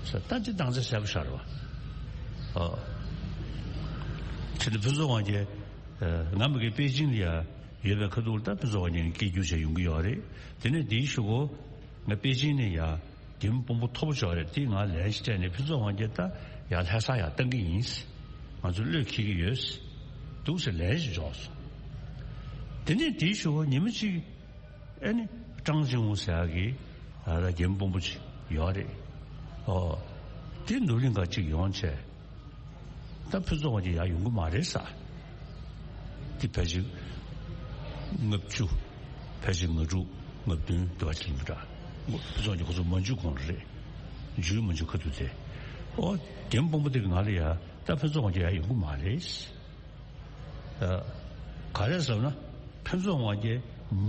ད་ཅི་སྟངས་ཚད་གསལ་པོ་ཤར་བ། ཨ། དེ་ནི་ཕུན་ཚོགས་དབང་རྒྱལ་ང་མ་གི་པེ་ཅིང་ལ་ཡ་ཡོད་པའི་ཁ་ཐུག་ལ་ད་ཕུན་ཚོགས་དབང་རྒྱལ་ནས་སྐད་སྒྱུར་བྱས་ཡོང་གི་ཡོད་རེད། དེ་ནས་དེའི་གཞུག་གུ་ང་པེ་ཅིང་ནས་ཡ། རྒྱལ་མོ་དཔོན་པོ་མཐོ་པོ་ཅིག་ཡོད་རེད། དེས་ང་ལན་ཞིག་སྤྲད་ནས་ཕུན་ཚོགས་དབང་རྒྱལ་ད་ཡར་ལྷ་སར་ཡར་བཏང་གི་ཡིན། ང་ཚོ་བློས་འཁེལ་གྱི་ཡོད། འདུག་ཟེར་ལན་ཞིག་འབྱོར་སོང་། དེ་ནས་དེའི་གཞུག་གུ་ཉི་མ་གཅིག་ཨེ་ནི་ཀྲང་ཅིང་ཝུ་ཟེར་ཡག་གི་ཨ་ད་རྒྱལ་མོ་དཔོན་པོ་ཅིག་ཡོད་རེད། ཨོ། དེ་ནོར་གླིང་ག་གཅིག་ཡོང་བྱས། ད་ཕུན་ཚོགས་དབང་རྒྱལ་ཡར་ཡོང་གི་མ་རེད་ས། དེ་ཕལ་ཆེར་ལྔ་བཅུ། ཕལ་ཆེར་ང་དྲུག་ང་བདུན་དེ་བ་ཅིག་ཡིན་པ་འདྲ། ཕུན་ཚོགས་དབང་རྒྱལ་ཁོ་ཚོ་མ་འཇུས་གོང་ལ་རེད། འཇུས་མ་འཇུས་ཁ་ཐུག་དེ། ཨོ། རྒྱལ་མོ་དཔོན་པོ་དེ་གིས་ང་ལ་ཡ་ད་ཕུན་ཚོགས་དབང་རྒྱལ་ཡར་ཡོང་གི་མ་རེད། ཨ། ག་རེ་ཟེར་ན་ཕུན་ཚོགས་དབང་རྒྱལ་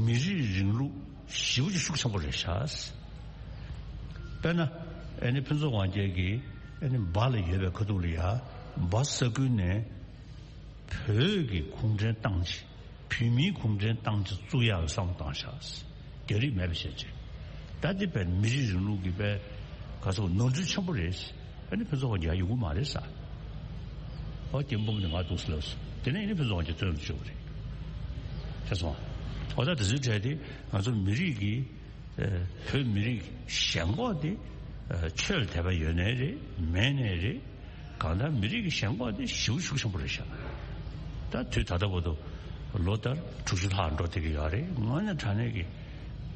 མི་རིགས་རིང་ལུགས་ཞེ་པོ་ཅིག་ཤུགས་ཆེན་པོ་རེད་ཤག་དཔེར་ན་ཨེ་ནི་ཕུན་ཚོགས་དབང་རྒྱལ་གྱིས་ཨེ་ནི་འབའ་ལ་ཡོད་པའི་ཁ་ཐུག་ལ་ཡ་འབའ་ས་ཁུལ་ནས་ བོད་ཀྱི་གུང་ཁྲན་ཏང་ཅིག་བོད་མིའི་གུང་ཁྲན་ཏང་ཅིག་བཙུགས་ཡག་གི་བསམ་བློ་བཏང་ཤག་རྒྱ་རིགས་མེད་པ་བྱས་བྱས། ད་འདི་བས་མི་རིགས་རིང་ལུགས་ཀྱི་བས་ག་ཚོད་ནོར་འཁྲུལ་ཆེན་པོ་རེད། ཨ་ནི་ཕུན་ཚོགས་དབང་རྒྱལ་ཡོང་གི་མ་རེད་ས། ཨོ་རྒྱ་འབུམ་ནི་ང་འདུག་སེ་ལབ་སོང་། དེ་ནས་ཨ་ནི་ཕུན་ཚོགས་དབང་རྒྱལ་བཙོན་དུ་བཅུག་པ་རེད། ཤེས་སོང་། ཨོ་ད་དེ་ཚོའི་གྲས་དེ་ང་ཚོ་མི་རིགས་ཀྱི་ཨ་བོད་མི་རིགས་ཞེན་ཁོག་དེ་ཨ་ཆོས་ལ་དད་པ་ཡོད་ནའི་རེད། མེད་ནའི་རེད། གང་ལྟར་མི་རིགས་ཀྱི་ཞེན་ཁོག་དེ་ཞེ་པོ་ཤུགས་ཆེན་པོ་རེད་ཤག་ད་དུས་ད་ལྟ་བར་དུ་ལོ་ལྟར་དྲུག་ཅུ་ལྷག་འགྲོ་བསྡད་ཀྱི་ཡོད་རེད། དངོས་གནས་དྲང་གནས་ཀྱི་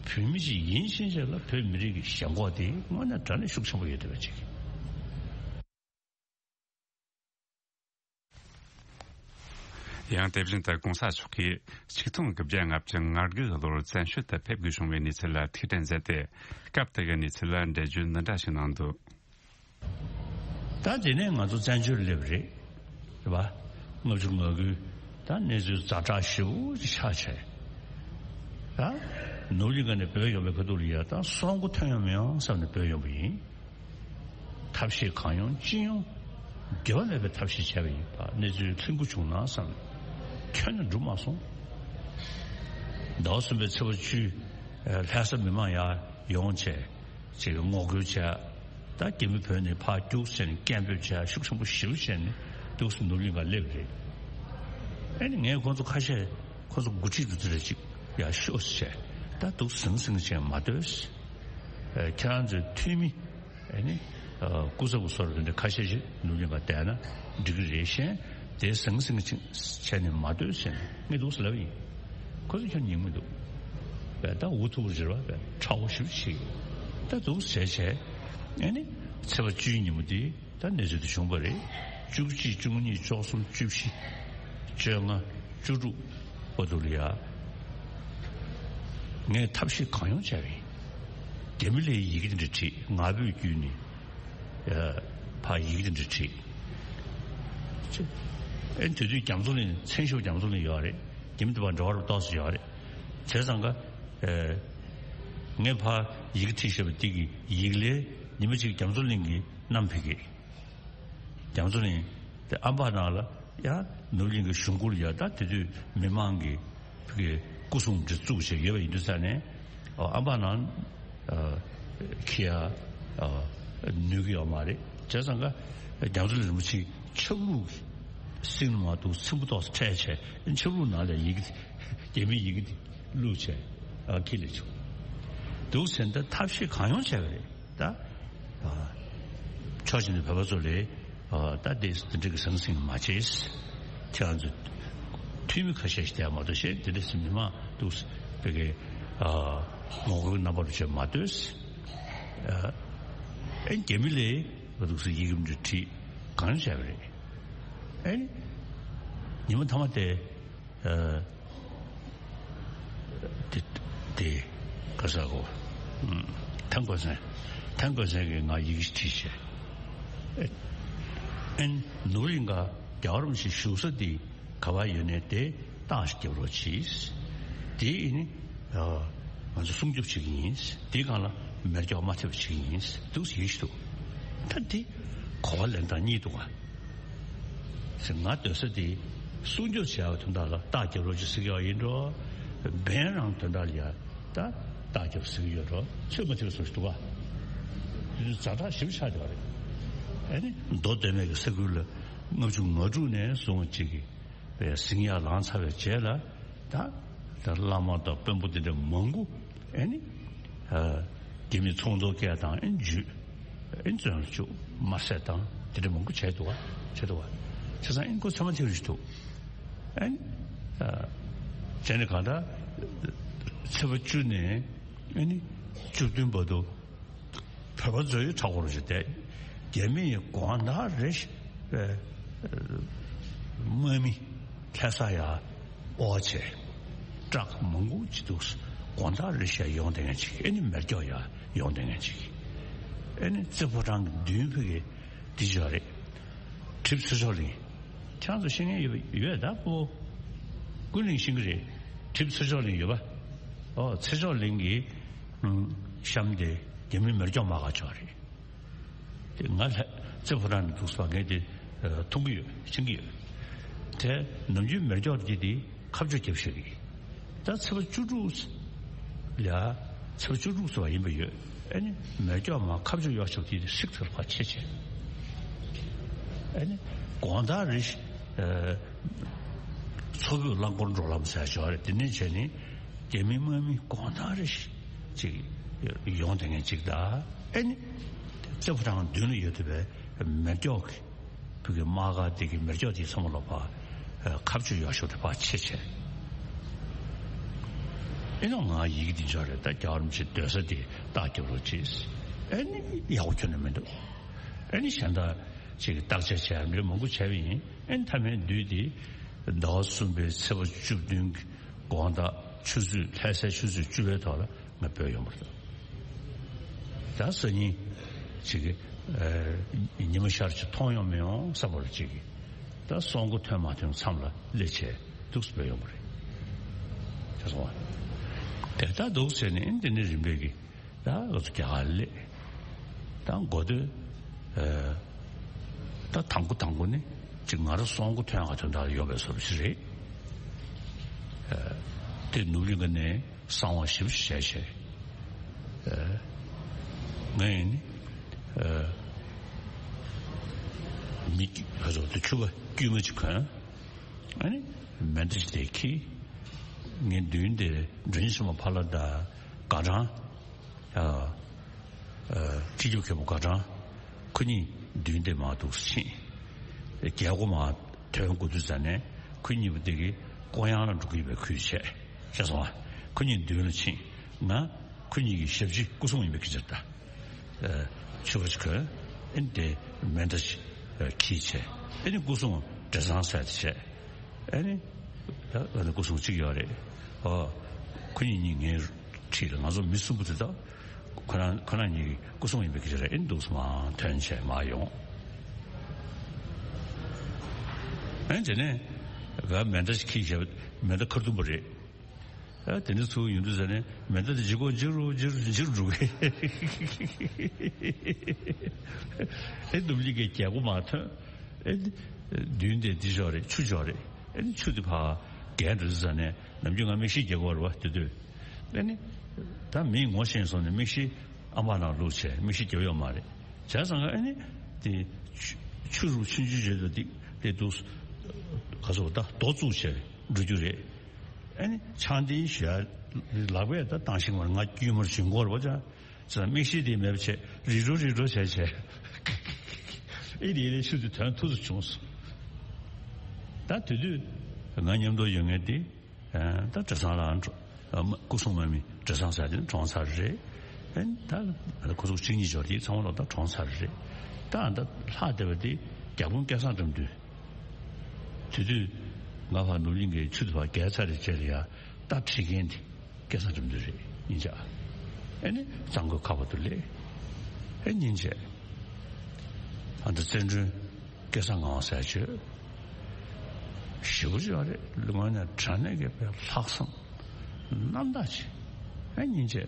བོད་མི་ཞིག་ཡིན་ཕྱིན་ཆད་ལ་བོད་མི་རིགས་ཀྱི་ཞེན་ཁོག་དེ་དངོས་གནས་དྲང་གནས་ཤུགས་ཆེན་པོ་ཡོད་བསྡད་པ་ཅིག་ཡང་དེ་བཞིན་དུ་གོང་ས་མཆོག་གིས་ཆིག་སྟོང་དགུ་བརྒྱ་ལྔ་བཅུ་ང་དགུ་ལོར་བཙན་བྱོལ་དུ་ཕེབས་དགོས་བྱུང་བའི་གནས་ཚུལ་ལ་ཐུགས་དྲན་མཛད་དེ། སྐབས་དེ་གའི་གནས་ཚུལ་ལ་འགྲེལ་བརྗོད་འདི་འདྲ་ཞིག་གནང་འདུག་ད་དེ་ནས་ང་ཚོ་བཙན་བྱོལ་སླེབས་རེད། རེད་པ། ལྔ་བཅུ་ང་དགུ། ད་གནས་ཚུལ་ཛ་དྲག་ཞེ་པོ་ཅིག་ཆགས་བྱས། ད་ནོར་གླིང་ཁ་ནས་བྲོས་ཡོང་བའི་ཁ་ཐུག་ལ་ཡ་ད་སྲོག་མགོ་ཐོན་ཡོང་མི་ཡོང་བསམ་ནས་བྲོས་ཡོང་བ་ཡིན། ཐབས་ཤེས་གང་ཡོང་ཅི་ཡོང་། འགྱུར་བ་མེད་པའི་ཐབས་ཤེས་བྱས་པ་ཡིན་པ། གནས་ཚུལ་ལྷུན་པོ་བྱུང་ན་བསམ་ནས། ཁྱོན་ནས་འགྲུབ་མ་སོང་། ཟླ་བ་གསུམ་པའི་ཚེས་པ་བཅུ། ལྷ་ས་མི་མང་ཡར་ཡོང་བྱས། ཅིག་ངོ་རྒོལ་བྱས། ད་རྒྱ་མི་བོད་ནས་ཕར་རྒྱུགས་ཟེར་ནས་སྐད་འབོད་བྱས། ཤུགས་ཆེན་པོ་ཞེ་པོ་བྱས་ནས་འདུག་སེ་ནོར་གླིང་ཁ་སླེབས་རེད། ཨ་ནི་ངས་ཁོང་ཚོ་ཁ་ཤས་ཁོང་ཚོ་འགོ་ཁྲིད་དུ་དེ་འདྲ་ཅིག་ཡར་ཤོག་ཟེར་བྱས། ད་འདུག་ཟང་ཟིང་བྱས་མ་སྡོད། ཨ་ཁྱེད་རང་ཚོའི་འཐུས་མི་ཨ་ནི་ཨ་སྐུ་ཚབ་བཟོ་འདྲ་དེ་འདྲ་ཁ་ཤས་ཤིག་ནོར་གླིང་ཁ་བསྡད་ན་འགྲིག་གི་རེད། གཞན་དེ་ཟང་ཟིང་བྱས་ནས་མ་སྡོད་ཟེར་ནས་ངས་འདུག་སེ་ལབ་ཡིན། ཁོ་ཚོ་ཁྱོན་ཉན་མི་འདུག་བས་ད་འུ་ཐུག་རེད་པ། བས་ཁྲ་བོ་ཞིབ་ཞིག་ད་འདུག་ཟེར་བྱས། ཨ་ནི་ཚེས་པ་བཅུའི་ཉིན་མོ་དེ་ད་གནས་ཚུལ་དེ་བྱུང་བ་རེད། བཅུ་གཅིག་བཅུ་གཉིས་བཅུ་གསུམ་བཅུ་བཞི་བཅོ་ལྔ་བཅུ་དྲུག་བར་དུ་ལ་ཡ། ངས་ཐབས་ཤེས་གང་ཡོང་བྱས་པ་ཡིན། རྒྱ་མི་ལའི་ཡི་གེ་འདི་འདྲ་བྲིས། ང་ཕོད་བརྒྱུད་ནས་ཕར་ཡི་གེ་འདི་འདྲ་བྲིས། ཨེ་དེ་དུས་རྒྱ་མཚོ་གླིང་། མཚན་ཞབས་རྒྱ་མཚོ་གླིང་ཡོད་རེད། རྒྱ་མི་དེ་བར་འབྲེལ་བ་རུ་ཏོག་ཙམ་ཡོད་རེད། བྱས་ཙང་ཀ་ངས་ཕར་ཡི་གེ་བྲིས་བཞག་པ་དེ་གི་ཡིག་ལན་ཉི་མ་གཅིག་རྒྱ་མཚོ་གླིང་གིས་བསྣམས་ཕེབས་ཀྱི། རྒྱ་མཚོ་གླིང་དེ་ཨམ་བག་ནང་ལ་ཡ་ནོར་གླིང་གི་གཞུང་སྐོར་ཡ། ད་དེ་དུས་མི་མང་གི་ཕ་གི་སྐུ་སྲུང་འདི་བཙུགས་བྱས་ཡོད་པ་ཡིན་དུས་ཙང་ནས། ཨ་ཨམ་བག་ནང་ཨ་འཁྱེར་ཡ་ཨ་ནུས་ཀྱི་ཡོད་མ་རེད། བྱས་ཙང་ཀ་རྒྱ་མཚོ་གླིང་རིན་པོ་ཆེའི་ཆབ་ལུགས་སྲིང་མ་འདུག་ཚིམ་པོ་ཏོག་ཙམ་ཕྲལ་བྱས། ཆབ་ལུགས་ནང་ལ་ཡི་གེ་རྒྱ་མིའི་ཡི་གེ་འདི་བླུགས་བྱས་ཨ་འཁྱེར་སླེབས་བྱུང་། འདུག་ཟེར་ན་ད་ཐབས་ཤེས་གང་ཡོང་བྱས་པ་རེད། ད་ཨ་ཕྱོགས་གཅིག་ནས་བོད་པ་ཚོ་ལ་ཨ་ད་དེ་དེ་འདྲ་གི་ཟང་ཟིང་མ་བྱེད། ཁྱེད་རང་ཚོ་འཐུས་མི་ཁ་ཤས་ཤིག་བསྡད་མ་གཏོགས། གཞན་དེ་འདྲ་སེ་མི་མང་འདུག་སེ་ཕ་གི་ཨ་ངོ་རྒོལ་རྣམ་པ་རུ་བྱས་མ་སྡོད། ཨ་ཨེ་རྒྱ་མི་ལའི་འདུག་སེ་ཡི་གེ་འདི་བྲིས་གང་བྱས་པ་རེད། ཨེ་ཉི་མ་མཐའ་མ་དེ། ཨ་དེ་དེ་ག་ས་གོ། ཐང་གོ་སན། ཐང་གོ་སན་གྱིས་ང་ཡི་གེ་ཞིག་བྲིས་བྱས། ཨེ་ཨེ་ནོར་གླིང་ག་རྒྱལ་བ་རིན་པོ་ཆེ་བཞུགས་ས་དེ་ག་པར་ཡོད་ནའི་དེ་རྟགས་ཤིག་རྒྱབ་རོགས་གྱིས། དེ་ཨེ་ནི་ཨ་ང་ཚོ་སྲུང་སྐྱོབ་བྱེད་ཀྱི་ཡིན། དེའི་སྒང་ལ་མེ་སྒྱོགས་མ་ཐེབས་པ་བྱེད་ཀྱི་ཡིན་འདུག་ཟེར་ཡི་ཞིག་འདུག་ད་དེ་གོ་བ་ལེན་སྟངས་གཉིས་འདུག་ག་ཟེར། ང་སྡོད་ས་དེ་སྲུང་སྐྱོབ་བྱེད་ཡག་དོན་དག་ལ་རྟགས་རྒྱབ་རོགས་གྱིས་ཟེར་གྱི་ཡོད་ཡིན་འགྲོ། འབེན་རང་དོན་དག་ལ་ཡ་ད་རྟགས་རྒྱབ་ཟེར་གྱི་ཡོད་འགྲོ། ཚོད་མ་ཐིག་སོང་ཞིག་འདུག་ག་དེ་ཛ་དྲག་ཞིབ་ཆགས་བསྡད་པ་རེད། ཨ་ནི་མདོ་སྟོད་སྨད་ཀྱི་ས་ཁུལ་ལ་ལྔ་བཅུ་ང་དྲུག་ནས་བཟུང་བ་ཅིག་གི་པའི་ཟིང་ཡ་ལངས་ཚར་བའི་རྗེས་ལ། ད་ད་བླ་མ་དང་དཔོན་པོ་དེ་འདྲ་མང་པོ་ཨེ་ནི་ཨ་རྒྱ་མི་ཚོང་ཟོག་སྐད་དང་ཨེ་འཇུས་ཨེ་བཙོན་ལ་བཅུག་དམར་བསད་དང་དེ་འདྲ་མང་པོ་བྱས་འདུག་བ། བྱས་འདུག་བ། བྱས་ཙང་ཨེ་ཁོ་ཚང་མ་དེ་རུ་ཞིག་འདུག་ཨེ་ནི་ཨ་བྱས་ནས་གང་ལྟར་ཚེས་པ་བཅུ་ནས་ཨེ་ནི་བཅུ་བདུན་བར་དུ། བོད་པ་ཚོའི་ཁྲག་འཁོར་ཞིག་བསྡད། རྒྱ་མི་ཡི་དགོང་དག་རེ་བཞིན་དམག་མི་ལྷ་ས་ཡར་དབོར་བྱས། ཊ་རག་མང་པོ་ཅིག་འདུག་དགོང་དག་རེ་བཞིན་ཡོང་བསྡད་མཁན་ཅིག་ཨེ་ནི་མེ་སྒྱོགས་ཡར་ཡོང་བསྡད་མཁན་ཅིག་ཨེ་ནི་རྩེ་ཕོ་བྲང་གི་མདུན་ཕུག་གི་འདི་ཅོག་རེད། གྲིབ་ཚེ་མཆོག་གླིང་། ཁྱེད་རང་ཚོ་ཤེས་མཁན་ཡོད་ཡོད་ད་པོ། ཀུན་གླིང་ཤེས་ཀྱི་རེད། གྲིབ་ཚེ་མཆོག་གླིང་ཡོད་པ། ཨོ་ཚེ་མཆོག་གླིང་གི་ཨུམ་གཤམ་དེ་རྒྱ་མི་མེ་སྒྱོགས་མ་ག་ཅོག་རེད། དེ་ང་ལ་རྩེ་ཕོ་བྲང་ནས་འདུག་སེ་ངས་དེ་ཨ་མཐོང་གི་ཡོད། མཁྱེན་གྱི་ཡོད། དེ་ནམ་རྒྱུན་མེ་སྒྱོགས་དེ་དེ་ཁ་བཅུ་རྒྱབ་ཤེས་ཀྱི། ད་ཚེས་པ་བཅུ་དྲུག་ལ་ཚེས་པ་བཅུ་དྲུག་ཚོ་བ་ཡིན་པ་ཡོད། ཨ་ནི་མེ་སྒྱོགས་མ་ཁ་བཅུ་གཡོག་ཆོག་དེ་ཧྲིག་ཚེར་ཕར་ཆེ་ཆེ། ཨ་ནི་དགོང་དག་རེ་ཞིག་མཚོ་བོད་རླངས་འཁོར་འགྲོ་ལམ་ཟེར་ཞོར་རེད། དེ་ནས་བྱས་ནས་རྒྱ་མི་དམག་མི་དགོང་དག་རེ་ཞིག་ཅིག་ཡོང་དེ་ངན་ཅིག་ད། ཨ་ནི་རྩེ་ཕོ་བྲང་མདུན་ལ་ཡོད་དུ་བའི་མེ་སྒྱོགས་ཀྱི་བུ་གའི་དམག་སྒར་དེ་གི་མེ་སྒྱོགས་དེ་ཚང་མ་ལོག་པ་ཁ་བཅུ་གཡོག་ཤོག་དེ་ཕར་ཆེ་ཆེ། ཨེ་ནོ་ང་ཡི་གེ་འདི་འབྱོར་རེད། ད་རྒྱལ་བ་རིན་པོ་ཆེ་སྡོད་ས་དེ་རྟགས་རྒྱབ་རོགས་གྱིས། ཨེ་ནི་ཡག་པོ་ཁྱོན་ནས་མི་འདུག་ཨེ་ནི་གཞན་དག་ཅིག་བརྟག་དཔྱད་བྱས་འདྲ་མང་པོ་བྱས་པ་ཡིན། ཨེ་ནི་མཐའ་མའི་དུས་དེ་ཟླ་བ་གསུམ་པའི་ཚེས་པ་བཅུ་བདུན་གི་དགོང་དག་ཆུ་ཚོད་ལྷ་སའི་ཆུ་ཚོད་བཅུ་པའི་ཐོག་ལ་ང་བོད་ཡོང་བ་རེད། ད་སང་ཉིན་ཅིག་གི་ཨ་ཉི་མ་ཤར་ཅིག་མཐོང་ཡོང་མི་ཡོང་བསམ་པ་རེད། ཅིག་གི་ད་སྲོག་མགོ་ཐོན་མ་ཐོན་མཚམས་ལ་སླེབས་བྱས་འདུག་སེ་བོད་ཡོང་བ་རེད། ཤེས་སོང་བ། དེ་ལྟར་འདུག་ཟེར་ནས་འདི་ནས་རིམ་པས་ཀྱི་ད་ང་ཚོ་རྒྱ་གར་སླེབས། ད་འགོ་དོན་ཨ་ད་དང་པོ་དང་པོ་ནི་ཅིག་ང་རང་སྲོག་མགོ་ཐོན་ཡག་དོན་དག་ལ་ཡོང་བའི་བཟོ་འདྲ་ཞིག་རེད། ཨ་དེ་ནུབ་གླིང་ག་ནས་གསང་བ་ཞིབ་ཞིག་བྱས་བྱས། ཨ་ང་ཡིན་ནི་ཨ་མི་ཁ་ཚོ་དེ་ཕྱུ་པ་དཀྱུས་མ་ཅིག་གོན། ཨ་ནི་མེ་མདའ་ཞིག་དེ་ཁྱེར། ངའི་མདུན་དེ་མགྲོན་ཆེན་ཆེན་མོ་ཕ་ལ་དང་དགའ་གྲང་། ཨ་ཨ་སྤྱི་ཁྱབ་མཁན་པོ་དགའ་གྲང་། ཁོ་གཉིས་མདུན་དེ་མར་འདུག་སེ་ཕྱིན། རྒྱལ་སྒོ་མར་ཐོན་དགོས་དུས་ཙ་ནས་ཁོ་གཉིས་པོ་དེ་གི་ཀོ་ཡང་ལ་འགྲོ་གི་ཡོད་པའི་ཁུལ་བྱས། ཤེས་སོང་ཨ། ཁོ་གཉིས་མདུན་ལ་ཕྱིན། ང་ཁོ་གཉིས་ཀྱི་ཞབས་ཕྱི་སྐུ་སྲུང་ཡིན་པའི་ཁྱེད་ཅག་ད། ཨ་ཕྱུ་པ་ཅིག་གོན། ཨེ་ནི་དེ་མེ་མདའ་ཞིག་ཨ་འཁྱེར་བྱས། ཨེ་ནི་སྐུ་སྲུང་བྲེ་སྲང་ཟེར་དེ་བྱས། ཨེ་ནི་ད་ང་ཚོ་སྐུ་སྲུང་གཅིག་ཡོད་རེད། ཨོ་ཁོ་གཉིས་གཉིས་ངའི་འཁྲིས་ལ། ང་ཚོ་མི་གསུམ་པོ་དེ་དག་ཁོ་རང་ཁོ་རང་གཉིས་ཀྱི་སྐུ་སྲུང་ཡིན་པའི་སྐད་ཆ་རེད། ཨེ་འདུག་སེ་མར་ཐོན་བྱས་མར་ཡོང་། ཨེ་དེ་ནས་ག་མེ་མདའ་ཞིག་འཁྱེར་བྱས། མེ་མདའ་ཁ་ཐུམ་པ་རེད། ཨ་དེ་འདྲ་ཚུར་ཡོང་དུས་ཙ་ནས་མེ་མདའ་དེ་ལྗིད་ཁོག་འཇིགས་རུ་འཇིགས་རུ་འཇིགས་རུ་འགྲོ་གི། ཨེ་ནུབ་གླིང་གའི་རྒྱལ་སྒོ་མར་ཐོན། ཨེ་མདུན་དེ་འདི་ཞོག་རེད། ཆུ་ཞོག་རེད། ཨེ་ནི་ཆུ་དེ་ཕར་བརྒལ་འགྲོ་དུས་ཙ་ནས་ནམ་རྒྱུན་ང་མིག་ཤེལ་རྒྱག་གི་ཡོད་རེད་པ། དེ་དུས་ཨེ་ནི་ད་མིས་ངོ་ཤེས་སོང་ནས་མིག་ཤེལ་ཨ་མ་ནང་བླུགས་བྱས་མིག་ཤེལ་རྒྱག་ཡོད་མ་རེད། བྱས་ཙང་ཨེ་ནི་དེ་ཆུ་ཆུ་རུ་ཆུང་ཆུང་བྱས་དུས་དེ་དེ་འདུག་ག་ཚོད་ད་རྡོ་བཙུགས་བྱས་འགྲོ་རྒྱུ་རེད། ཨེ་ནི་ཆང་དེའི་ཞོལ་ལག་པས་ད་བཏང་ཤིང་མར་ང་དཀྱུས་མར་བྱིན་གོ་རེད་པ། ཅང་ཙང་མིག་ཤེལ་དེ་མེད་པ་བྱས་རི་འགྲོ་རི་འགྲོ་བྱས་བྱས། ཨེ་དེ་ལས་ཆུ་དེ་དོན་ཐུབ་ཐུབ་བྱུང་སོང་། ད་དེ་དུས་ང་མཉམ་དུ་ཡོད་མཁན་དེ་ཨ་ད་བྲེ་སྲང་ལ་སྐུ་སྲུང་མ་མི་བྲེ་སྲང་ཟེར་དེ་གྲོངས་ཚར་རེད། ཨེ་ད་ཁོ་ཚོ་གཅིག་གཉིས་འབྱོར་དེ་ཚང་མ་ལོག་ད་གྲོངས་ཚར་རེད། ད་ཨ་ད་ལྷག་བསྡད་པ་དེ་རྒྱལ་འབངས་སྐལ་བཟང་འགྲིམ་འདུས། དེ་དུས་ང་ཕར་ནུབ་གླིང་གི་ཆུ་དེ་ཕར་བརྒལ་ཚར་རེད་བྱས་ལ་ཡ་རྟ་ཁྲིད་མཁན་དེ་སྐལ་བཟང་འགྲིམ་འདུས་རེད་སྙིང་རྗེ། ཨེ་ནི་གཙང་པོའི་ཁ་བར་དུ་སླེབས། ཨེ་སྙིང་རྗེ། ཨ་ད་བཙན་སྒྲོན་སྐལ་བཟང་ངག་དབང་ཟེར་བྱོས། ཞེ་པོ་ཅིག་ཡོད་རེད། དངོས་གནས་དྲང་གནས་ཀྱི་དཔེ་ལྷག་བསམ་རྣམ་དག་ཅིག་ཨེ་སྙིང་རྗེ།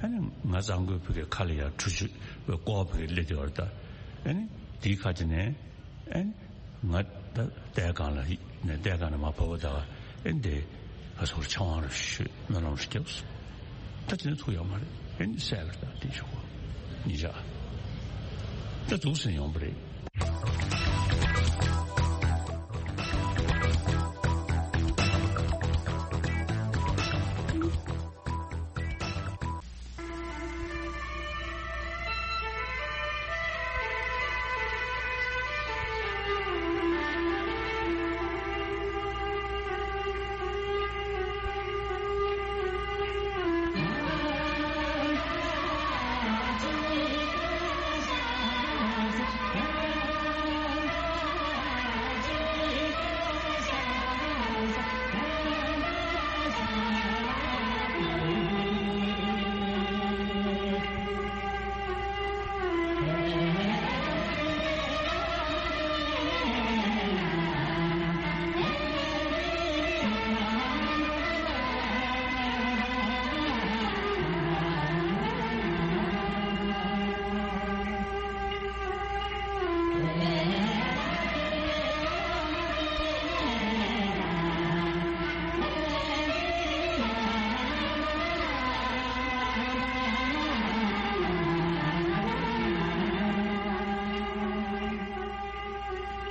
ཨེ་ནི་ང་གཙང་པོའི་བུ་གའི་ཁ་ལ་ཡ་གྲུ་ཆུ་བའི་ཀོ་བ་བུ་གའི་སླེབས་དེ་བར་ད། ཨེ་ནི་དེའི་ཁ་དེ་ནས། ཨེ་ནི་ང་ད་ལྟས་གང་ལ་ནས་ལྟས་གང་ལ་མ་བབས་པ་ད་ཨེ་འདི་ང་ཚོར་ཕྱག་དབང་རུ་ཞུས། སྨོན་ལམ་རུ་བརྒྱབ་སོང་། ད་དེ་ནས་ཐུག་ཡོད་མ་རེད། ཨེ་ནི་གསལ་བར་ད་དེ་ཞུ་གོ་ཉིན་ཞག་ད་འདུག་སེ་ཡོང་པ་རེད།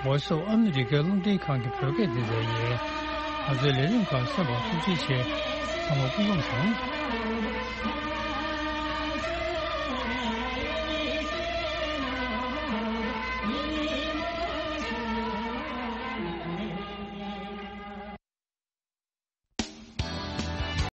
ཝོ་སི་ཨོཕ་ཨ་མི་རི་ཀའི་རླུང་འཕྲིན་ཁང་གི་བོད་སྐད་སྡེ་ཚན་ཡིན། ང་ཚོའི་ལས་རིམ་ཁག་གསན་པར་ཐུགས་རྗེ་ཆེ། ཚང་མ་སྐུ་ཁམས་བཟང་།